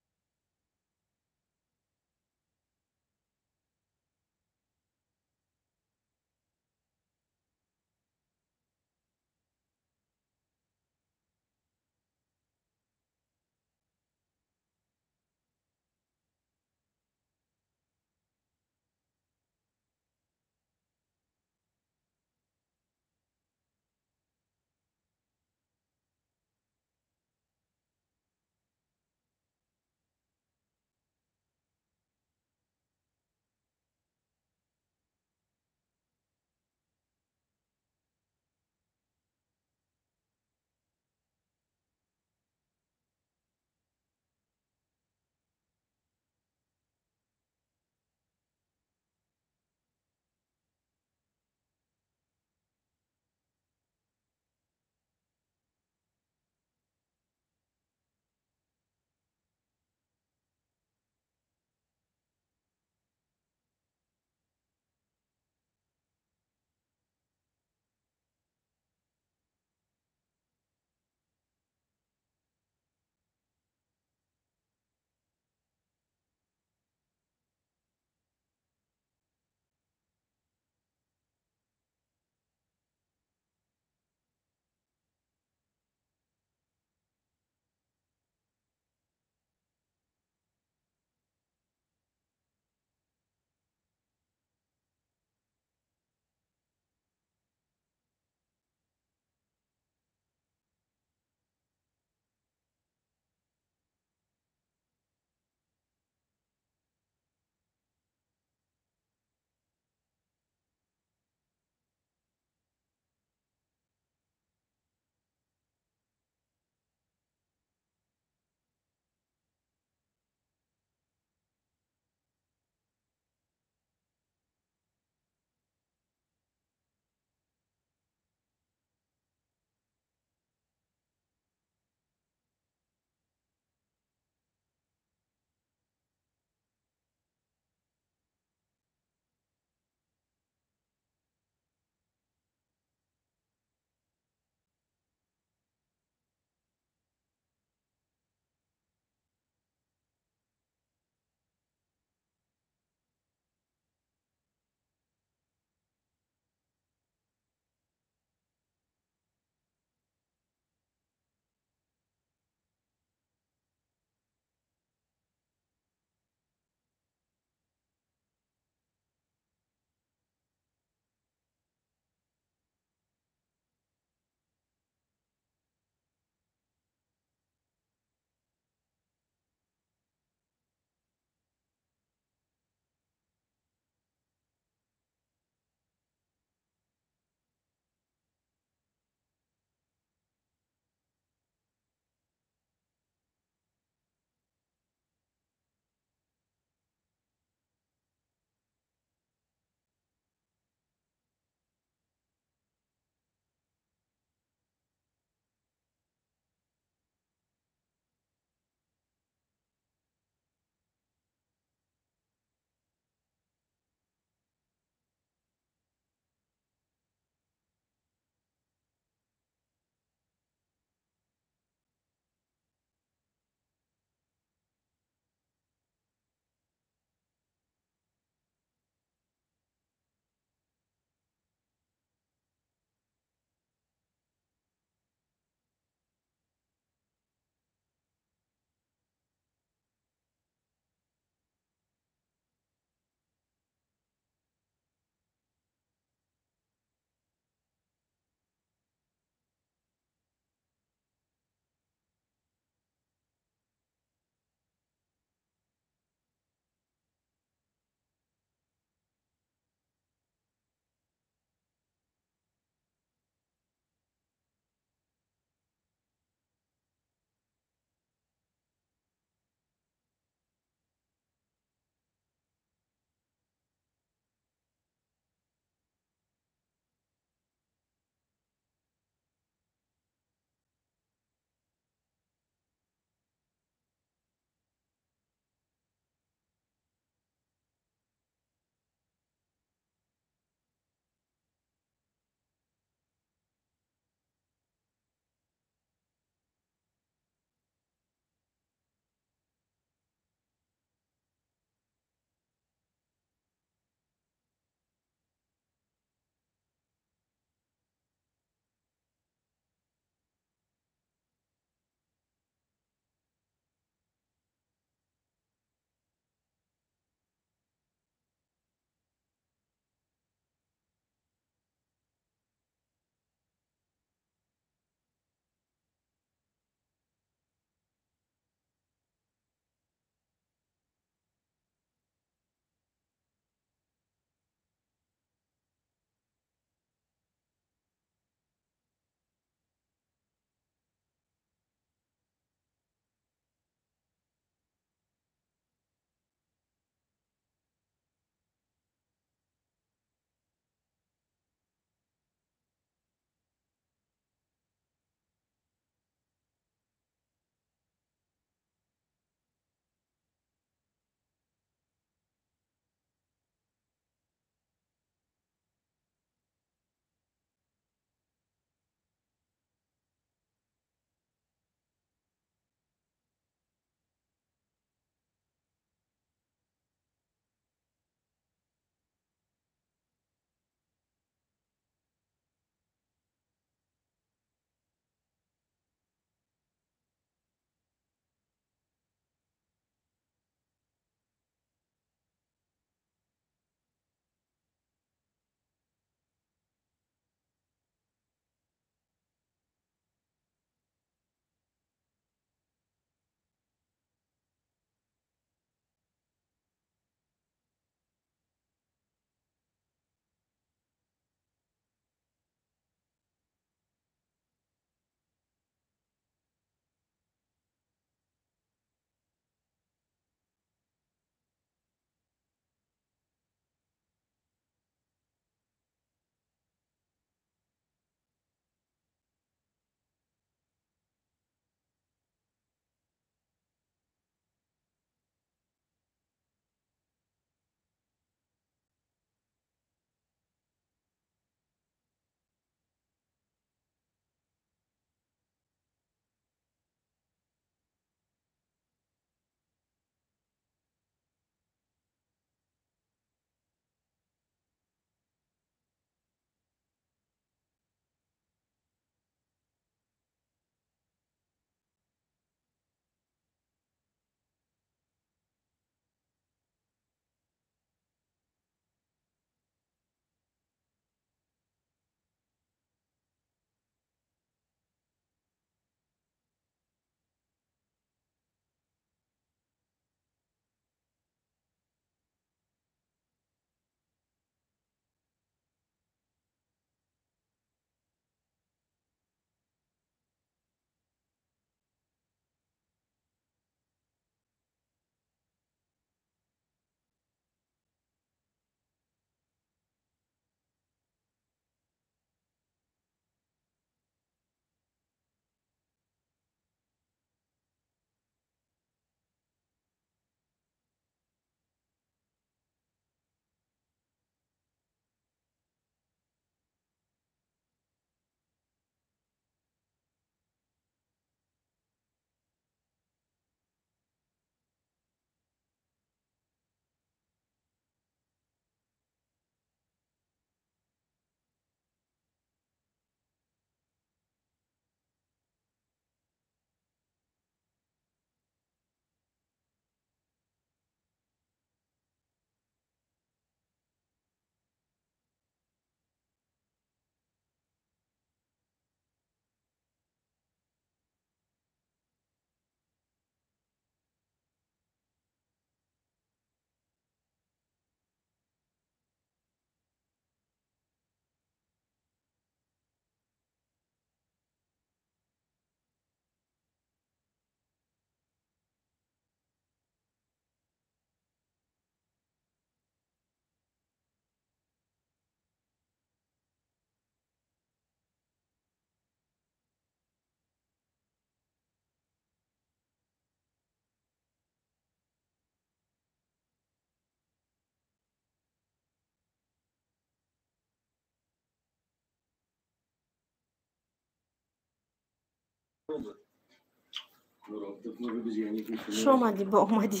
[SPEAKER 1] Хуш омадӣ, бо омадӣ.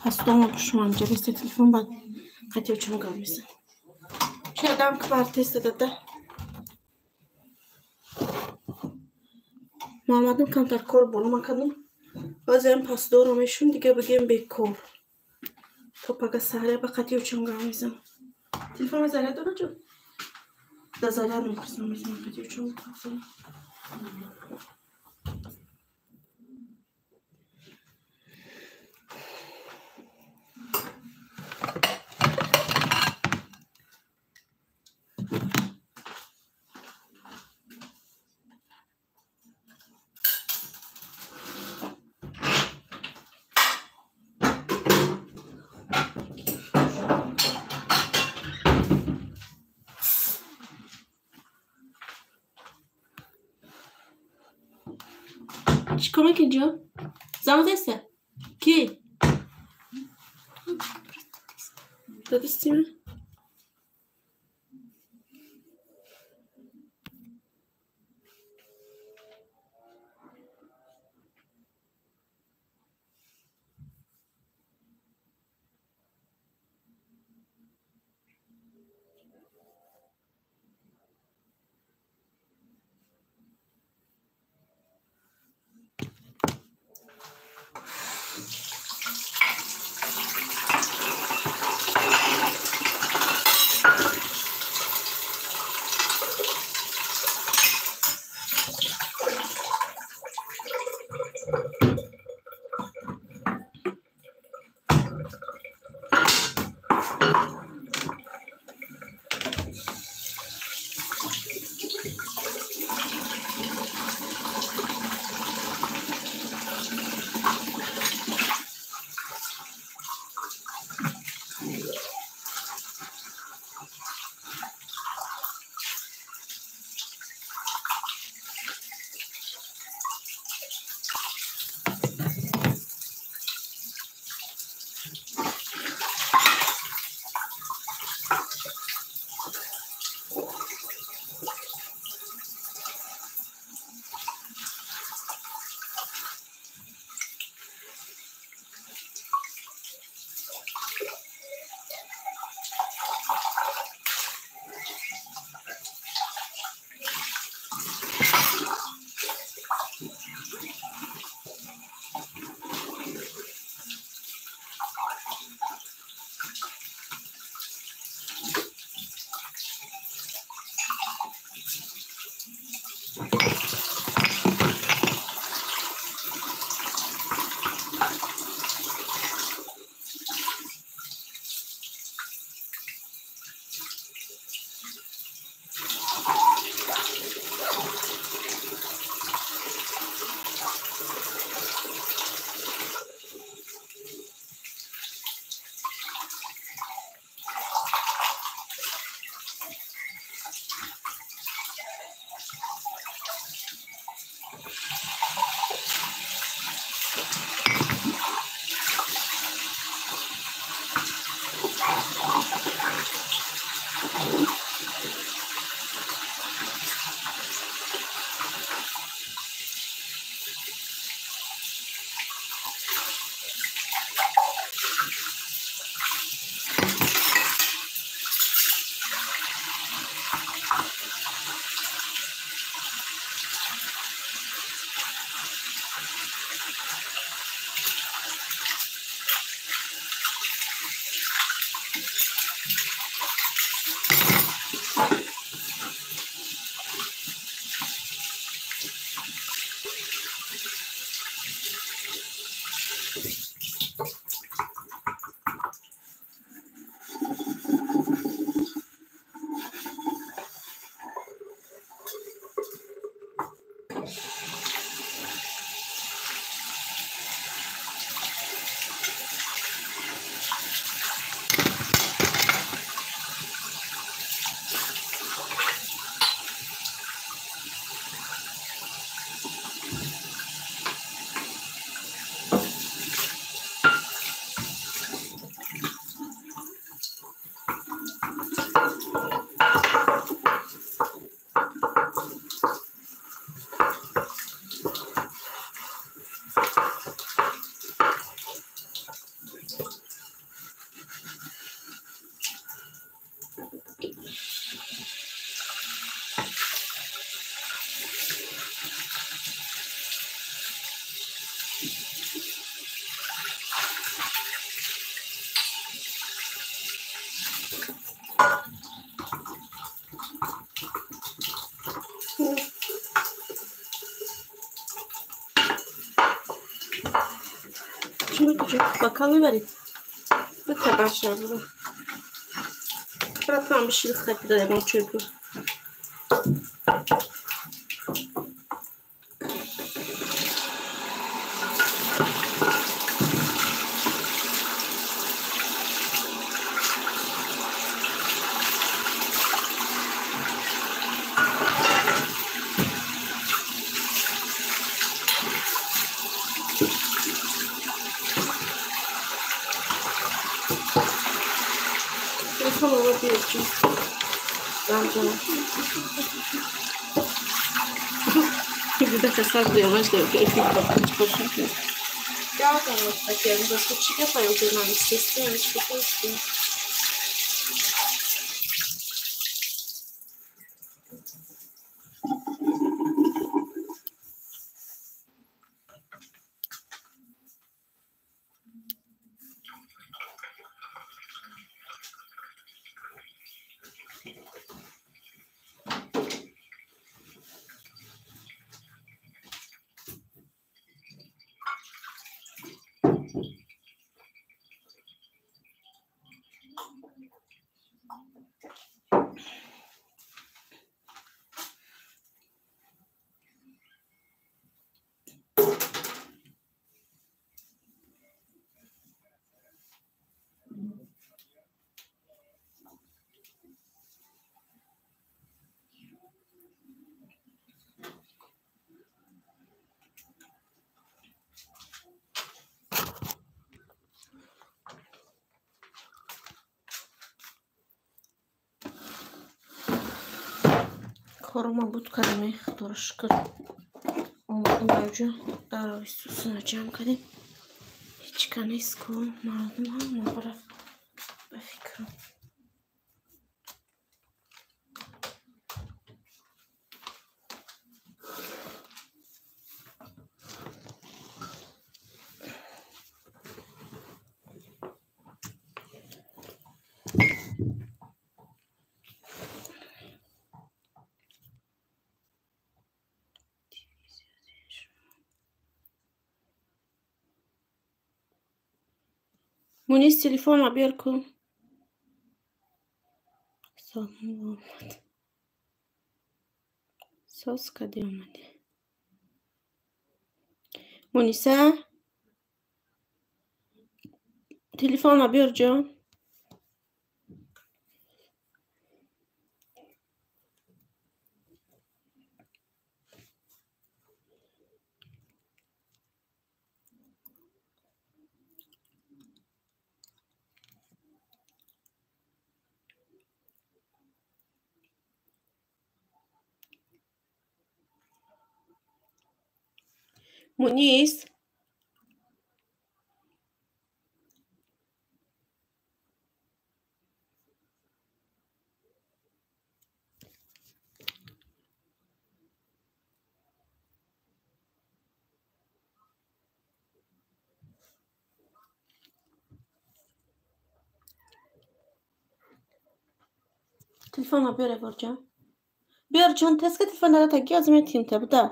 [SPEAKER 1] Пас дома бушумам ҷабеста телефон бад қатиё чун гап мезанам. Чи адам ки бартеста дада. Муҳаммадум камтар кор боло макардам. Баъзеам пасдоро мешум, дига бигем бекор. То пага саҳаря ба қатиё чун гап мезанам. Телефон заряд дора ҷо? Да заряд мепурсам мезанам қатиё чун гап занам. Чӣ кор мекунӣ ҷо? Занг задеста? Кӣ? Дадистима? Бакал мебаред? Битабаша буро. Братан бишир хапида ягон чой бу. Корма буд кардем, худоро шукр. Омадам ба ҷо дар сусуна ҷамъ кардем. Ҳеҷ ка нест ку, мардум ҳама рафт ба фикрам. Мунис телефон биёр ку. Салом омад. Соз кади омадӣ. Муниса? Телефон биёр ҷон. Мунис? Телефонро биёр Эворҷон. Биёр ҷон, тез ка телефон дада таги аз метим та буда.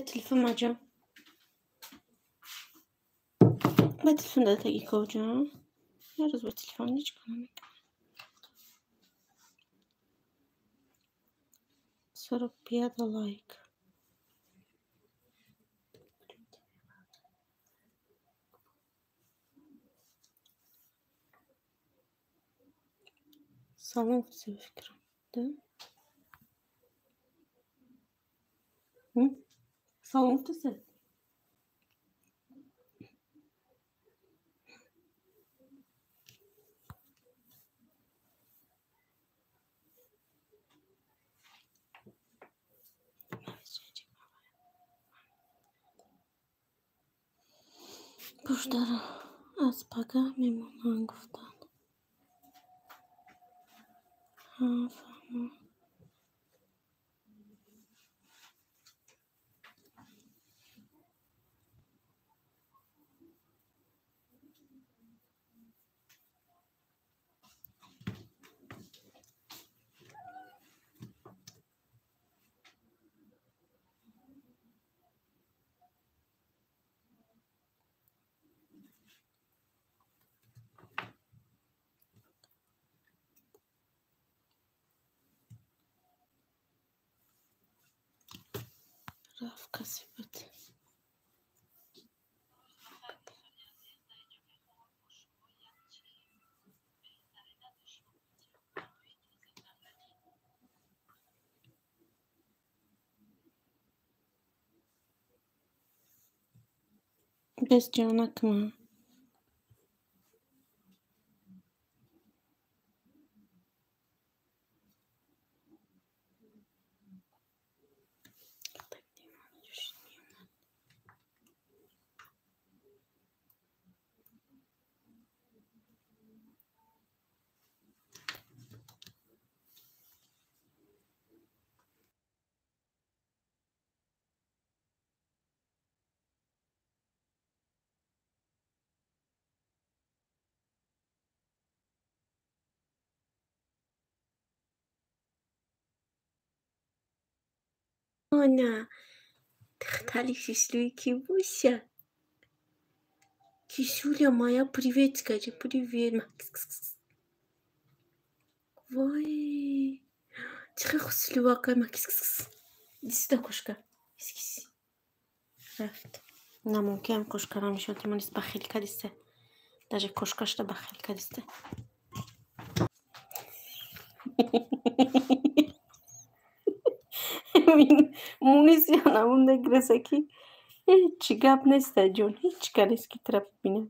[SPEAKER 1] Телефон маҷон. Ба телефон дада таги ҷон. Як рӯз ба телефон ҳеҷ кор намекунам. 45 лайк. Салом фикрам, да? Салом гуфтасе? Пуштара аз пага мемонанд гуфтанд. Ҳа, фаҳмо. Рафт касе буд. Бес ҷонакма. Она духтари хишлуи ки буся? Кисюля моя, привет, скажи, привет. Вой, чихе хуслювака, Иди сюда, кошка. Рафт. Намумкин кошкара мешавад, имонис бахил кадисте. Даже кошкашта бахил кадисте. Мунис янамун негреса ки ҳеҷ гап неста ҷон, ҳеҷ ка нест ки тра бибинам.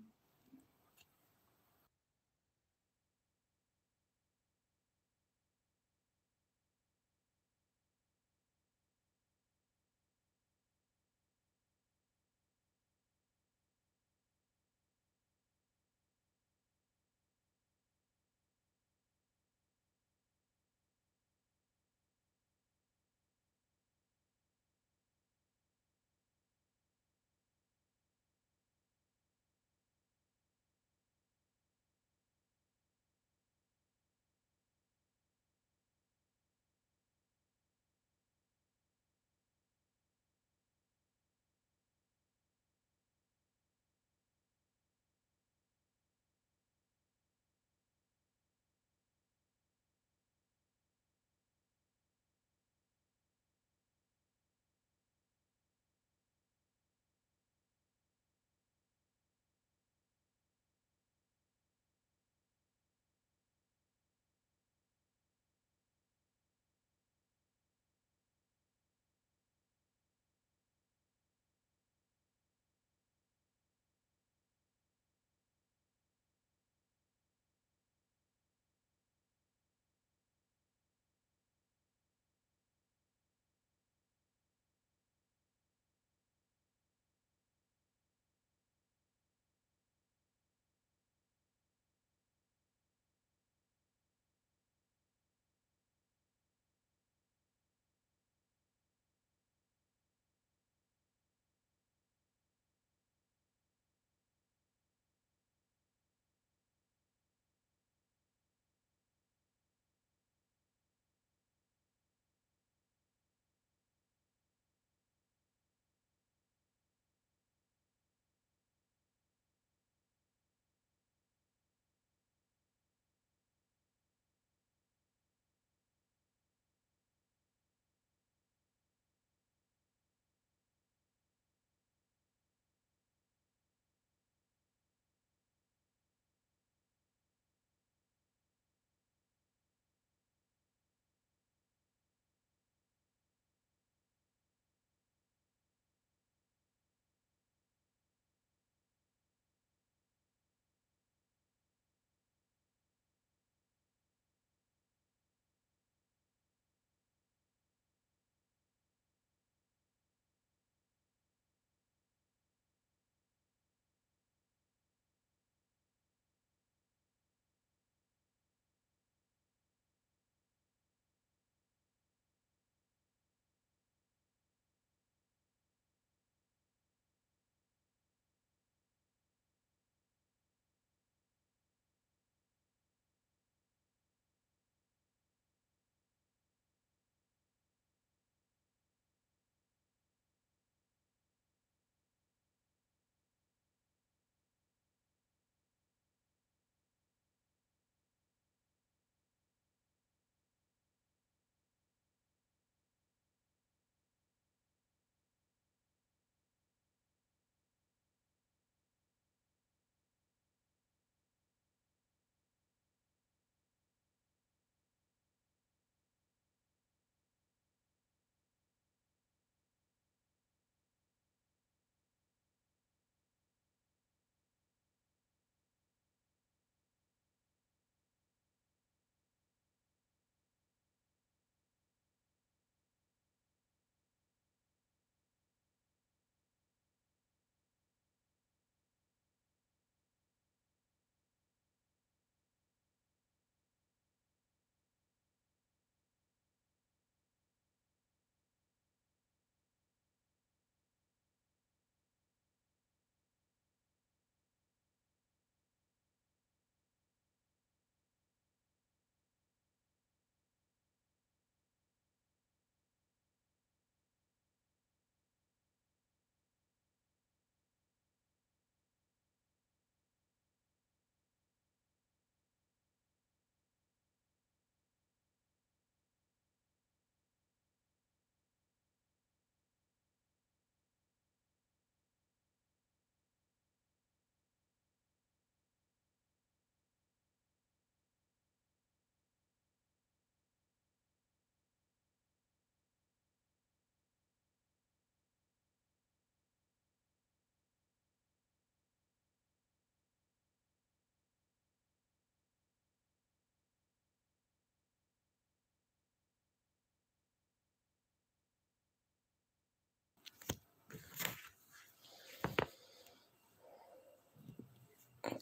[SPEAKER 1] 400.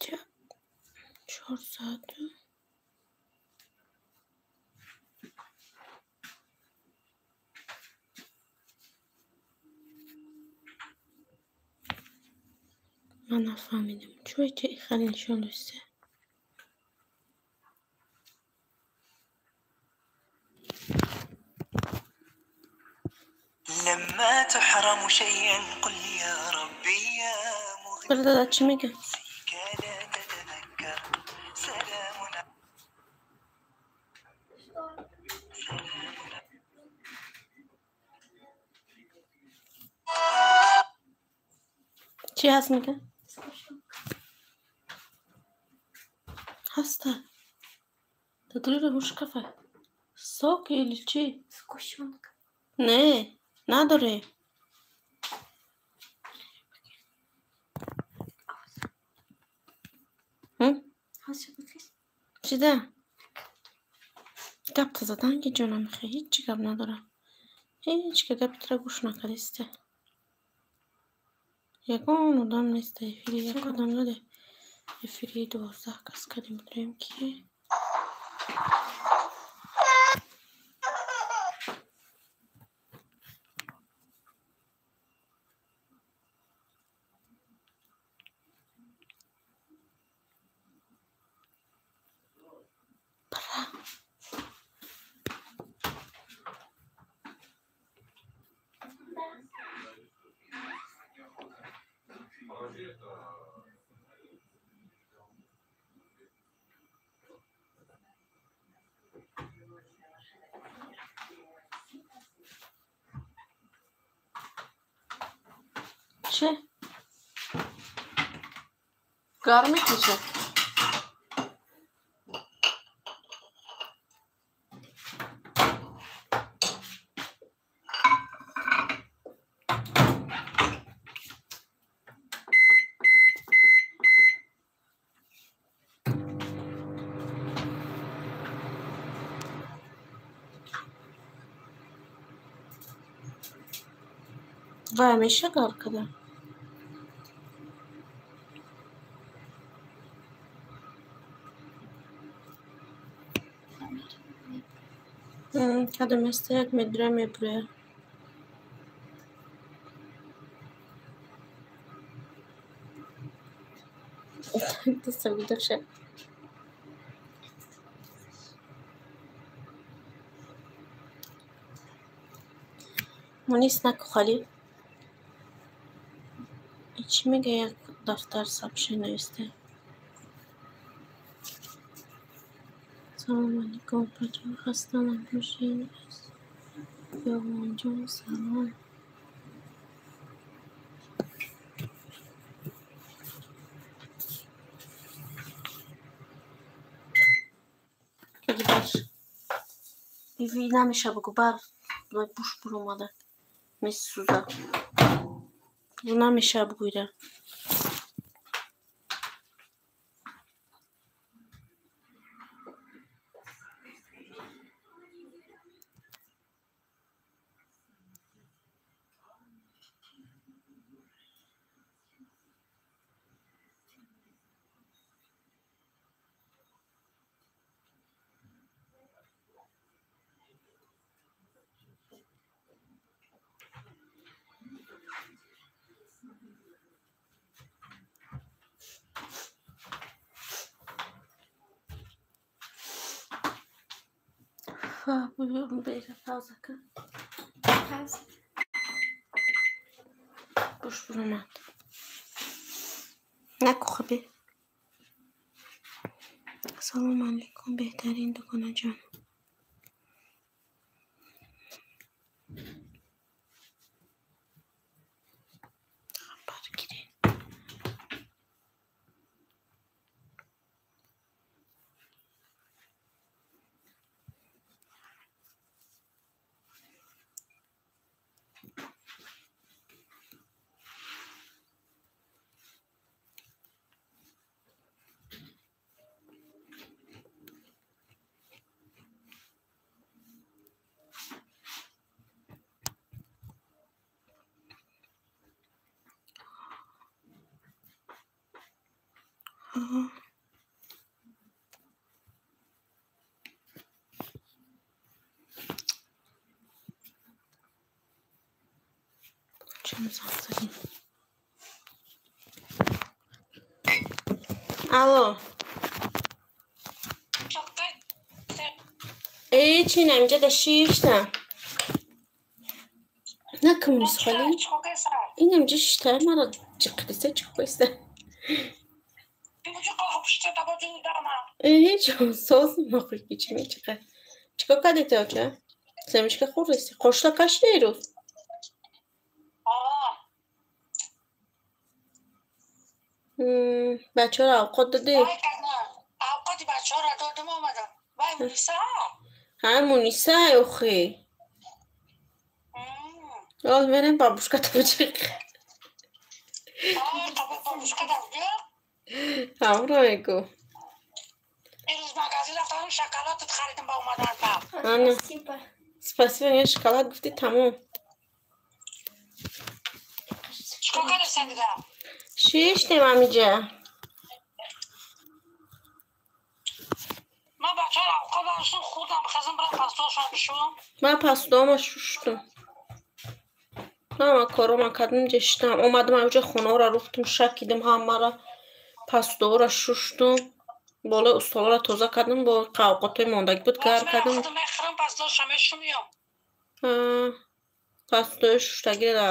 [SPEAKER 1] Ман нафаҳмидам, чӯ ча хеле нишон дошта.
[SPEAKER 7] لما تحرم شيئا قل يا ربي يا مغني.
[SPEAKER 1] Бародар, чӣ мегӯ?
[SPEAKER 7] لا تتذكر سلام
[SPEAKER 1] Чӣ ҳаст мега? Ҳаста. Дадрира ҳушкафа. Сок или чӣ?
[SPEAKER 4] Сгущенка.
[SPEAKER 1] Не, надорӣ. Чида? Гап задан ки ҷонам мехоҳӣ, ҳеҷ гап надорам. Ҳеҷ ка гапи тура гӯш накардиста. Ягон одам нест дар эфири, як одам доде. Эфири 12 кас кардем, бидонем ки чӣ? Гарм мекашад. Вай ҳамеша гар када. Кадом места як медра мебуря. Дастам гудоша. Мунис накухали. Чӣ мега як дафтар сообщение нависте? Салом алейкум, паҷон, хаста набошед. Ёвонҷон, салом. Бар. Иви намеша бугу бар. Буш буромада. Месӯза. Бу намеша бугӯйда. Пауза кун. Буш буромад. Накухаби. Салом алейкум, беҳтарин дуконаҷон. Хабар гиред. Алло. Эй, чи намҷа да шишта. На коммунист холи. Ин намҷа шишта мара ҷиқриса чиқриса. Эй, чо соз махӯй ки чи мечиқа. Чико кадете оча? Семечка хӯрдеси. Қошла кашида ирӯз? Бачаҳоро авқот додӣ?
[SPEAKER 5] Авқоти бачаҳоро додам, омадам. Вай Муниса?
[SPEAKER 1] Ҳа, Муниса, охи. Ол мерем бабушка таҷиқ.
[SPEAKER 5] Бабушка дафтя?
[SPEAKER 1] Ҳамро мегӯ.
[SPEAKER 5] Ирӯз магазин рафтам, шоколадат харидам ба омадан та.
[SPEAKER 1] Ана. Спасибо, я шоколад гуфтӣ, тамом.
[SPEAKER 5] Чикор кардастан дига?
[SPEAKER 1] Шиштем амиҷа.
[SPEAKER 5] Ман бачаҳоро авқот додам, хӯрдам, хазм бирам пастуошон бишӯм.
[SPEAKER 1] Ман пастуома шуштум. Ҳама корома кардам, ҷа шиштам. Омадам амиҷа хонаҳоро рӯхтум, шакидам ҳамаро, пастуоро шуштум, болои устолҳоро тоза кардам, бо авқотҳои мондагӣ буд, гарм кардам.
[SPEAKER 5] Мехӯрам, пастуошам мешӯм меём.
[SPEAKER 1] Пастуои шуштагиро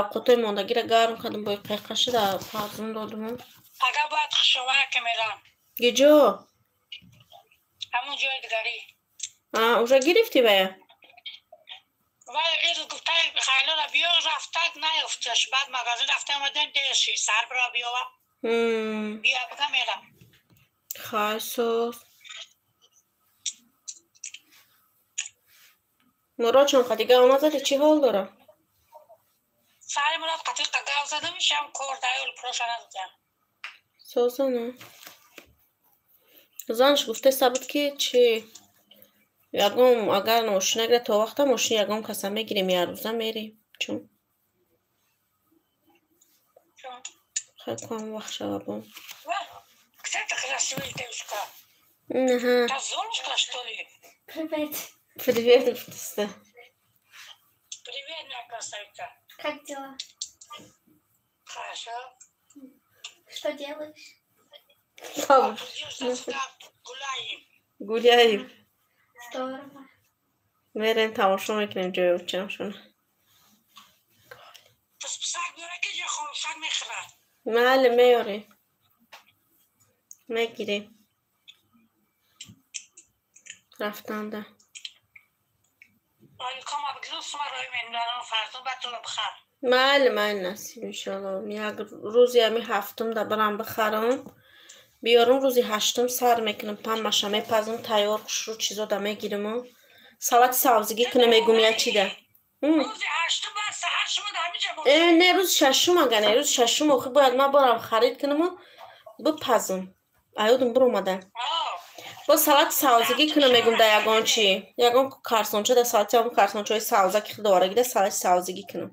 [SPEAKER 1] авқотҳои мондагиро гарм кардам, бо қайқашида фарзун додам.
[SPEAKER 5] Агар бояд хушовая ки мерам.
[SPEAKER 1] Гиҷо?
[SPEAKER 5] Ҳамон ҷои дигарӣ.
[SPEAKER 1] Уже гирифтӣ вая?
[SPEAKER 5] Вай ирӯз гуфтай хайлора биё, рафтак наёфташ. Баъд магазин рафта омадем, дерши сар бира биёва. Биё буга мерам.
[SPEAKER 1] Хай соз. Муродҷон қати гав назадӣ, чӣ ҳол дора?
[SPEAKER 5] Сари Мурод қати гав задам, ишам кор даёл пулоша надодам.
[SPEAKER 1] Созана. Занаш гуфтеста буд ки чи ягон агар мошин нагирад то вақта мошини ягон каса мегирем, ярӯза мерем. Чун? Хай кам вақт шава бо.
[SPEAKER 5] Где ты красивая девушка?
[SPEAKER 1] Ага.
[SPEAKER 5] Та Золушка, что ли?
[SPEAKER 4] Привет.
[SPEAKER 1] Привет, гуфтеста.
[SPEAKER 5] Привет, моя красавица.
[SPEAKER 4] Как дела?
[SPEAKER 5] Хорошо.
[SPEAKER 4] Что делаешь?
[SPEAKER 5] Гуляем.
[SPEAKER 1] Гуляем.
[SPEAKER 4] Здорово.
[SPEAKER 1] Мерем тамошо мекунем ҷои очамшон. Мале меёрем. Мегирем. Рафтанда. Мале, мале насиб иншалло. Як рӯзи ҳами ҳафтум да барам бихарам. Биёрам рӯзи ҳаштум сар мекунам, памаша мепазам, тайёр хушрӯ чизо да мегираму. Салати сабзигӣ кунам мегум як чида. Не, рӯзи шашум ага, не, рӯзи шашум охи бояд ман барам харид кунаму бипазам. Аёдум биромада. Бо салати сабзигӣ кунам мегум да ягон чи. Ягон карсонча да салати ягон карсончаҳои савза ки дорагӣ да салати сабзигӣ кунам.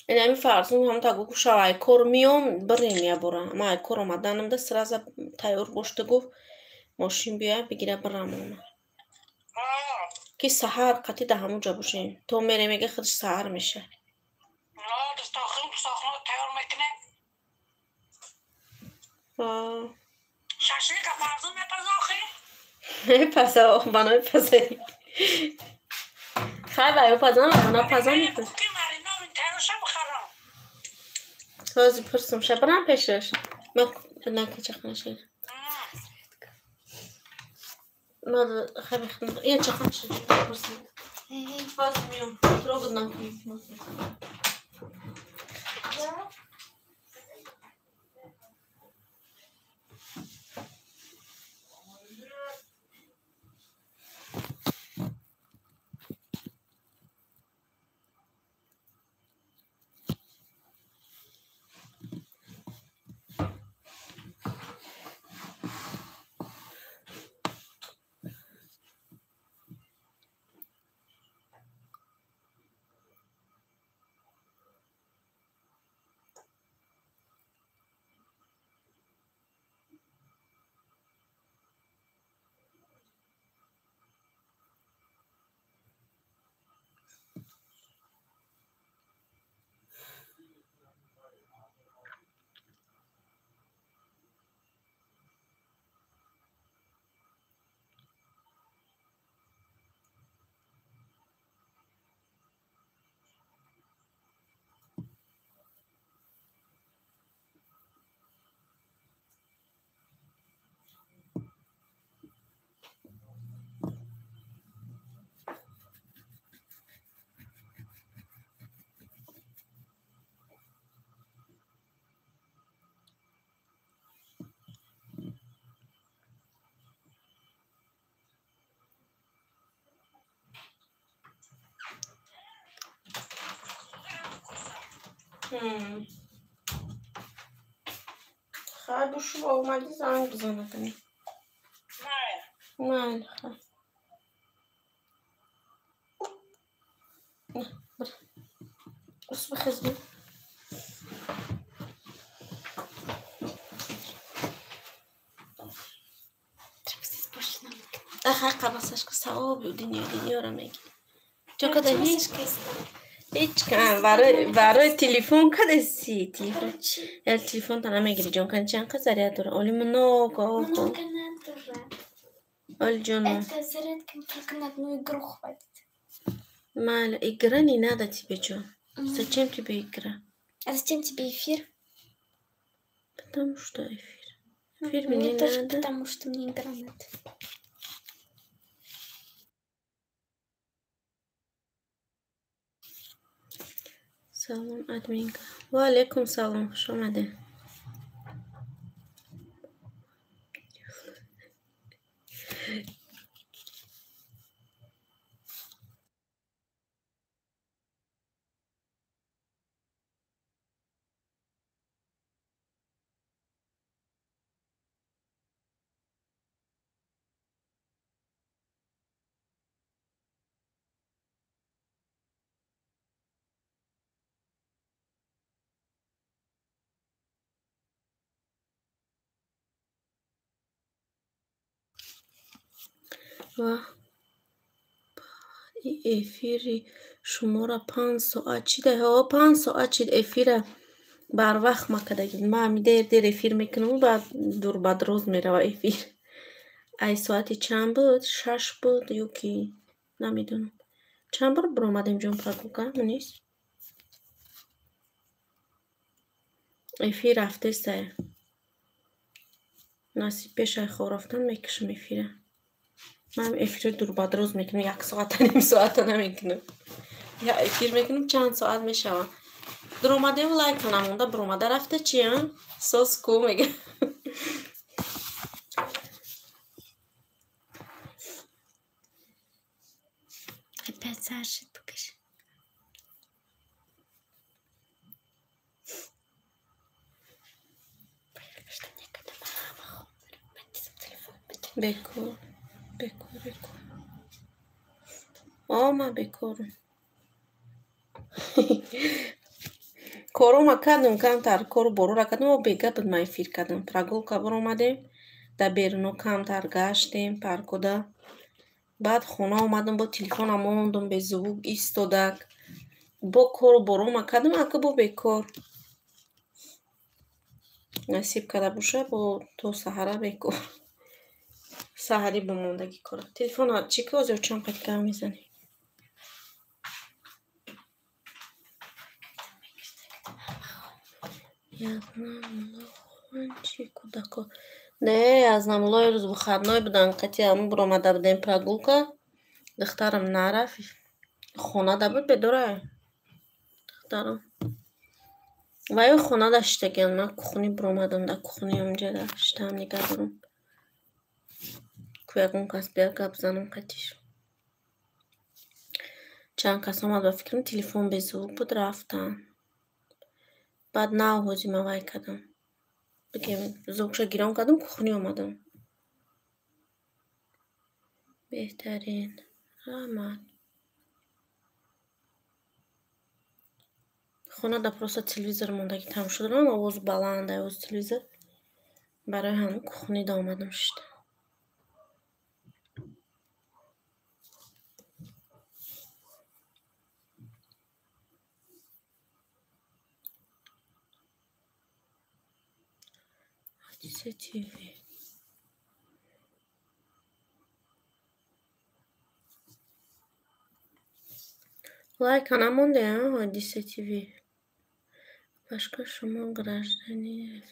[SPEAKER 1] Ин ҳамин фарзун ҳамта гуфт шав ай кор миём бирем ябора. Ман ай кор омаданам да сразу тайёр бошта гуфт мошин биёя бигира бирам она. Ки саҳар қатӣ да ҳамон ҷо бошем. То мерем мега худаш саҳар меша. Мепаза, бано мепаза. Хай баё пазам, бано пазам мепаза. Ҳозир пурсум, ша бирам пешаш. Ман накачахнаша. Надо хай бихтам. Я чахнаша пурсум. Ҳозир миём. Трогать накунем. Хай бушу омадӣ занг бизана кани. Майли, хай. На, бир. Ус бихез бир. Ахай қабасашка савоби дунёро мегирӣ. Чо када ҳеҷ ҳеҷ барои телефон кадаси телефон. Я телефонта намегирӣ ҷон кани чанд қад заряд дора? Оли много.
[SPEAKER 4] Много надо.
[SPEAKER 1] Оли ҷоно.
[SPEAKER 4] Это зарядка только на одну игру хватит.
[SPEAKER 1] Майли, игра не надо тебе ҷон. Зачем тебе игра?
[SPEAKER 4] А зачем тебе эфир?
[SPEAKER 1] Потому что эфир. Эфир мне
[SPEAKER 4] тоже
[SPEAKER 1] надо.
[SPEAKER 4] Потому что мне игра надо.
[SPEAKER 1] Салом, админка. Ва алейкум салом, хуш омадед. Ва эфири шуморо 5 соат чида? Ҳо, 5 соат чид эфира барвақт макардагӣ. Ман ҳами дер дер эфир мекунам, баъд дурбадроз мерава эфир. Ай соати чанд буд? 6 буд ё ки намедонам. Чанд бор биромадем ҷон прогулка, Мунис? Эфир рафтеста. Насиб пешай хоб рафтан мекушам эфира. Ман эфири дурбадроз мекунам, 1 соата, ним соата намекунам. Я эфир мекунам, чанд соат мешава. Дуромадем лайка намонда, биромада рафта чи, а? Сос ку мега.
[SPEAKER 4] Опять Саша, покажи.
[SPEAKER 1] Бекор. Бекор, бекор. О, ман бекорам. Корома кардам, камтар кору борора кардам, о бега буд ман эфир кардам. Прогулка баромадем, дар беруно камтар гаштем, паркода. Баъд хона омадам, бо телефонам мондум, беззвук истодак. Бо кору борома кардам, ака бо бекор. Насиб карда боша, бо то саҳара бекор. Саҳарӣ бо мондагӣ кора. Телефона чӣ ки озиё чанд қад гап мезанӣ? Язнамулло кӯдако. Не, Язнамулло рӯз выходной будан, қати ҳамн биромада будем прогулка. Духтарам нарафт. Хонада буд бедора. Духтарам. Ва ё хонада шиштагиам, ман кухни биромадам, дар кухни онҷа шиштаам нигаҳ дорам. Ку ягон кас бия гап занам қатиш. Чанд кас омад ба фикрам телефон беззвук буд, рафтанд. Баъд нав ҳозир ман вай кардам. Бигем звукша гирон кардам, кухни омадам. Беҳтарин. Раҳмат. Хонада просто телевизор мондагӣ тамошо дорам, овоз баланд, овози телевизор. Барои ҳамон кухнида омадам шиштам. Ҳодиса ТВ. Лайка намонде, а, Ҳодиса ТВ. Башка шумо гражданин.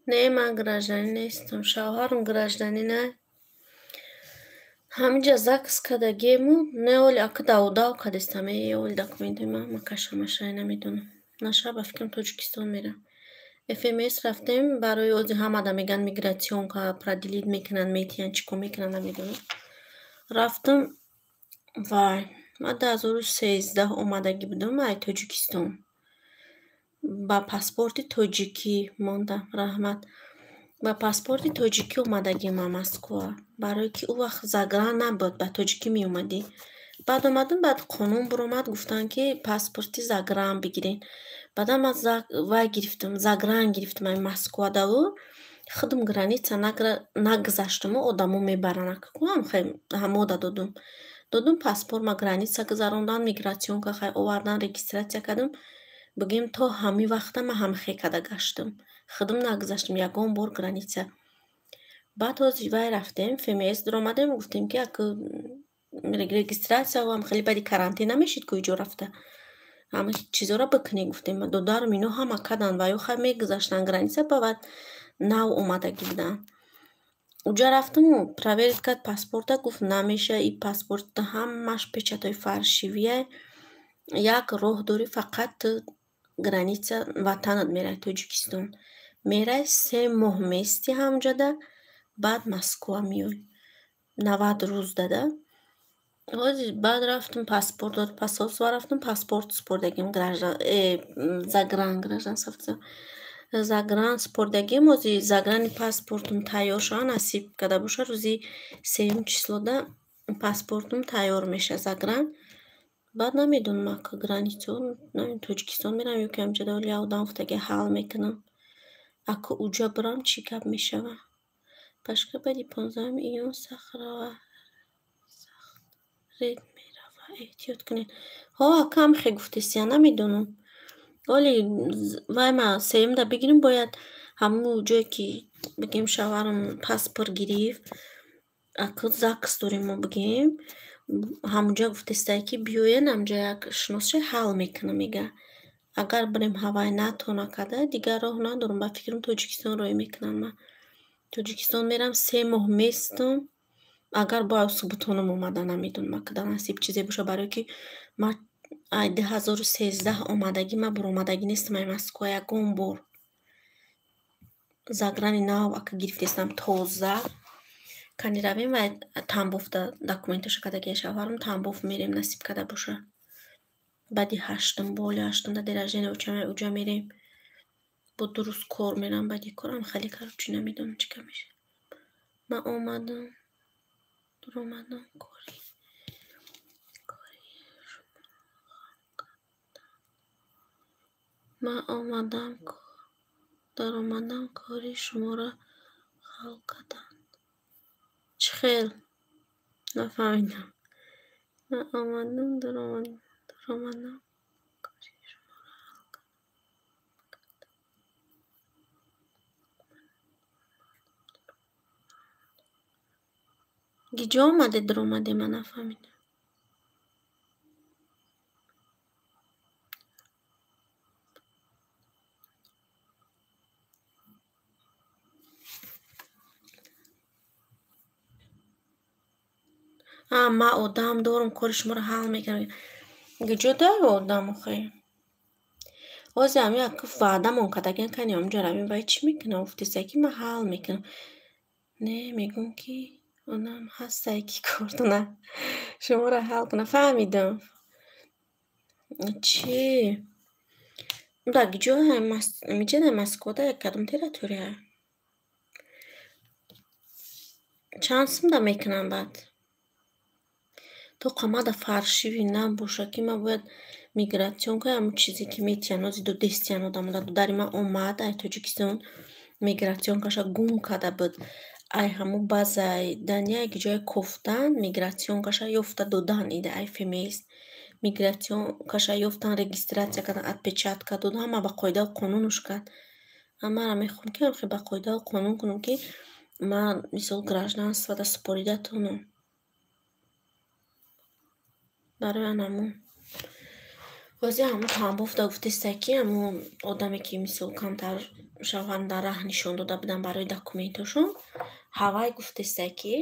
[SPEAKER 1] Не, ман гражданин нестам. Шавҳарам гражданин а. Ҳаминҷа закс кардагиему, не оли ака давдав кардестам, э оли документои ман ма кашамашай намедонам. Наша ба фикрам Тоҷикистон мерам. ФМС рафтем, барои ози ҳамада мегӯянд мигратсионка продлить мекунанд, метиҳанд, чӣ кор мекунанд намедонам. Рафтам, вай, ман 2013 омадагӣ будам ай Тоҷикистон. Ба паспорти тоҷикӣ мондам, раҳмат. Ба паспорти тоҷикӣ омадагим ман Москва. Барое ки ӯ вақт загран набуд, ба тоҷикӣ меомадӣ. Баъд омадам, баъд қонун биромад, гуфтанд, ки паспорти загран бигирен. Баъдан ман вай гирифтам, загран гирифтам ами Москвадаву худам граница нагузаштаму одамо мебаранд. Ам хел ҳамода додум. Додум паспорт, ма граница гузарондан, миграционка хай овардан, регистрация кардам. Бигем, то ҳамин вақта ман ҳамхе карда гаштам. Худам нагузаштам ягон бор граница. Баъд ҳозир вай рафтем, ФМС дуромадем, гуфтем, ки аку регистрация ам хеле баъди карантин намешид ку иҷо рафта. Ҳама чизоро бикунӣ, гуфтем. Додарам ино ҳама карданд ва ё хай мегузаштанд граница, баъд нав омадагӣ буданд. Уҷа рафтаму проверить кард паспорта, гуфт, намеша, и паспорт ҳамаш печатҳои фальшивия. Як роҳ дорӣ, фақат ту граница ватанат мерай, Тоҷикистон. Мерай, 3 моҳ меистӣ ҳамҷода, баъд Москва меоӣ. 90 рӯз дада. Ҳозир баъд рафтам, паспорт дод, посольство рафтам, паспорт супордагим, граждан загран, гражданство, загран супордагим. Ҳозир заграни паспортум тайёр шава, насиб карда боша, рӯзи сеюм числода паспортум тайёр меша, загран. Баъд намедонам, ака границао Тоҷикистон мерам ё ки ҳамҷода оли одам гуфтаги ҳал мекунам. Аку уҷа бирам, чӣ гап мешава? Пашка, баъди 15-уми июн сахт ред мерава, эҳтиёт кунед. Ҳо, ака, ҳамхе гуфтесия, намедонам. Оли вай ма сеюмда бигирем, бояд ҳамун ҷое ки, бигем, шавҳарам паспорт гирифт, аку ЗАГС дорем мо, бигем, ҳамунҷа гуфтестае, ки биёен, ҳамҷа як шиносша ҳал мекунам, мега. Агар бирем, ҳавай натона карда, дигар роҳ надорам. Ба фикрам, Тоҷикистон роҳӣ мекунанд ман. Тоҷикистон мерам, 3 моҳ местам. Агар бояд субутонам омада, намедонам, ака дар насиб чизе боша, барое ки ман ай 2013 омадагӣ, ман буромадагӣ нестам ай Москва ягон бор. Заграни нав ака гирифтестам, тоза. Кани равем ва Тамбовда документаша кардагия шавҳарам, Тамбов мерем, насиб карда боша. Баъди ҳаштум, боли ҳаштумда день рождения очам, уҷа мерем. Бо 2 рӯз кор мерам, баъди корам хеле, короче, намедонам чӣ гап мешавад. Ман омадам, дуромадам, кори шуморо ҳал кардам. Ман омадам, даромадам, кори шуморо ҳал карданд. Чӣ хел? Нафаҳмидам. Ман омадам, даромадам, кори шуморо ҳал кардам. Гиҷо омадед, даромадед, ман нафаҳмидам. А, ман одам дорам, кори шуморо ҳал мекунам. Гиҷо дорӣ одам охе? Ҳозир ҳамин як ваъдамон кардагиан, кани ҳамунҷо равем, вай чӣ мекунам? Гуфтеста, ки ман ҳал мекунам. Не, мегӯм, ки одам ҳастае, ки кортона шуморо ҳал кунад. Фаҳмидам. Чӣ? Дар гиҷо миҷа дар Москвада кадом территория? Чанд сумда мекунам баъд? То қамада фальшивый набоша, ки ман бояд миграционка, ҳамун чизе ки метиҳанд, ҳозир додестиян одамода. Додари ман омад ай Тоҷикистон, миграционкаша гум карда буд. Ай ҳамун базаи Дания ки ҷое кофтан, миграционкаша ёфта додан, ида ай ФМС. Миграционкаша ёфтан, регистрация кардан, отпечатка додан, ҳама ба қоидаву қонунуш кард. Манам мехоҳам, ки ҳамхел ба қоидаву қонун кунам, ки ман мисол гражданствода супорида тонам. Барои ан ҳамун. Ҳозир ҳамун Тамбовда гуфтеста, ки ҳамун одаме, ки мисол камтар шавҳарам дар раҳ нишон дода будам барои документошон, ҳавай гуфтеста, ки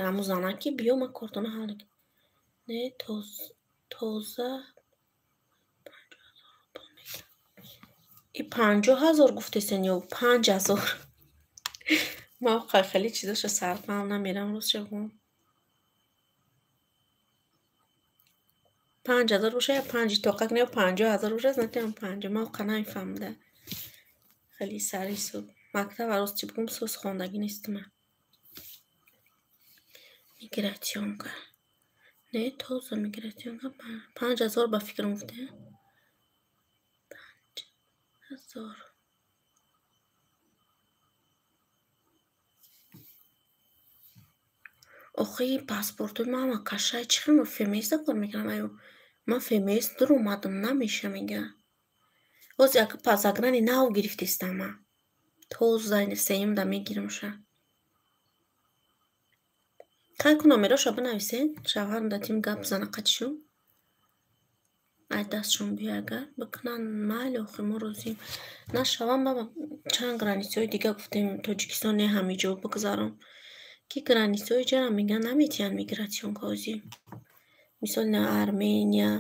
[SPEAKER 1] ҳамун зана, ки биё, ман кортона ҳал мекунам. Не, тоза 50 000 рубл мегирам. И 50 000 гуфтестен ё 5000? Ман хеле чизоша сарфаҳм намерам, ростша гӯям. 5000 боша я панҷи тоқа кунем, 50 000 боша, значит панҷо. Ман оқа намефаҳмда. Хеле сари суд. Мактаб арӯз чӣ бигӯм, соз хондагӣ нестима. Миграционка. Не, тоза миграционка 5000 ба фикрам гуфте. 5000. Охи паспортои ман ҳама кашай, чӣ хел ФМС кор мекунам? Аю ман ФМС дуромадам, намеша мега. Ҳозир як заграни нав гирифтестам ман. Тоза сеюмда мегирамша. Хай ку номероша бинависед, шавҳарам да тим гап зана қатишон. Ай дастшон биёй агар бикунанд, майли, охи мо розием. Нашавам баба чанд границаҳои дига гуфтем, Тоҷикистон не, ҳамиҷо бигзарон. Ки границаҳои ҷара мегӯянд наметиҳанд миграционка ҳозир. Мисол на Армения,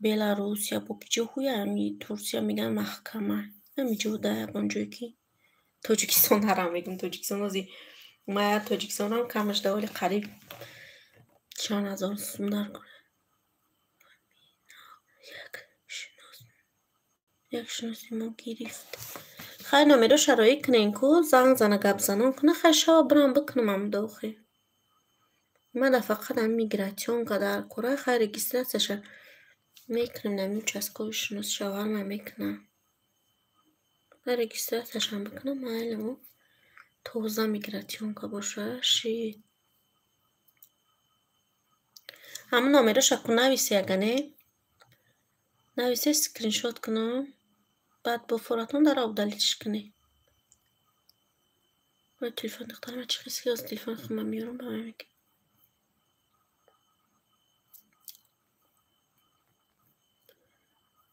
[SPEAKER 1] Беларусия, бо ки ҷоҳои ҳами Турсия мегӯянд маҳкама. Ҳамиҷо да ягон ҷое ки Тоҷикистон ҳарам мегӯм, Тоҷикистон ҳозир ма Тоҷикистонам камаш даволи қариб чанд ҳазор сум дар кор. Як шиноси мо гирифт. Хай номеро шароӣ кунен ку, занг зана гап занон куна, хай шава бирам бикунам амда охи. Мада фақат ҳами миграционка дар кора, хай регистрацияша мекунем, нами участковый шинос шавҳарма мекунам. Хай регистрацияшам бикунам, майли мо тоза миграционка боша, шит. Ҳамун номероша ку нависе ага не? Нависе, скриншот кунам. Баъд бо форатон дара удалить кунӣ. Ой, телефон духтарама чӣ хис ки телефони худма меёрам ба ман мегӯям.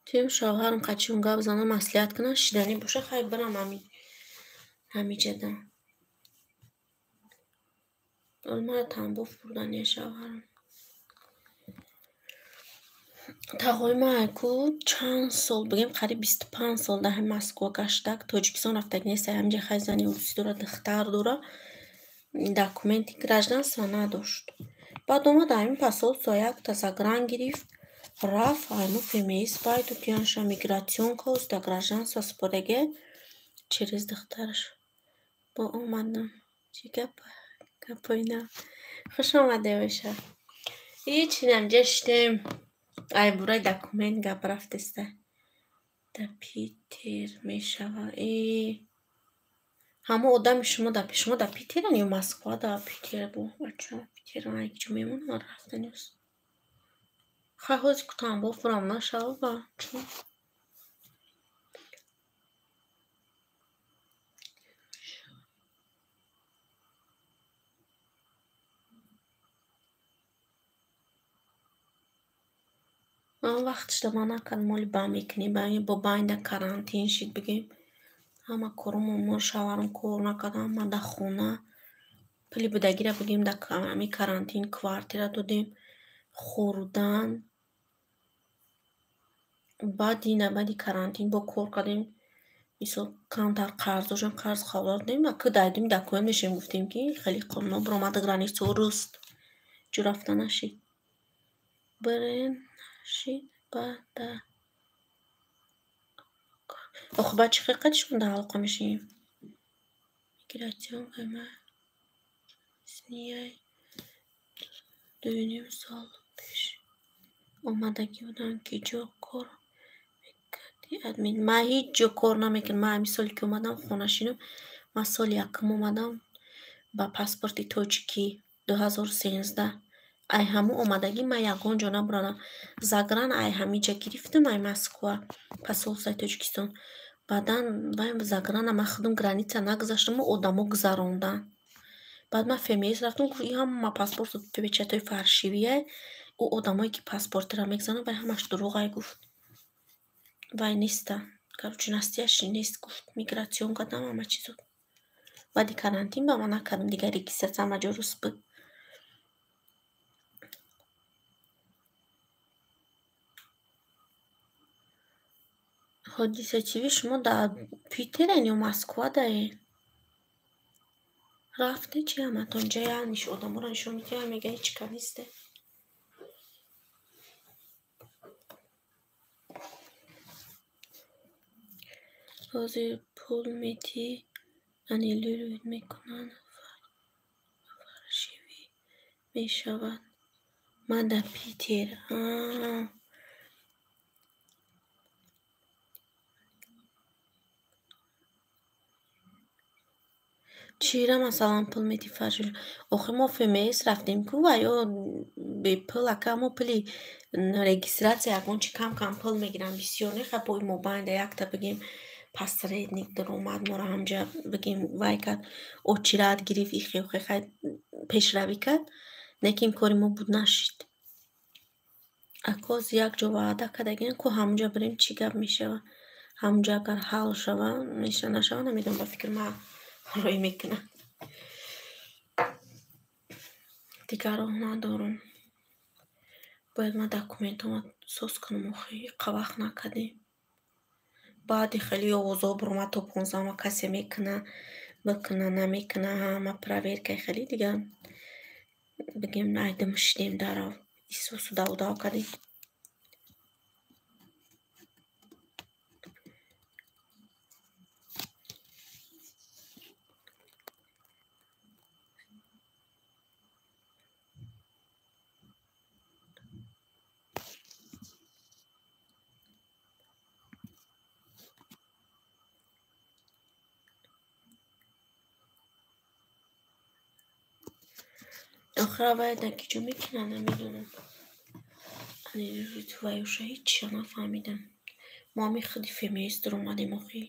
[SPEAKER 1] Тим шавҳарам қачиён гап зана маслиҳат кунам, шиданӣ боша, хай бирам ҳами ҳамиҷада. Мара тамбов бурдания шавҳарам. Тағои ман ку чанд сол бигем, қариб 25 сол дар ҳами Москва гаштак, Тоҷикистон рафтагӣ нест, ҳамиҷа хай зани русӣ дора, духтар дора, документи гражданство надошт. Баъд омад ҳамин посольство якта загран гирифт, рафт ҳамун ФМС байду диянша миграционка ӯста гражданство супордаге через духтараш. Бо омадам. Чӣ гап? Гапои нав. Хуш омадед, Оиша. Ҳеч инамҷа шидем. Ай бураи документ гап рафтеста. Да Питер мешава. Э ҳамон одами шумо да шумо да Питеран ё Москва да Питер бу? Бача Питер ай киҷо мемонам рафтанёс. Хай ҳозир ку тамбов бурам нашава ба чун. Ман вақташда ман накардам, моли ба мекунем, бо байнда карантин шид бигем. Ҳама коромон мо шавҳарам кор накард, ҳама дар хона. Пули будагиро бигем дар ҳами карантин квартира додем, хӯрдан. Баъди баъди карантин бо кор кардем. Мисол камтар қарз доштем, қарз қабул додем. Аку дайдем документ мешем гуфтем ки хеле қонуно биромад границаҳо руст. Ҷо рафта нашид. Бирен нашид баъда. Охи баъд чӣ хел қати шумо дар алоқа мешавем? Миграционкаи ман 2,5 сол пеш омадагӣ будам, ки ҷо кор мекардӣ админ? Ман ҳеҷ ҷо кор намекардам. Ман ҳамин соле ки омадам хонашинам, ман соли якум омадам ба паспорти тоҷикӣ 2013. Ай ҳамун омадагӣ ман ягон ҷо набурадам. Загран ай ҳамиҷа гирифтам, ай Москва, посольствои Тоҷикистон. Баъдан вай заграна ман худам граница нагузаштаму одамо гузаронданд. Баъд ман ФМС рафтам, гуфт ин ҳама паспорту печатҳои фальшивия, ӯ одамое ки паспортро мегузаронанд, вай ҳамаш дурӯғай гуфт. Вай неста. Короче, настоящий нест гуфт. Миграционка дам ҳама чизо. Баъди карантин ба ман накардам, дигар регистрация ҳама ҷо рус буд. Ҳодиса ТВ, шумо дар Питерен ё Москва даед? Рафте чи ҳаматон ҷая одаморо нишон медиҳад, мегӯяд ҳеҷ ка несте. Ҳозир пул метӣ, аннулировать мекунанд, фаршивӣ мешавад. Ман дар Питер. Чира масалан пул метӣ фаршивӣ? Охи мо ФМС рафтем ку ва ё бепул ака мо пули регистрация ягон чи кам-кам пул мегиранд, бисёр не ха бо мобайнда якта бигем посредник даромад моро ҳамҷа бигем вай кард, очират гирифт, ихе охе хай пешравӣ кард, лекин кори мо буд нашид. Акоз як ҷо ваъда кардагиан ку ҳамҷа бирем чӣ гап мешава. Ҳамҷа агар ҳал шава, меша нашава, намедонам, ба фикр ман рӯй мекунам. Дигар роҳ надорам. Бояд ман документҳоро соз кунам охи, иқа вақт накардем. Баъди хеле овозҳо биромад то 15 касе мекуна, бикуна, намекуна, ҳама проверкаи хеле дигар бигем айдим шидем дарав исусу давдав кардем. Охир вай дар ки ҷо мекунад намедонам. Ваюша ҳечша нафаҳмидам. Мо ҳамин худи ФМС дуромадем охи.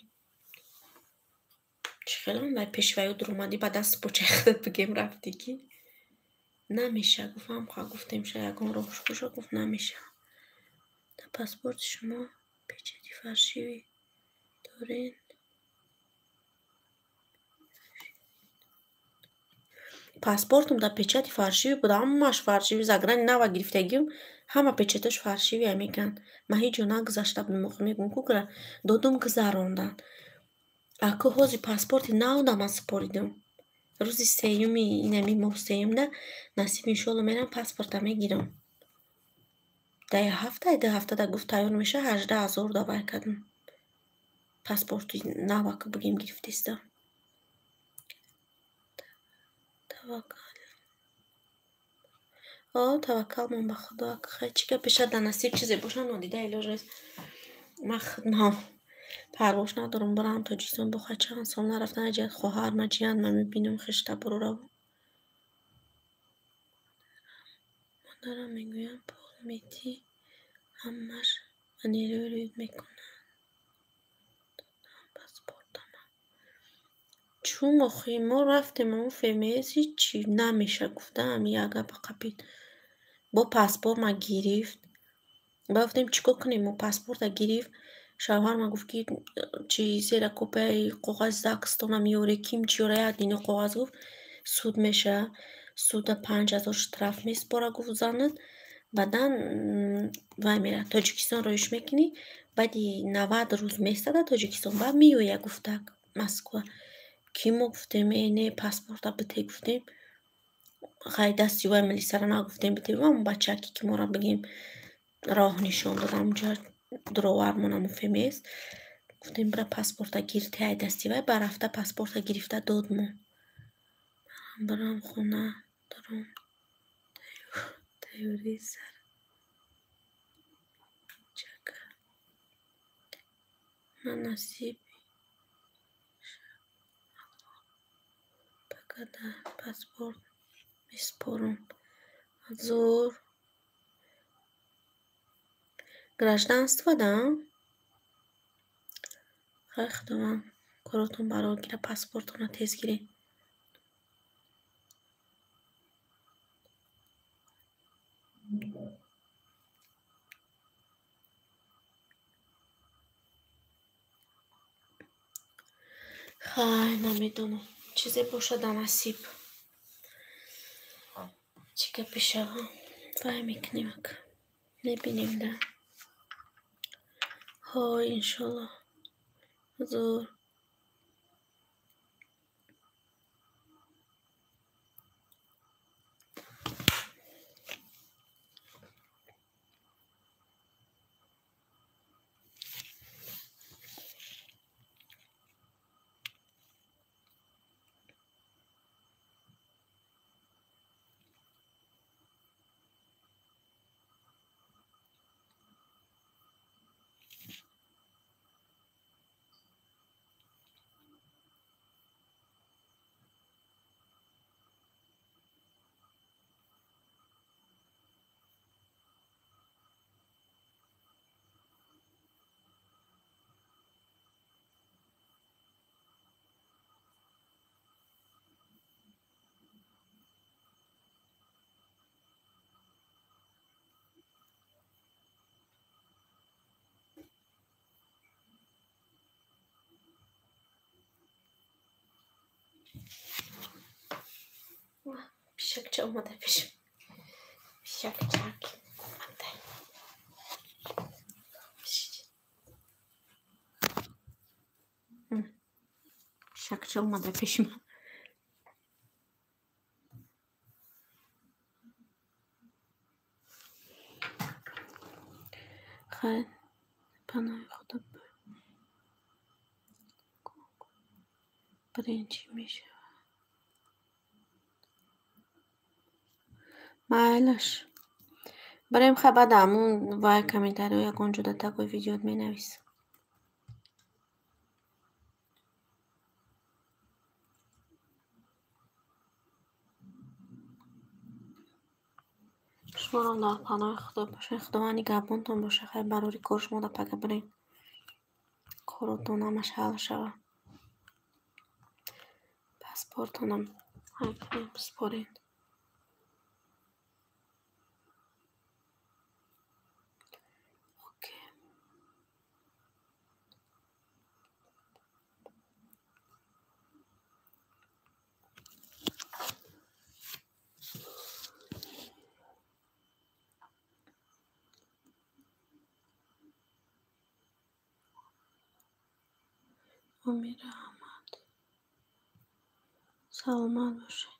[SPEAKER 1] Чӣ хелам вай пешваю дуромадӣ ба дасту почаи худат бигем рафтӣ ки намеша гуфт, ҳам ха гуфтем ша ягон роҳш боша гуфт намеша. Дар паспорти шумо печати фаршивӣ доред? Паспортам дар печати фаршивӣ буд, ҳамааш фаршивӣ, заграни нава гирифтагим, ҳама печаташ фаршивия мегӯянд. Ман ҳеҷ ҷо нагузашта будам, охи мегӯям ку додум гузарондан. Аку ҳозир паспорти нав да ман супоридам. Рӯзи сеюми инами моҳ сеюмда насиб иншоалло мерам паспорта мегирам. Дар як ҳафта, ду ҳафтада гуфт тайёр меша, 18 000 да вай кардам. Паспорти нава ку бигем гирифтеста. Таваккал мон ба Худо. Хай чӣ гап бешад дар насиб чизе боша нодида илоҷ нест. Ман худам парвош надорам барам Тоҷикистон бо хай чанд сол нарафтан аҷият хоҳар ма ҷиянд ма мебинам хештаборора. Модарам мегӯянд пул метӣ ҳамаш аннулировать мекунанд. Паспортама. Чун охи мо рафтем он ФМС ҳичи намеша гуфта ҳами як гапа қапид. Бо паспорт ма гирифт. Ба гуфтем чӣ кор кунем? Мо паспорта гирифт. Шавҳарма гуфт ки чи зера копияи коғази ЗАГСтона меёре, ким чиёра як дино коғаз гуфт суд меша. Суда 5000 штраф месупора гуфт занат. Баъдан вай меравад Тоҷикистон роиш мекунӣ, баъди 90 рӯз местада Тоҷикистон, баъд меоя гуфтак Москва. Ки мо гуфтем э не паспорта бите гуфтем. Хай дасти вай милисара нагуфтем бите, ҳамон бачаке ки моро бигем роҳ нишон дод ҳамонҷа дуровармон ҳамон ФМС. Гуфтем бира паспорта гир те ай дасти вай, ба рафта паспорта гирифта дод мо. Барам хона дорам тайёрии сар чака. Ман насиб пакада паспорт месупорам. Зур гражданство да? Хай Худованд коротон барор гира, паспортона тез гиред. Хай намедонам чизе бошад дар насиб. Чӣ гапе шава? Вай мекунем ака. Мебинем да. Ҳой иншолло. Зур. Пишакча омада пешам. Пишакчак. Пишакча омада пешим. Хайр, паноҳи Худо бирин чӣ мешавад. Майлаш. Барем хай баъд ҳамун вай комментариҳо ягон ҷода тагои видеот менавис. Шуморо дар паноҳи Худо бошед. Худованд нигаҳбонтон бошад. Хай барори кор шумо да пага бирен. Коротон ҳамаш ҳал шавад. Паспортонам според. Окей. Умир Аҳмад. Саломат бошед.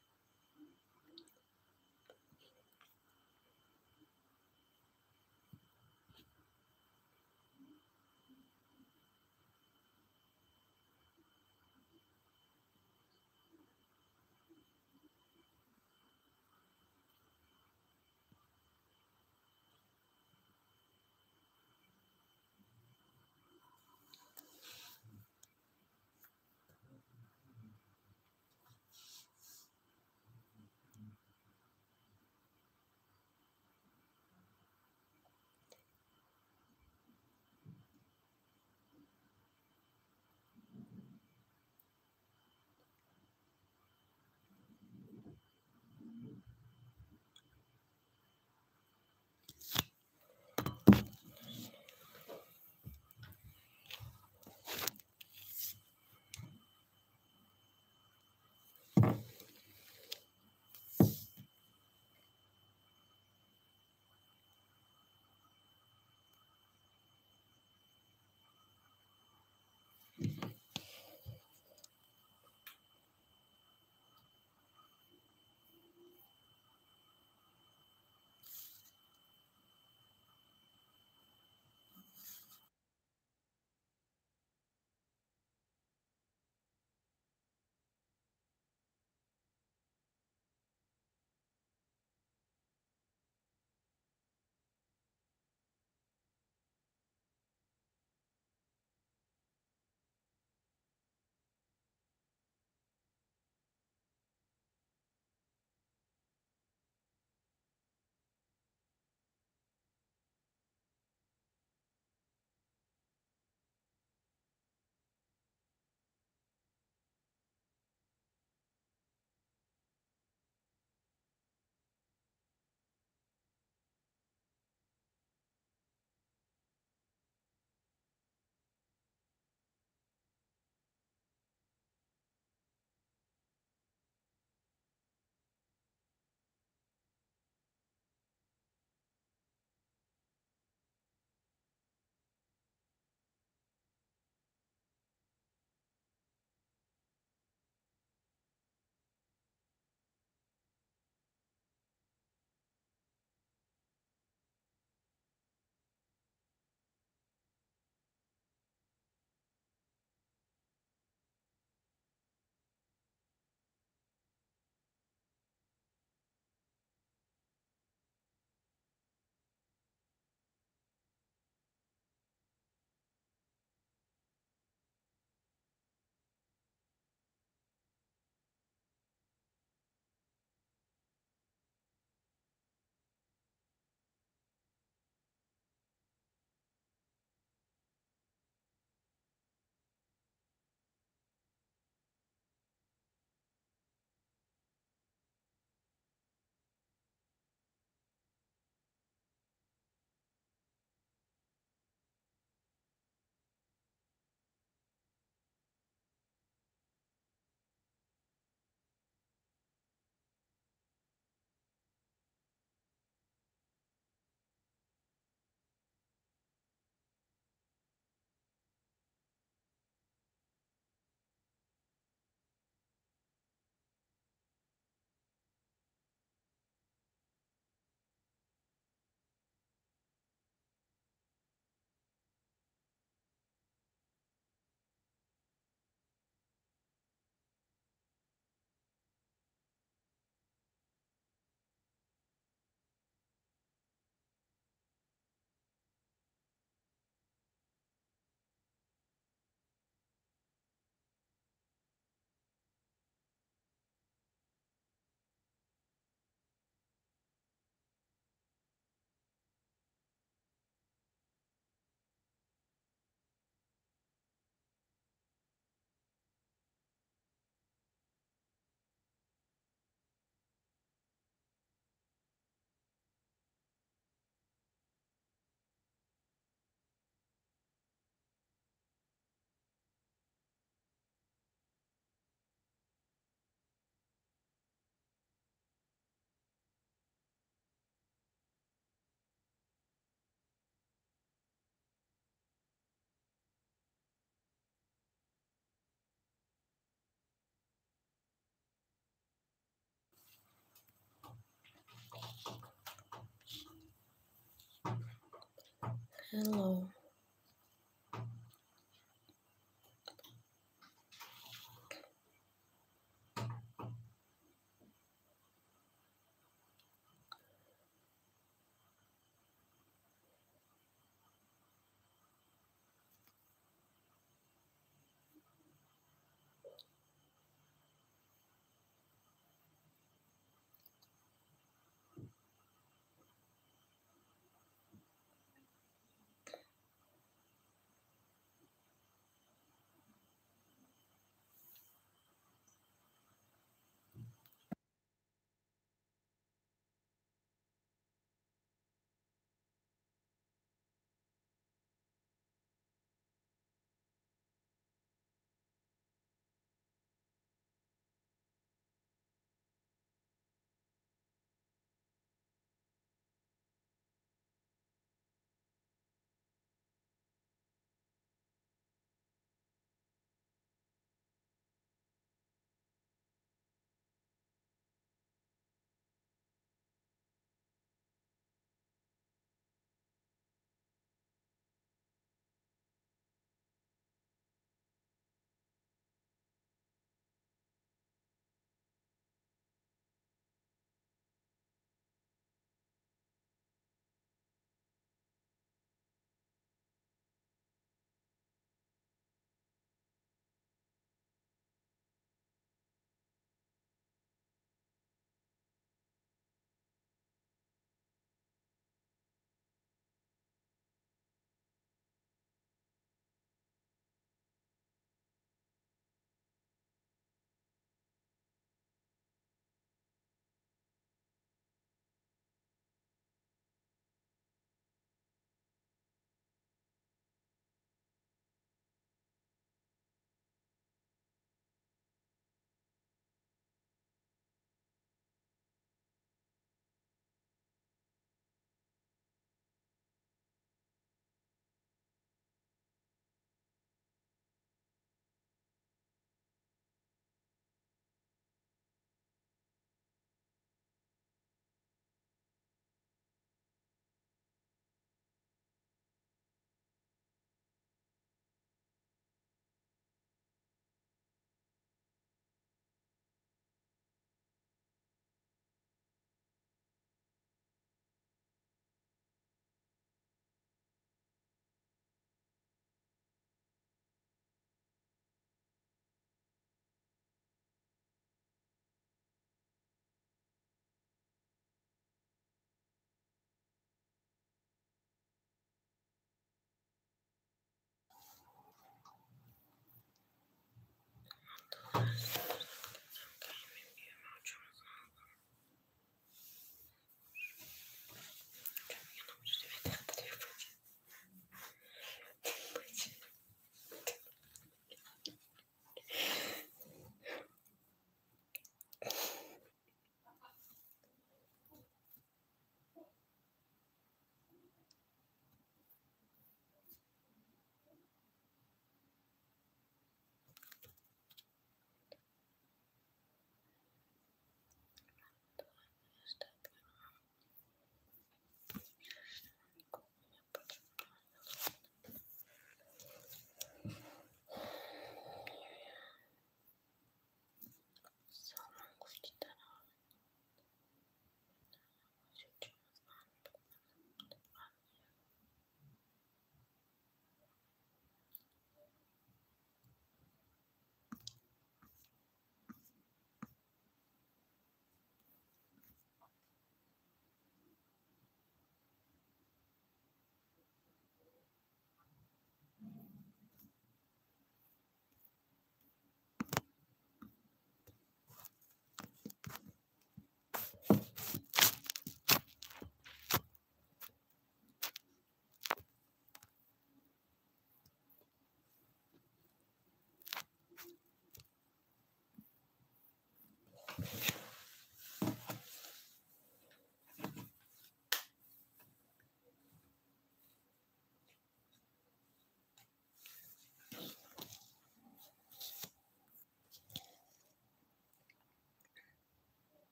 [SPEAKER 1] Hello.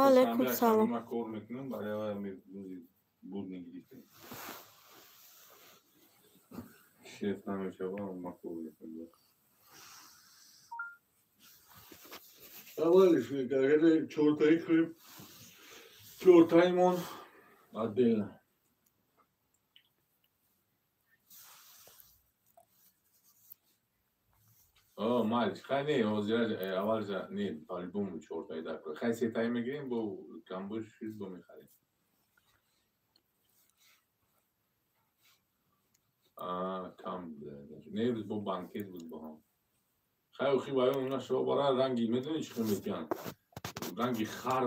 [SPEAKER 1] Алейкум салом.
[SPEAKER 3] Аввалиш мекард, чортаи хӯрем. Чортаимон отдельно. О, мальчик, хай не, ҳозира аввалша не, по-любому чортаи дар. Хай сетаи мегирем, бо камбуш шуд бо мехарем. Кам не, рӯз бо банкет буд бо ҳам. Хай охи баён она шо бара ранги медони чӣ хел метиҳанд? Ранги хар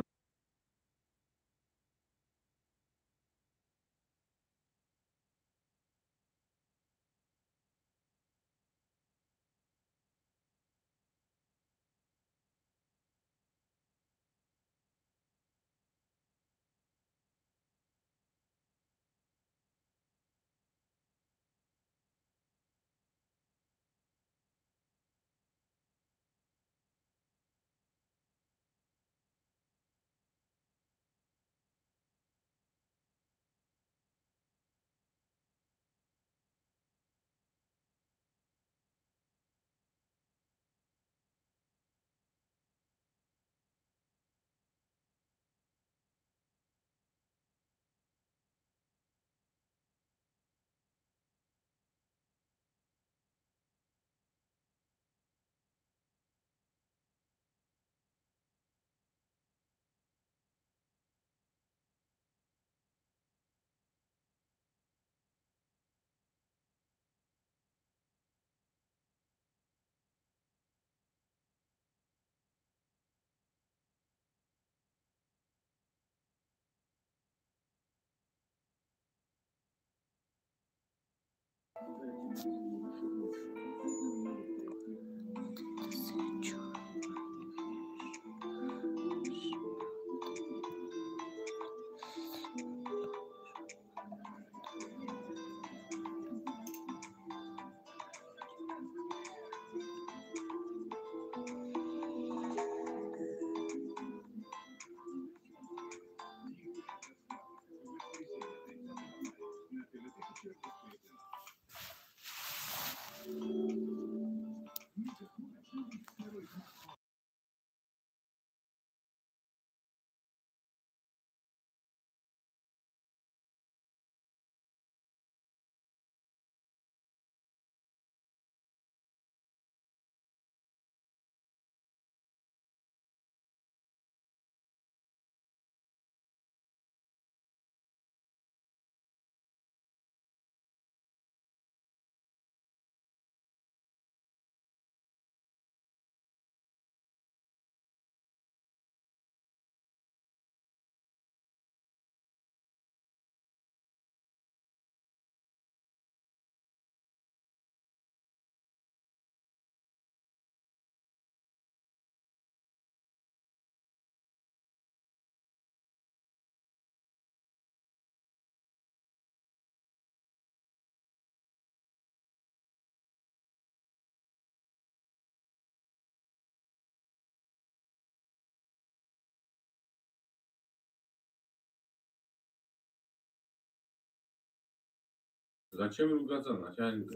[SPEAKER 3] Зачем ругаться, начальник?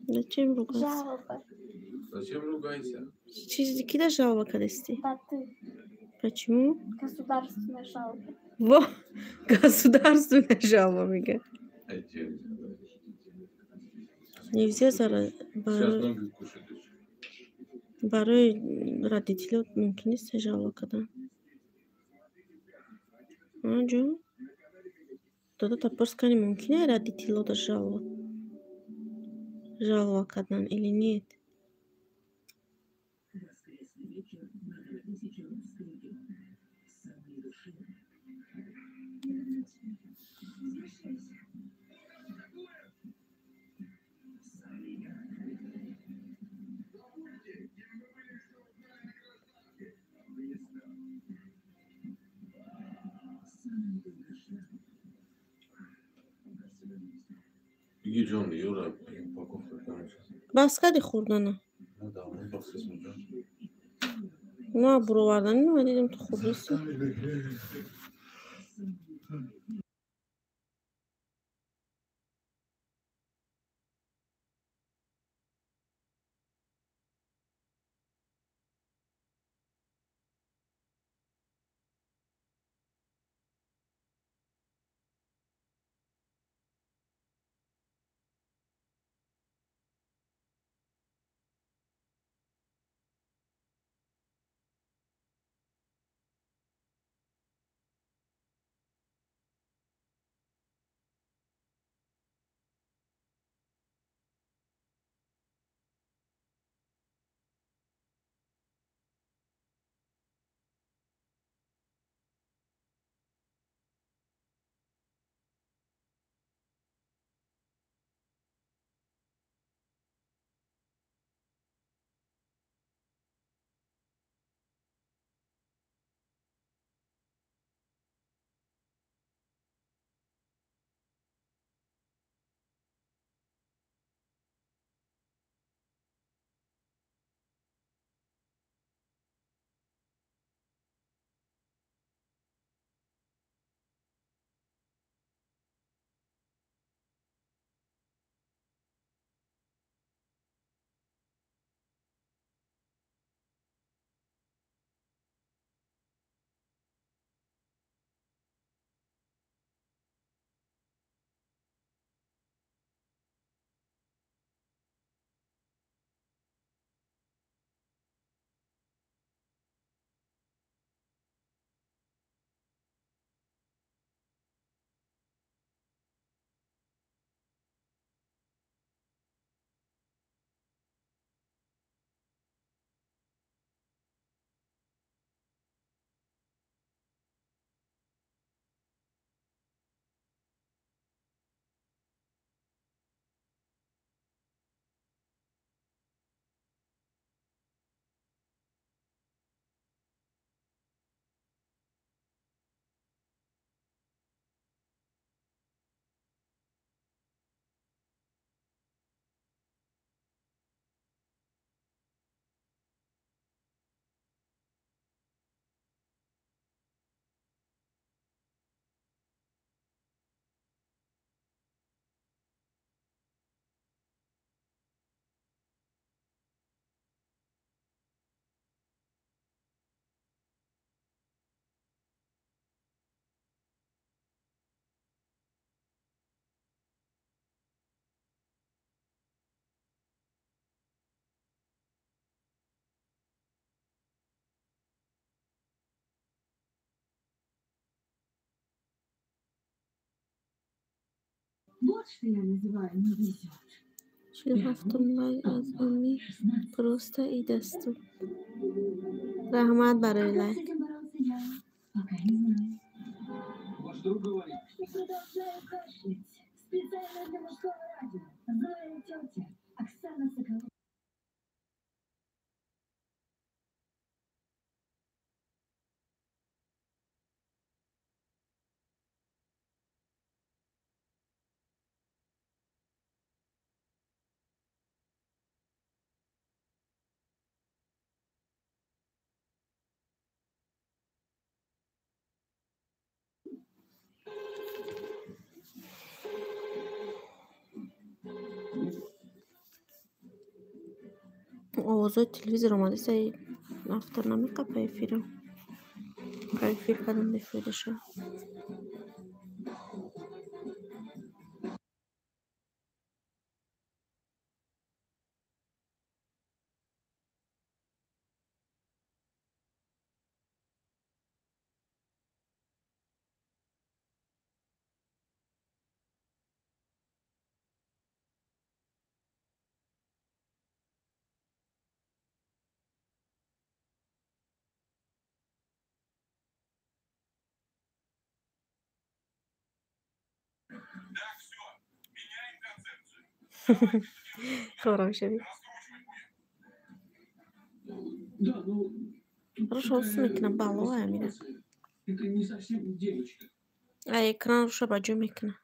[SPEAKER 1] Зачем ругаться?
[SPEAKER 4] Жалоба.
[SPEAKER 3] Зачем ругайся?
[SPEAKER 1] Кида жалоба кадести?
[SPEAKER 4] Да ты.
[SPEAKER 1] Почему?
[SPEAKER 4] Государственная жалоба.
[SPEAKER 1] Во! Государственная жалоба, мега. Нельзя
[SPEAKER 3] Сейчас ноги кушать.
[SPEAKER 1] Барои родителей мумкин нест жалоба кардан. Ҷон? Дода тапорс кани мумкин е родителода жалоба кардан или нет? Бас кади хӯрдана? На буроварданӣ ма дидам ту хуб нестӣ.
[SPEAKER 2] Вот что я называю не везет.
[SPEAKER 1] 47 лайк аз они просто и дасту. Раҳмат барои
[SPEAKER 2] Как с
[SPEAKER 1] лайк.
[SPEAKER 2] этим боролся я, пока не знаю.
[SPEAKER 8] Ваш друг говорит,
[SPEAKER 2] Так что продолжаю кашлять. Специально для мужского радио. Злая тетя Оксана Соколова.
[SPEAKER 1] Овозҳои телевизор омадиса автор намеқапа эфира. Эфир кардам бефоида шуд. Хором шавӣ.
[SPEAKER 8] да, ну, тут
[SPEAKER 1] Руш ҳос
[SPEAKER 8] такая
[SPEAKER 1] мекунам бало амира.
[SPEAKER 8] ситуация. Это не совсем девочка.
[SPEAKER 1] А экран руша ба ҷо мекунам.